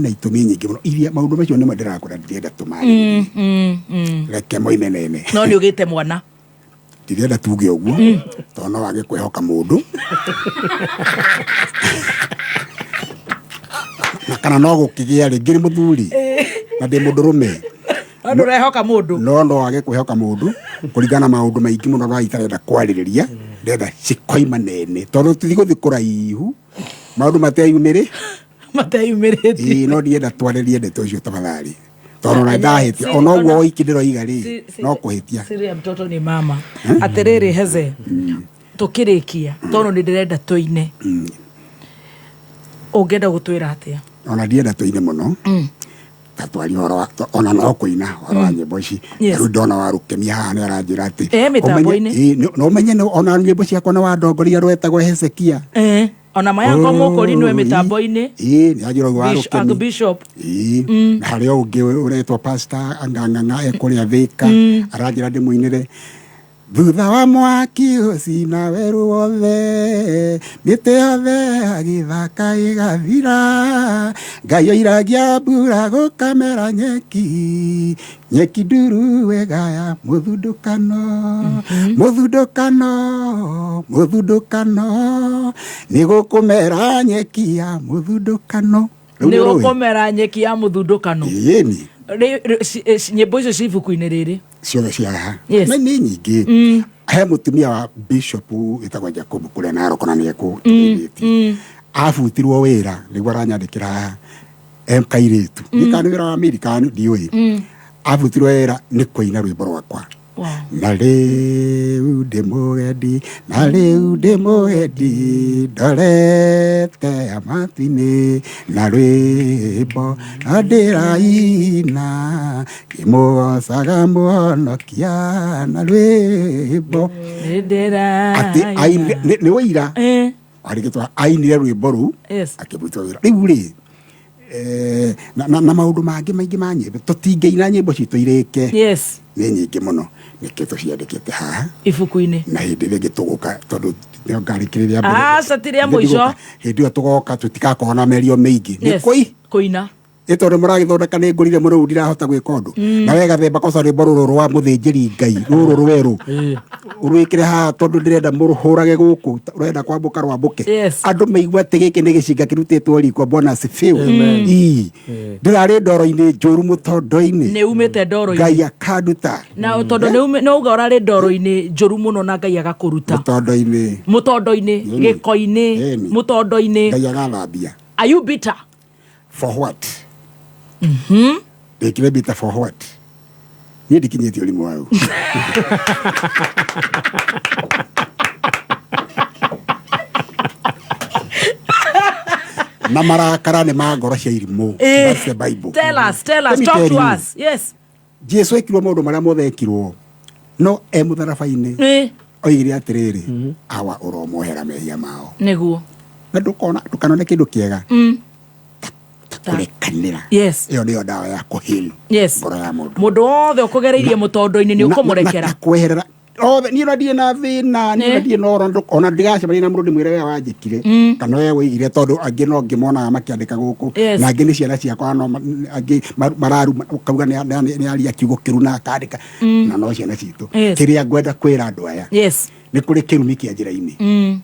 itũmi nyingĩ mũno iria maũndũ macio nĩmo ndĩrakora ndirenda tũmarĩrĩrie. Reke moime nene. No nĩ ũgĩte mwana. Ndirenda tuge ũguo, tondũ no wage kwĩhoka mũndũ. Na kana no gũkĩgĩa rĩ, ngĩrĩ mũthuri na ndĩ mũndũrũme. No ndũrehoka mũndũ. No no wage kwĩhoka mũndũ kũringana na maũndũ maingĩ mũno no itarenda kwarĩrĩria, ndĩrenda cikoima nene tondũ tũtigũthiĩ kũraihu, maũndũ mateyumĩrĩ. Mateyumĩrĩtie. Ĩĩ, no ndienda twarĩrie ndeto icio tafadhali. Tondũ ona ndahĩtia, ona ũguo woiki ndĩroiga rĩ, no kũhĩtia. Siri ya mtoto ni mama. Atĩrĩrĩ Heze, tũkĩrĩkia, tondũ nĩ ndĩrenda tũine. Ũngĩenda gũtwĩra atĩa? Ona ndienda tũine mũno. Ta twaria ũhoro wa, ona no kũina ũhoro wa nyĩmbo ici. Rĩu ndona wa Rũkemia haha nĩ aranjĩra atĩ, Mĩtambo-inĩ. No ũmenye ona nyĩmbo ciakwa nĩ wandongoria rwetagwo Hezekia. Ona Mayango Mũkũri nĩwe mĩtambo-inĩ. Ĩĩ, nĩ anjĩra ũguo wa Rũkemi. Archbishop. Ĩĩ, na harĩ o ũngĩ ũretwo Pastor Angang'ang'a e kũrĩa Thĩka, aranjĩra ndĩmũinĩre. Thutha wa mwaki ũcina werũ wothe, mĩtĩ yothe ya gĩthaka ĩgathira, Ngai oiragia mbura gũkamera nyeki, nyeki nduru ĩgaya mũthundũkano, mũthundũkano, mũthundũkano, nĩ gũkũmera nyeki ya mũthundũkano. Rĩu Nĩ nĩ ũrũĩ? gũkũmera nyeki ya mũthundũkano. Ĩni. Nyĩmbo icio ci ibuku-inĩ rĩrĩ. Ciothe cia haha. Yes. Na nĩ nyingĩ. He mũtumia wa bishop wĩtagwo Jacob kũrĩa Narok na nĩekũtũteithĩtie. Abutirwo wĩra nĩguo aranyandĩkĩra haha em kairĩtu. Nĩ kana nĩ wĩra wa mĩri kana ndiũĩ. Abutirwo wĩra nĩ kũina rwĩmbo rwakwa. Na rĩu ndĩ mũgendi, na rĩu ndĩ mũgendi, ndorete matu-inĩ, na rwĩmbo na ndĩraina, ngĩmũgocaga Mũhonokia, na rwĩmbo. Atĩ nĩ ũira. Arĩgĩtwa ainire rwĩmbo rũu, akĩbutwo wĩra. Rĩu rĩ, na maũndũ mangĩ maingĩ ma nyĩmbo, tũtingĩina nyĩmbo citũ irĩke. Nĩ nyingĩ mũno, nĩkĩo tũciandĩkĩte haha. Ibuku-inĩ. Na hĩndĩ ĩrĩa ĩngĩ tũgũka, tondũ nĩyo ngarĩkĩrĩria mbere. Aca, ti rĩa mũico. Hĩndĩ ĩyo tũgoka, tũtigakorwo na mĩario mĩingĩ. Nĩ Kũina. Ĩ tondũ mũragĩthondeka nĩ ngũrire mũno rĩu ndirahota gwĩka ũndũ. Na we gathemba koca rwĩmbo rũrũ rwa mũthĩnjĩri Ngai, rũrũ rwerũ. Ũrwĩkĩre haha tondũ ndĩrenda mũrũhũrage gũkũ, ũrenda kwambũka rwambũke. Andũ maigua atĩ gĩkĩ nĩ gĩcinga kĩrutĩtwo riko, Bwana asifiwe. Amen. Ii. Ndĩrarĩ ndoro-inĩ njũru mũtondo-inĩ. Nĩ umĩte ndoro-inĩ. Ngai akanduta. Na tondũ nĩ uga ũrarĩ ndoro-inĩ njũru mũno na Ngai agakũruta. Mũtondo-inĩ. Mũtondo-inĩ, gĩko-inĩ, mũtondo-inĩ. Ngai agathambia. Are you bitter? For what? Ndĩkire bitter for what? Niĩ ndikinyĩtie ũrimũ wa rĩu. Na marakara nĩ ma ngoro cia irimũ. That's the Bible. Tell us, tell us, Let me talk tell to you. us. Yes. Jesu ekirwo maũndũ marĩa mothe ekirwo, no e mũtharaba-inĩ oigire atĩrĩrĩ, awa ũromohera mehia mao. Nĩguo. Na ndũkanone kĩndũ kĩega. Kũrekanĩra. Ĩyo nĩyo ndawa ya kũheal ngoro ya mũndũ. Mũndũ wothe ũkũgereirie mũtondo-inĩ nĩ ũkũmũrekera. Na kweherera. Othe, niĩ ona ndirĩ na thĩna, niĩ ona ndirĩ na ũhoro, ona ndigacemania na mũndũ ndĩmwĩre we wanjĩkire, kana we woigire, tondũ angĩ no ngĩmonaga makĩandĩka gũkũ, na angĩ nĩ ciana ciakwa, no angĩ mararuma, ũkauga nĩ aria kiugo kĩru na akandĩka, na no ciana citũ. Kĩrĩa ngwenda kwĩra andũ aya, nĩ kũrĩ kĩrumi kĩa njĩra-inĩ,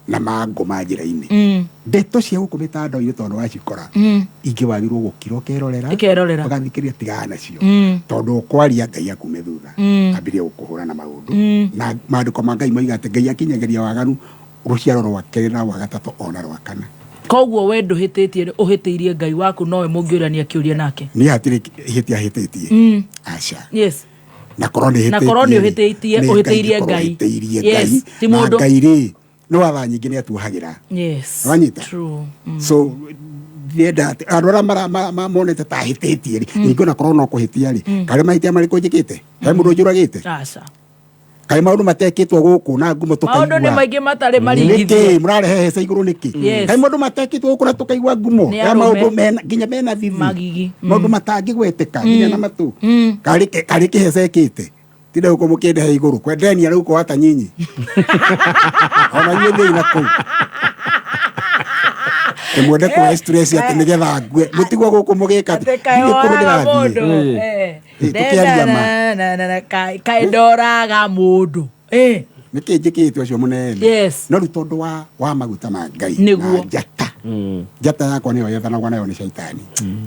na mangũ ma njĩra-inĩ. Ndeto cia gũkũ mĩtandao-inĩ tondũ wacikora, ingĩ wagĩrĩirwo gũkira ũkerorera, Ũkerorera. ũgathikĩrĩria, tigana nacio. Tondũ ũkwaria Ngai akume thutha, ambĩrĩrie gũkũhũra na maũndũ. Na maandĩko ma Ngai moiga atĩ Ngai akinyageria waganu Rũciaro rwa kerĩ na rwa gatatũ ona rwa kana. Koguo we ndũhĩtĩtie, ũhĩtĩirie Ngai waku, nowe mũngĩũrania kĩũria nake. Niĩ hatirĩ ihĩtia hĩtĩtie. Aca. Na korwo nĩ Na korwo nĩ ũhĩtĩtie, ũhĩtĩirie Ngai. Hĩtĩirie Yes, Ngai. ti Na mũndũ. Ngai rĩ, nĩ watha nyingĩ nĩ atuohagĩra. Wanyita? True. So ndĩrenda atĩ andũ arĩa monete ta hĩtĩtie rĩ, ningĩ ona korwo no kũhĩtia rĩ, karĩ mahĩtia marĩkũ njĩkĩte? He mũndũ njũragĩte? Aca. Kaĩ maũndũ matekĩtwo gũkũ na ngumo Maũndũ nĩ tũkaigua? maingĩ matarĩ maringithie. Nĩkĩ mũrarehe heca igũrũ nĩkĩ? Yes. Kaĩ maũndũ matekĩtwo gũkũ na tũkaigua ngumo Nĩ ya arũme. maũndũ mena nginya mena thithi? Magigi. Maũndũ matangĩgweteka nginya na matũ. Karĩ kĩheca ĩkĩte? Tinda gũkũ mũkĩndehe igũrũ kwendenia rĩu kwa hata nyinyi. Ona inyuĩ thĩi na kũu. Ĩmwende kũhe stress atĩ nĩgetha ngue. Mũtigwo gũkũ mũgĩka atĩ Atĩ kaĩ ndirĩ kũndũ woraga ndĩrathiĩ. mũndũ. Tũkĩaria ma. Kaĩ ndoraga mũndũ. Nĩkĩ njĩkĩte ũcio mũnene? No rĩu tondũ wa maguta ma Ngai Nĩguo. na njata. Njata yakwa nĩyo yethanagwo nayo nĩ caitani.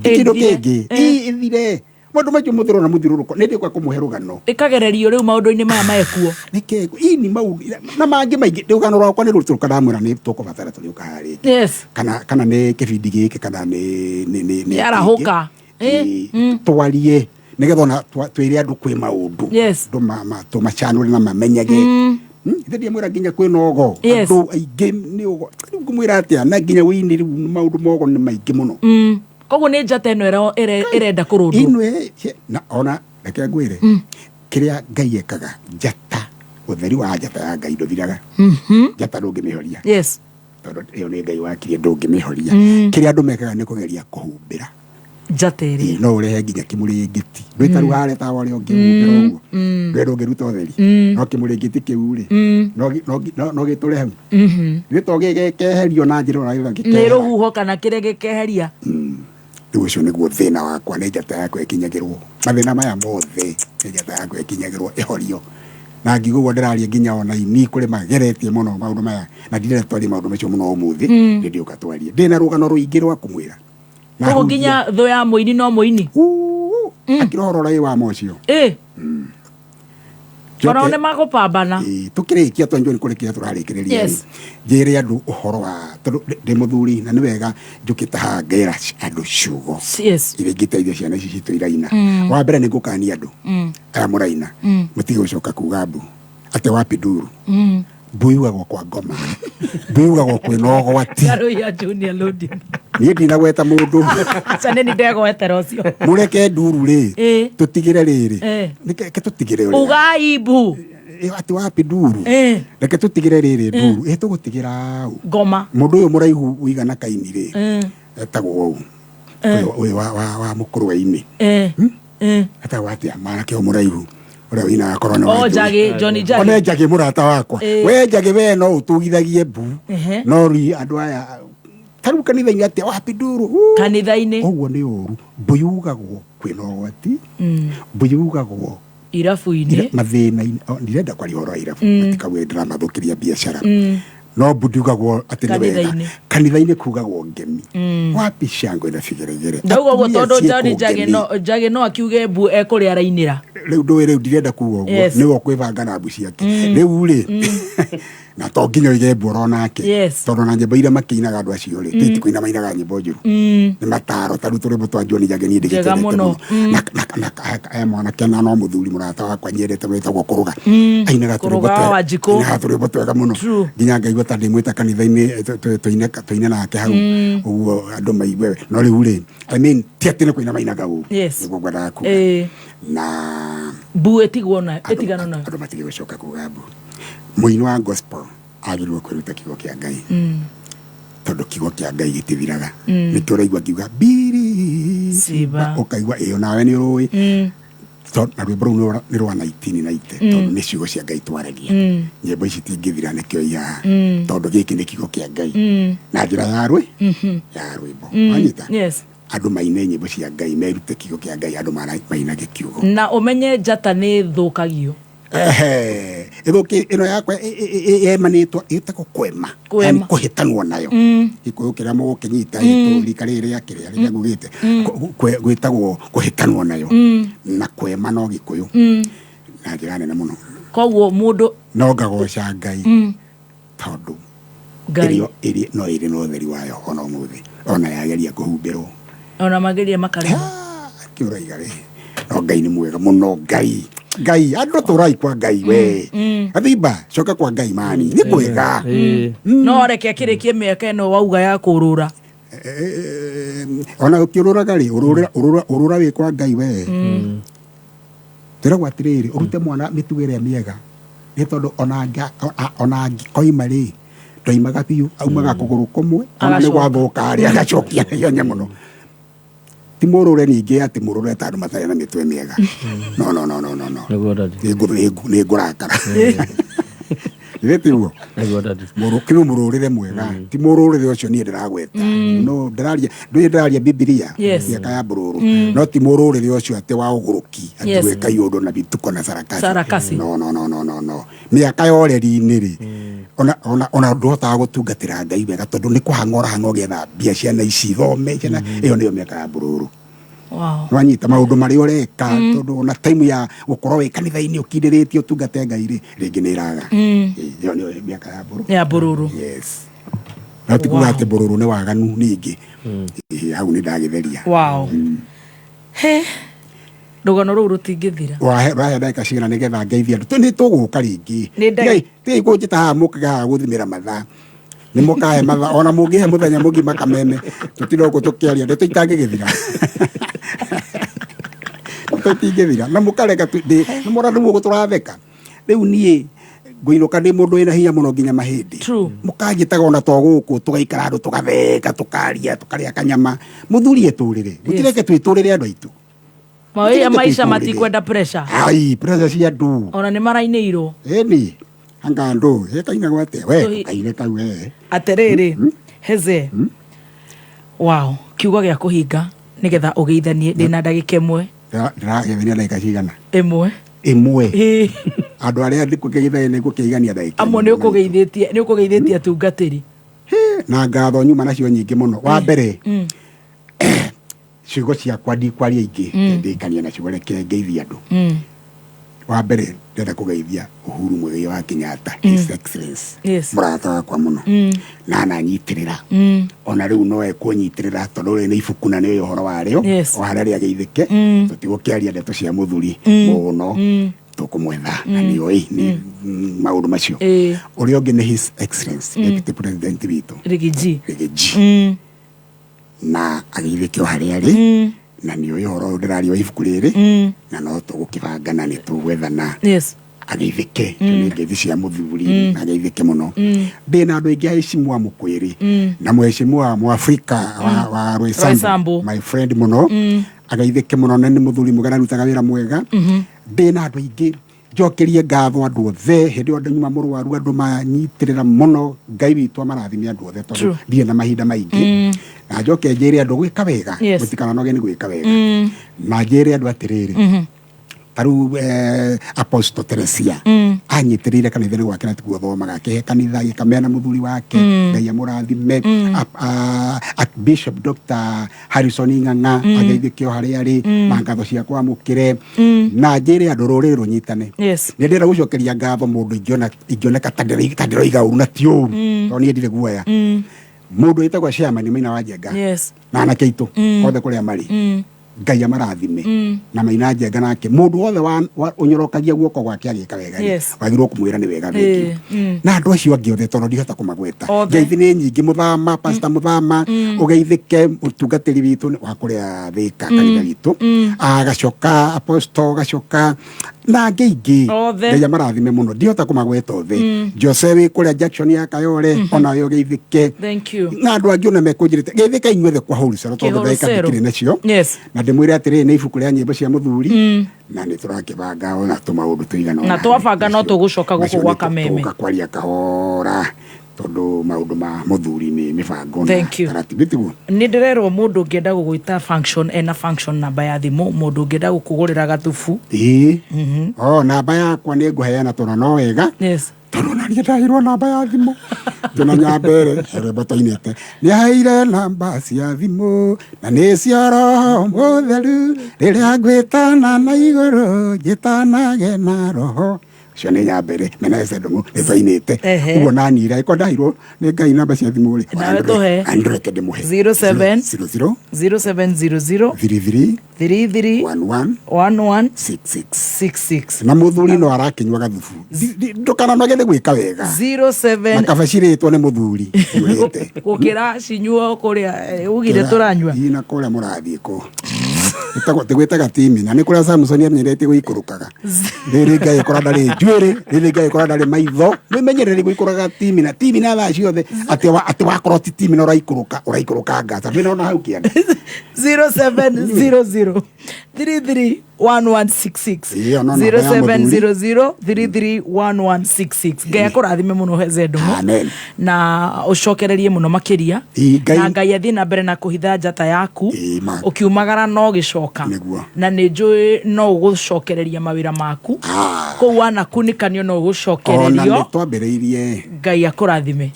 Ti kĩndũ Ĩthire. kĩngĩ. Ĩthire. Maũndũ macio mũthĩrona mũthiũrũrũko nĩ ndĩkwa kũmũhe rũgano. Ĩkagererio rĩu maũndũ-inĩ maya mekuo. Nĩkĩ ini mau na mangĩ maingĩ rũgano rwakwa nĩ rũtũrũka ndamwĩra nĩ tũkũbatara tũrĩũka haha rĩngĩ. Kana nĩ kĩbindi gĩkĩ kana nĩ Arahũka. Twarie nĩgetha ona twĩre andũ kwĩ maũndũ. Andũ tũmacanũre na mamenyage. Ithe ndiamwĩra nginya kwĩna ũgo. Andũ aingĩ nĩ ũgo. Rĩu ngũmwĩra atĩa na nginya wĩini rĩu maũndũ mogo nĩ maingĩ mũno. Koguo nĩ njata ĩno ĩrenda kũrũndwo. Ĩno na ona reke ngwĩre kĩrĩa Ngai ekaga njata, ũtheri wa njata ya Ngai ndũthiraga. Njata ndũngĩmĩhoria. Tondũ ĩyo nĩ Ngai wakirie ndũngĩmĩhoria. Kĩrĩa andũ mekaga nĩ kũgeria kũhumbĩra njata ĩrĩa. No ũrehe nginya kĩmũrĩngĩti. Ndwĩta rĩu harĩa tawa ũrĩa ũngĩhumbĩra ũguo. Ndwĩ ndũngĩruta ũtheri. No kĩmũrĩngĩti kĩu rĩ, no gĩtũre hau. Nĩ to gĩkeherio na njĩra ũrĩa Nĩ gĩkehera. rũhuho kana kĩrĩa gĩkeheria. Rĩu ũcio nĩguo thĩna wakwa, nĩ njata yakwa ĩkinyagĩrwo. Mathĩna maya mothe nĩ njata yakwa ĩkinyagĩrwo ĩhorio. Na ngiuga ũguo ndĩraria nginya ona ini kũrĩ mageretie mũno maũndũ maya na ndirenda twarie maũndũ macio mũno ũmũthĩ. Nĩ ndĩũka twarie. Ndĩna rũgano rũingĩ rwa kũmwĩra. Na Koguo hunjia. nginya thũ ya mũini no mũini. Akĩra ũhoro ũrĩa wa mocio. Ona nĩ magũpambana. Tũkĩrĩkia twanjua nĩ kũrĩkia tũrarĩkĩrĩria rĩ. Njĩre andũ ũhoro wa tondũ ndĩ mũthuri na nĩ wega njũkĩte haha ngera andũ ciugo. Iria ingĩteithia ciana ici citũ iraina. Wa mbere nĩ ngũkania andũ aya mũraina. Mũtige gũcoka kuga mbu atĩ wapi nduru. Mbu yugagwo kwa ngoma. Mbu yugagwo kwĩna ũgwati. Ndarũiya Junior Loading. Niĩ ndinagweta mũndũ. Aca nĩ ndegwetera ũcio. Mũreke nduru rĩ. Tũtigĩre rĩrĩ. Reke tũtigĩre ũrĩa. Ugai mbu. Atĩ wapi nduru. Reke tũtigĩre rĩrĩ nduru. Ĩ tũgũtigĩra ũ? Ngoma. Mũndũ ũyũ mũraihu ũigana kaini rĩ. Etagwo ũũ. Ũyũ wa mũkũrwe-inĩ. Etagwo atĩa? Mwanake ũyũ mũraihu. Ũrĩa ũinaga korwo nĩ Oh, wa Njagi, Johnny Njagi. One Njagi mũrata wakwa. We Njagi we no ũtugithagie mbu. No ri andũ aya ta rĩu kanitha-inĩ atĩa wapi nduru. Kanitha-inĩ. Ũguo nĩ ũru. Mbu yugagwo kwĩna ũgwati. Mbu yugagwo irabu-inĩ. Mathĩna-inĩ. Ndirenda kwaria ũhoro wa irabu. Matikauge ndĩramathũkĩria biacara. No mbu ndiugagwo atĩ nĩ wega. Kanitha-inĩ. Kanitha-inĩ kugagwo ngemi. Wapi shangwe na bigeregere. Ndauga ũguo Atumia tondũ ciĩkwo Johnny Njagi ngemi. no Njagi no akiuge mbu ekũrĩa arainĩra. Rĩu ndũĩ rĩu ndirenda kuga ũguo. Nĩwe ũkwĩbanga na mbu ciake. Rĩu rĩ na to nginya oige mbu oro nake. Tondũ na nyĩmbo iria makĩinaga andũ acio rĩ, ti kũina mainaga nyĩmbo njũru. Nĩ mataro ta rĩu tũrwĩmbo twa Johnny Njagi niĩ Njega ndĩgĩtwendete mũno. mũno. Na mwanake na no mũthuri mũrata wakwa nyendete wĩtagwo Kũrũga. Ainaga tũrwĩmbo Kũrũga wa twega. Wanjikũ. Ainaga tũrwĩmbo twega mũno. Nginya ngaigua ta ndĩmwĩta kanitha-inĩ tũine nake hau. Ũguo andũ maigue. No rĩu rĩ, I mean, ti atĩ nĩ kũina mainaga ũru. Nĩguo ngwendaga kuga. Na mbu ĩtigwo nayo, ĩtigano nayo. Andũ matige gũcoka kuga mbu. Mũini wa gospel agĩrĩirwo kwĩruta kiugo kĩa Ngai. Tondũ kiugo kĩa Ngai gĩtithiraga. Nĩkĩo ũraigua ngiuga biri Siba. Ũkaigua ĩyo nawe nĩ ũrũĩ. Na rwĩmbo rũu nĩ rwa 1990 tondũ nĩ ciugo cia Ngai twaragia. Nyĩmbo ici itingĩthira nĩkĩo ihaha. Tondũ gĩkĩ nĩ kiugo kĩa Ngai. Na njĩra ya rwĩ ya rwĩmbo. Wanyita? Andũ maine nyĩmbo cia Ngai, merute kiugo kĩa Ngai, andũ mainage kiugo. Na ũmenye njata nĩ thũkagio. Ĩthũki ĩno yakwa yemanĩtwo ĩtagwo kwema. Kwema. Yaani kũhĩtanwo nayo. Gĩkũyũ kĩrĩa mũgũkĩnyita rika rĩrĩ rĩa kĩrĩa rĩrĩa ngugĩte. Gwĩtagwo kũhĩtanwo nayo. Na kwema no Gĩkũyũ. Na njĩra nene mũno. Koguo mũndũ No ngagoca Ngai. Tondũ Ngai. Ĩrĩa no ĩrĩ na ũtheri wayo ona ũmũthĩ, ona yageria kũhumbĩrwo. Ona mageria makarema. Kĩ ũraiga we? No Ngai nĩ mwega mũno. Ngai, Ngai, andũ tũrai kwa Ngai we. Athimba coka kwa Ngai mani, nĩ kwega. No reke akĩrĩkie mĩaka ĩno wauga ya kũrũra. Ona ũkĩũrũraga rĩ, ũrũra ũrũra ũrũra wĩ kwa Ngai we. Twĩragwo atĩrĩrĩ, ũrute mwana mĩtugo ĩrĩa mĩega, nĩ tondũ ona angĩkoima rĩ, ndoimaga biũ, aumaga kũgũrũ kũmwe, ona nĩ Agacoka. gwathũka rĩ, agacokia na ihenya mũno. Ti mũrũre ningĩ atĩ mũrũre ta andũ matarĩ na mĩtwe mĩega. No, no, no, no, no, no. Nĩguo daddy. Nĩ ngũrakara. Githĩ tiguo? Nĩguo daddy. Kĩu mũrũrĩre mwega, ti mũrũrĩre ũcio niĩ ndĩragweta. No ndĩraria, ndũĩ ndĩraria Bibilia, Yes. mĩaka ya mbũrũrũ. No ti mũrũrĩre ũcio atĩ wa ũgũrũki, atĩ Yes. gwĩka iũndũ na bituko na sarakasi. Sarakasi. No, no, no, no, no, no. Mĩaka ya ũreri-inĩ rĩ, ona ndũhotaga gũtungatĩra Ngai wega tondũ nĩ kũhang'a ũrahang'a ũgĩetha mbia ciana ici ithome, ciana ĩyo nĩyo mĩaka ya mbũrũrũ. Wow. Nwanyita maũndũ marĩa ũreka, tondũ ona time ya gũkorwo wĩ kanitha-inĩ ũkindĩrĩtie ũtungate Ngai rĩ, rĩngĩ nĩ ĩraga. Ĩyo nĩyo mĩaka ya mbũrũrũ. Ya mbũrũrũ. Yes. No ti kuga atĩ mbũrũrũ nĩ waganu ningĩ. Hau nĩ ndagĩtheria. Wow. He. Rũgano rũu rũtingĩthira. Wahe ndagĩka cigana nĩgetha ngeithie andũ? Nĩ tũgũka rĩngĩ. Nĩ ndagĩka- Tigai kũnjĩta haha mũkaga haha gũthimĩra mathaa. Nĩ mũkahe mathaa, ona mũngĩhe mũthenya mũgima kameme, tũtirĩ gũkũ tũkĩaria ndeto itangĩgĩthira. Ndeto itingĩthira. Na mũkareka nĩ mũrona rĩu ũguo tũratheka. Rĩu niĩ ngũinũka ndĩ mũndũ wĩna hinya mũno nginya mahĩndĩ. Mũkanjĩtaga ona to gũkũ, tũgaikara andũ tũgatheka, tũkaria, tũkarĩa kanyama. Mũthuri etũrĩre. Mũtireke twĩtũrĩre andũ aitũ. Mawĩya Mũtireke maica twĩtũrĩre. matikwenda pressure. Ai, pressure cia andũ. Ona nĩ marainĩirwo. Ĩni, anga andũ, ĩkainagwo atĩa? We, Tũhi- kaine kau we. Atĩrĩrĩ, heze. Wow, kiugo gĩa kũhinga nĩgetha ũgeithanie ndĩna ndagĩka ĩmwe. Ndĩrageithania ndagĩka cigana? Ĩmwe. Ĩmwe. Ĩĩ. Andũ arĩa ndikũgeithania nĩ ngũkĩigania ndagĩka Amwe ĩmwe. nĩ ũkũgeithĩtie atungatĩri. Na ngatho nyuma nacio nyingĩ mũno. Wa mbere, ciugo ciakwa ndikwaria ingĩ, ndĩkania nacio, reke ngeithie andũ. Wa mbere ndĩrenda kũgeithia Uhuru Muigai wa Kenyatta, His Excellency, Yes. mũrata wakwa mũno, na ananyitĩrĩra. Ona rĩu no ekũnyitĩrĩra tondũ rĩrĩ nĩ ibuku na nĩoĩ ũhoro warĩo. Yes. O harĩa rĩagĩithĩke, tũtigũkĩaria ndeto cia mũthuri mũno, tũkũmwetha na nĩoĩ nĩ maũndũ macio. Ũrĩa ũngĩ nĩ His Excellency Deputy President witũ Rigiji. Rigiji, na agĩithĩke o harĩa arĩ, na nĩoĩ ũhoro ũyũ ndĩraria wa ibuku rĩrĩ, na no tũgũkĩbanga na nĩ tũgwethana. Yes. Agĩithĩke, nĩ ngeithi cia mũthuri, na agĩithĩke mũno. Ndĩna andũ aingĩ aheshimiwa mũkwĩrĩ, na mũheshimiwa mũafrika wa Roysambu. Roysambu, my friend mũno, ageithĩke mũno, na nĩ mũthuri mwega na arutaga wĩra mwega. Ndĩna andũ aingĩ, njokerie ngatho andũ othe. Hĩndĩ ĩyo nyuma mũrwaru, andũ manyitĩrĩra mũno. Ngai witũ amarathime andũ othe, tondũ True. ndirĩ na mahinda maingĩ. Na njoke njĩre andũ gwĩka wega, Yes. mũtikananoge nĩ gwĩka wega. Na njĩre andũ atĩrĩrĩ, ta rĩu Apostle Teresia anyitĩrĩire kanitha-inĩ gwake, na tiguo thomaga, akĩhe kanitha gĩkamea na mũthuri wake, Ngai amũrathime. Archbishop Dr. Harrison Ng'ang'a ageithĩke o harĩa arĩ, na ngatho ciakwa amũkĩre. Na njĩre andũ rũrĩrĩ rũnyitane. Yes. Nĩ ndĩrenda gũcokeria ngatho mũndũ ingĩoneka ta ndĩroiga ũru, na ti ũru, tondũ niĩ ndirĩ guoya. Mũndũ wĩtagwo chairman Maina wa Njenga Yes. na anake aitũ othe kũrĩa marĩ, Ngai amarathime. Na Maina Njenga nake, mũndũ wothe ũnyorokagia guoko gwake agĩka wega rĩ, Yes. wagĩrĩirwo kũmwĩra nĩ wega, thengiũ. Na andũ acio angĩ othe, tondũ ndihota kũmagweta. Othe. Ngeithi nĩ nyingĩ. Mũthama, Pastor Mũthama, ũgeithĩke, mũtungatĩri witũ wa kũrĩa Thĩka, kanitha witũ. Gacoka Apostle Gacoka na angĩ ingĩ. Othe. Ngai amarathime mũno, ndihota kũmagweta othe. Jose wĩ kũrĩa Jackson ya Kayore, onawe ũgeithĩke. Thank you. Na andũ angĩ ona mekũnjĩrĩte, geithĩka inyuothe kwa wholesale, tondũ ndagĩka Kĩhũrũcero. ndikĩrĩ nacio. Yes. Na ndĩmwĩre atĩrĩrĩ, nĩ ibuku rĩa nyĩmbo cia mũthuri, na nĩ tũrakĩbanga ona tũmaũndũ tũigana Na ũna. twabanga no tũgũcoka gũkũ Macio gwa nĩ Kameme. tũgũka kwaria kahora, tondũ maũndũ ma mũthuri nĩ mĩbango na Thank you. taratibu, tiguo? Nĩ ndĩrerwo mũndũ ũngĩenda gũgwĩta function, ena function, namba ya thimũ, mũndũ ũngĩenda gũkũgũrĩra gathubu. Ĩĩ, o namba yakwa nĩ ngũheana, tondũ no wega. Yes. Tondũ na niĩ ndaheirwo namba ya thimũ tũna nyambere rwĩmbo twainĩte, nĩ aheire namba cia thimũ na nĩ cia Roho Mũtheru, rĩrĩa ngwĩtana na igũrũ njĩtanage na Roho. Cio nĩ Nyambere mena Ese Ndung'u nĩ twainĩte. Ehe. Ũguo nani rĩ angĩkorwo ndahirwo nĩ Ngai namba cia thimũ rĩ, Nawe tũhe. andũreke ndĩmũhe. 07 00 0700 33 33 11 11 66 66. Na mũthuri no arakĩnyua gathubu. Ndũkananoge nĩ gwĩka wega. 07 Na kaba cirĩtwo nĩ mũthuri ũrĩte. Gũkĩra cinyuo kũrĩa ugire tũranyua. Ii na kũrĩa mũrathiĩ kũ tĩgwĩtaga timina nĩ kũrĩa Samson amenyerete gũikũrũkaga. Rĩrĩ Ngai ĩkora ndarĩ njuĩrĩ, rĩrĩ Ngai ĩkora ndarĩ maitho. Mwĩmenyerere gũikũrũkaga timina, timina thaa ciothe atĩ wakorwo ti timina ũraikũrũka, ũraikũrũka Gaza. Ndwĩna hau kĩanda. 0700 331166. Ĩyo no namba ya mũthuri. 0700 331166. Ngai akũrathime mũno Heze Ndung'u. Amen. Na ũcokererie mũno makĩria. Ngai- Na Ngai athiĩ na mbere na kũhitha njata yaku ũkiumagara no gĩcoka. Nĩguo. Na nĩ njũĩ no ũgũcokereria mawĩra maku kũu wanakunĩkanio no Ona ũgũcokererio. nĩ twambĩrĩirie. Ngai akũrathime.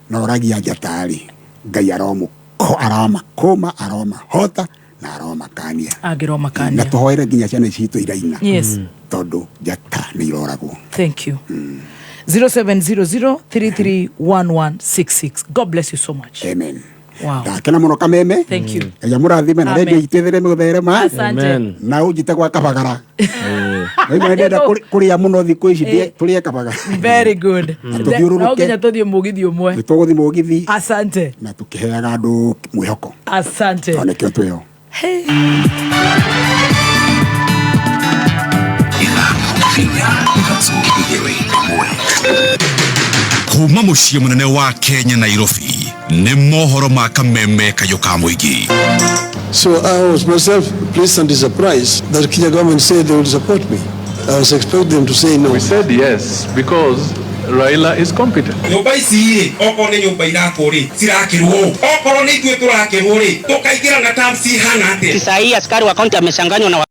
Na ũragia njata rĩ, Ngai aromakũma, aromahota na aromakania. Angĩromakania. Na tũhoere nginya ciana citũ iraina. Yes. Tondũ njata nĩ iroragwo. Thank you. 0700 331166. God bless you so much. Amen. Wow. Ndakena mũno Kameme. Thank you. Ngai amũrathime na Amen. redio itũ ĩthereme gũtherema. Asante. Amen. Na ũnjite gwa Kabagara. Rĩu ndĩrenda kũrĩa mũno thikũ ici tũrĩe Kabagara. Very good. Na tũthiũrũrũke. No nginya tũthiĩ mũgithi ũmwe. Nĩ tũgũthiĩ mũgithi. Asante. Na tũkĩheaga andũ mwĩhoko. Asante. Tondũ nĩkĩo twĩho. Hey. Kuma mũciĩ mũnene wa Kenya Nairobi nĩ mohoro ma Kameme kayũ ka mũingĩ. So I was myself pleasantly surprised that Kenya government said they would support me. I was expecting them to say no. We said yes because Raila is competent. Nyũmba ici rĩ, okorwo nĩ nyũmba irakwo rĩ, cirakĩrwo okorwo nĩ ithuĩ tũrakĩrwo rĩ, tũkaingĩra na terms ihana atĩa? Sasa hii askari wa kaunti amechanganywa na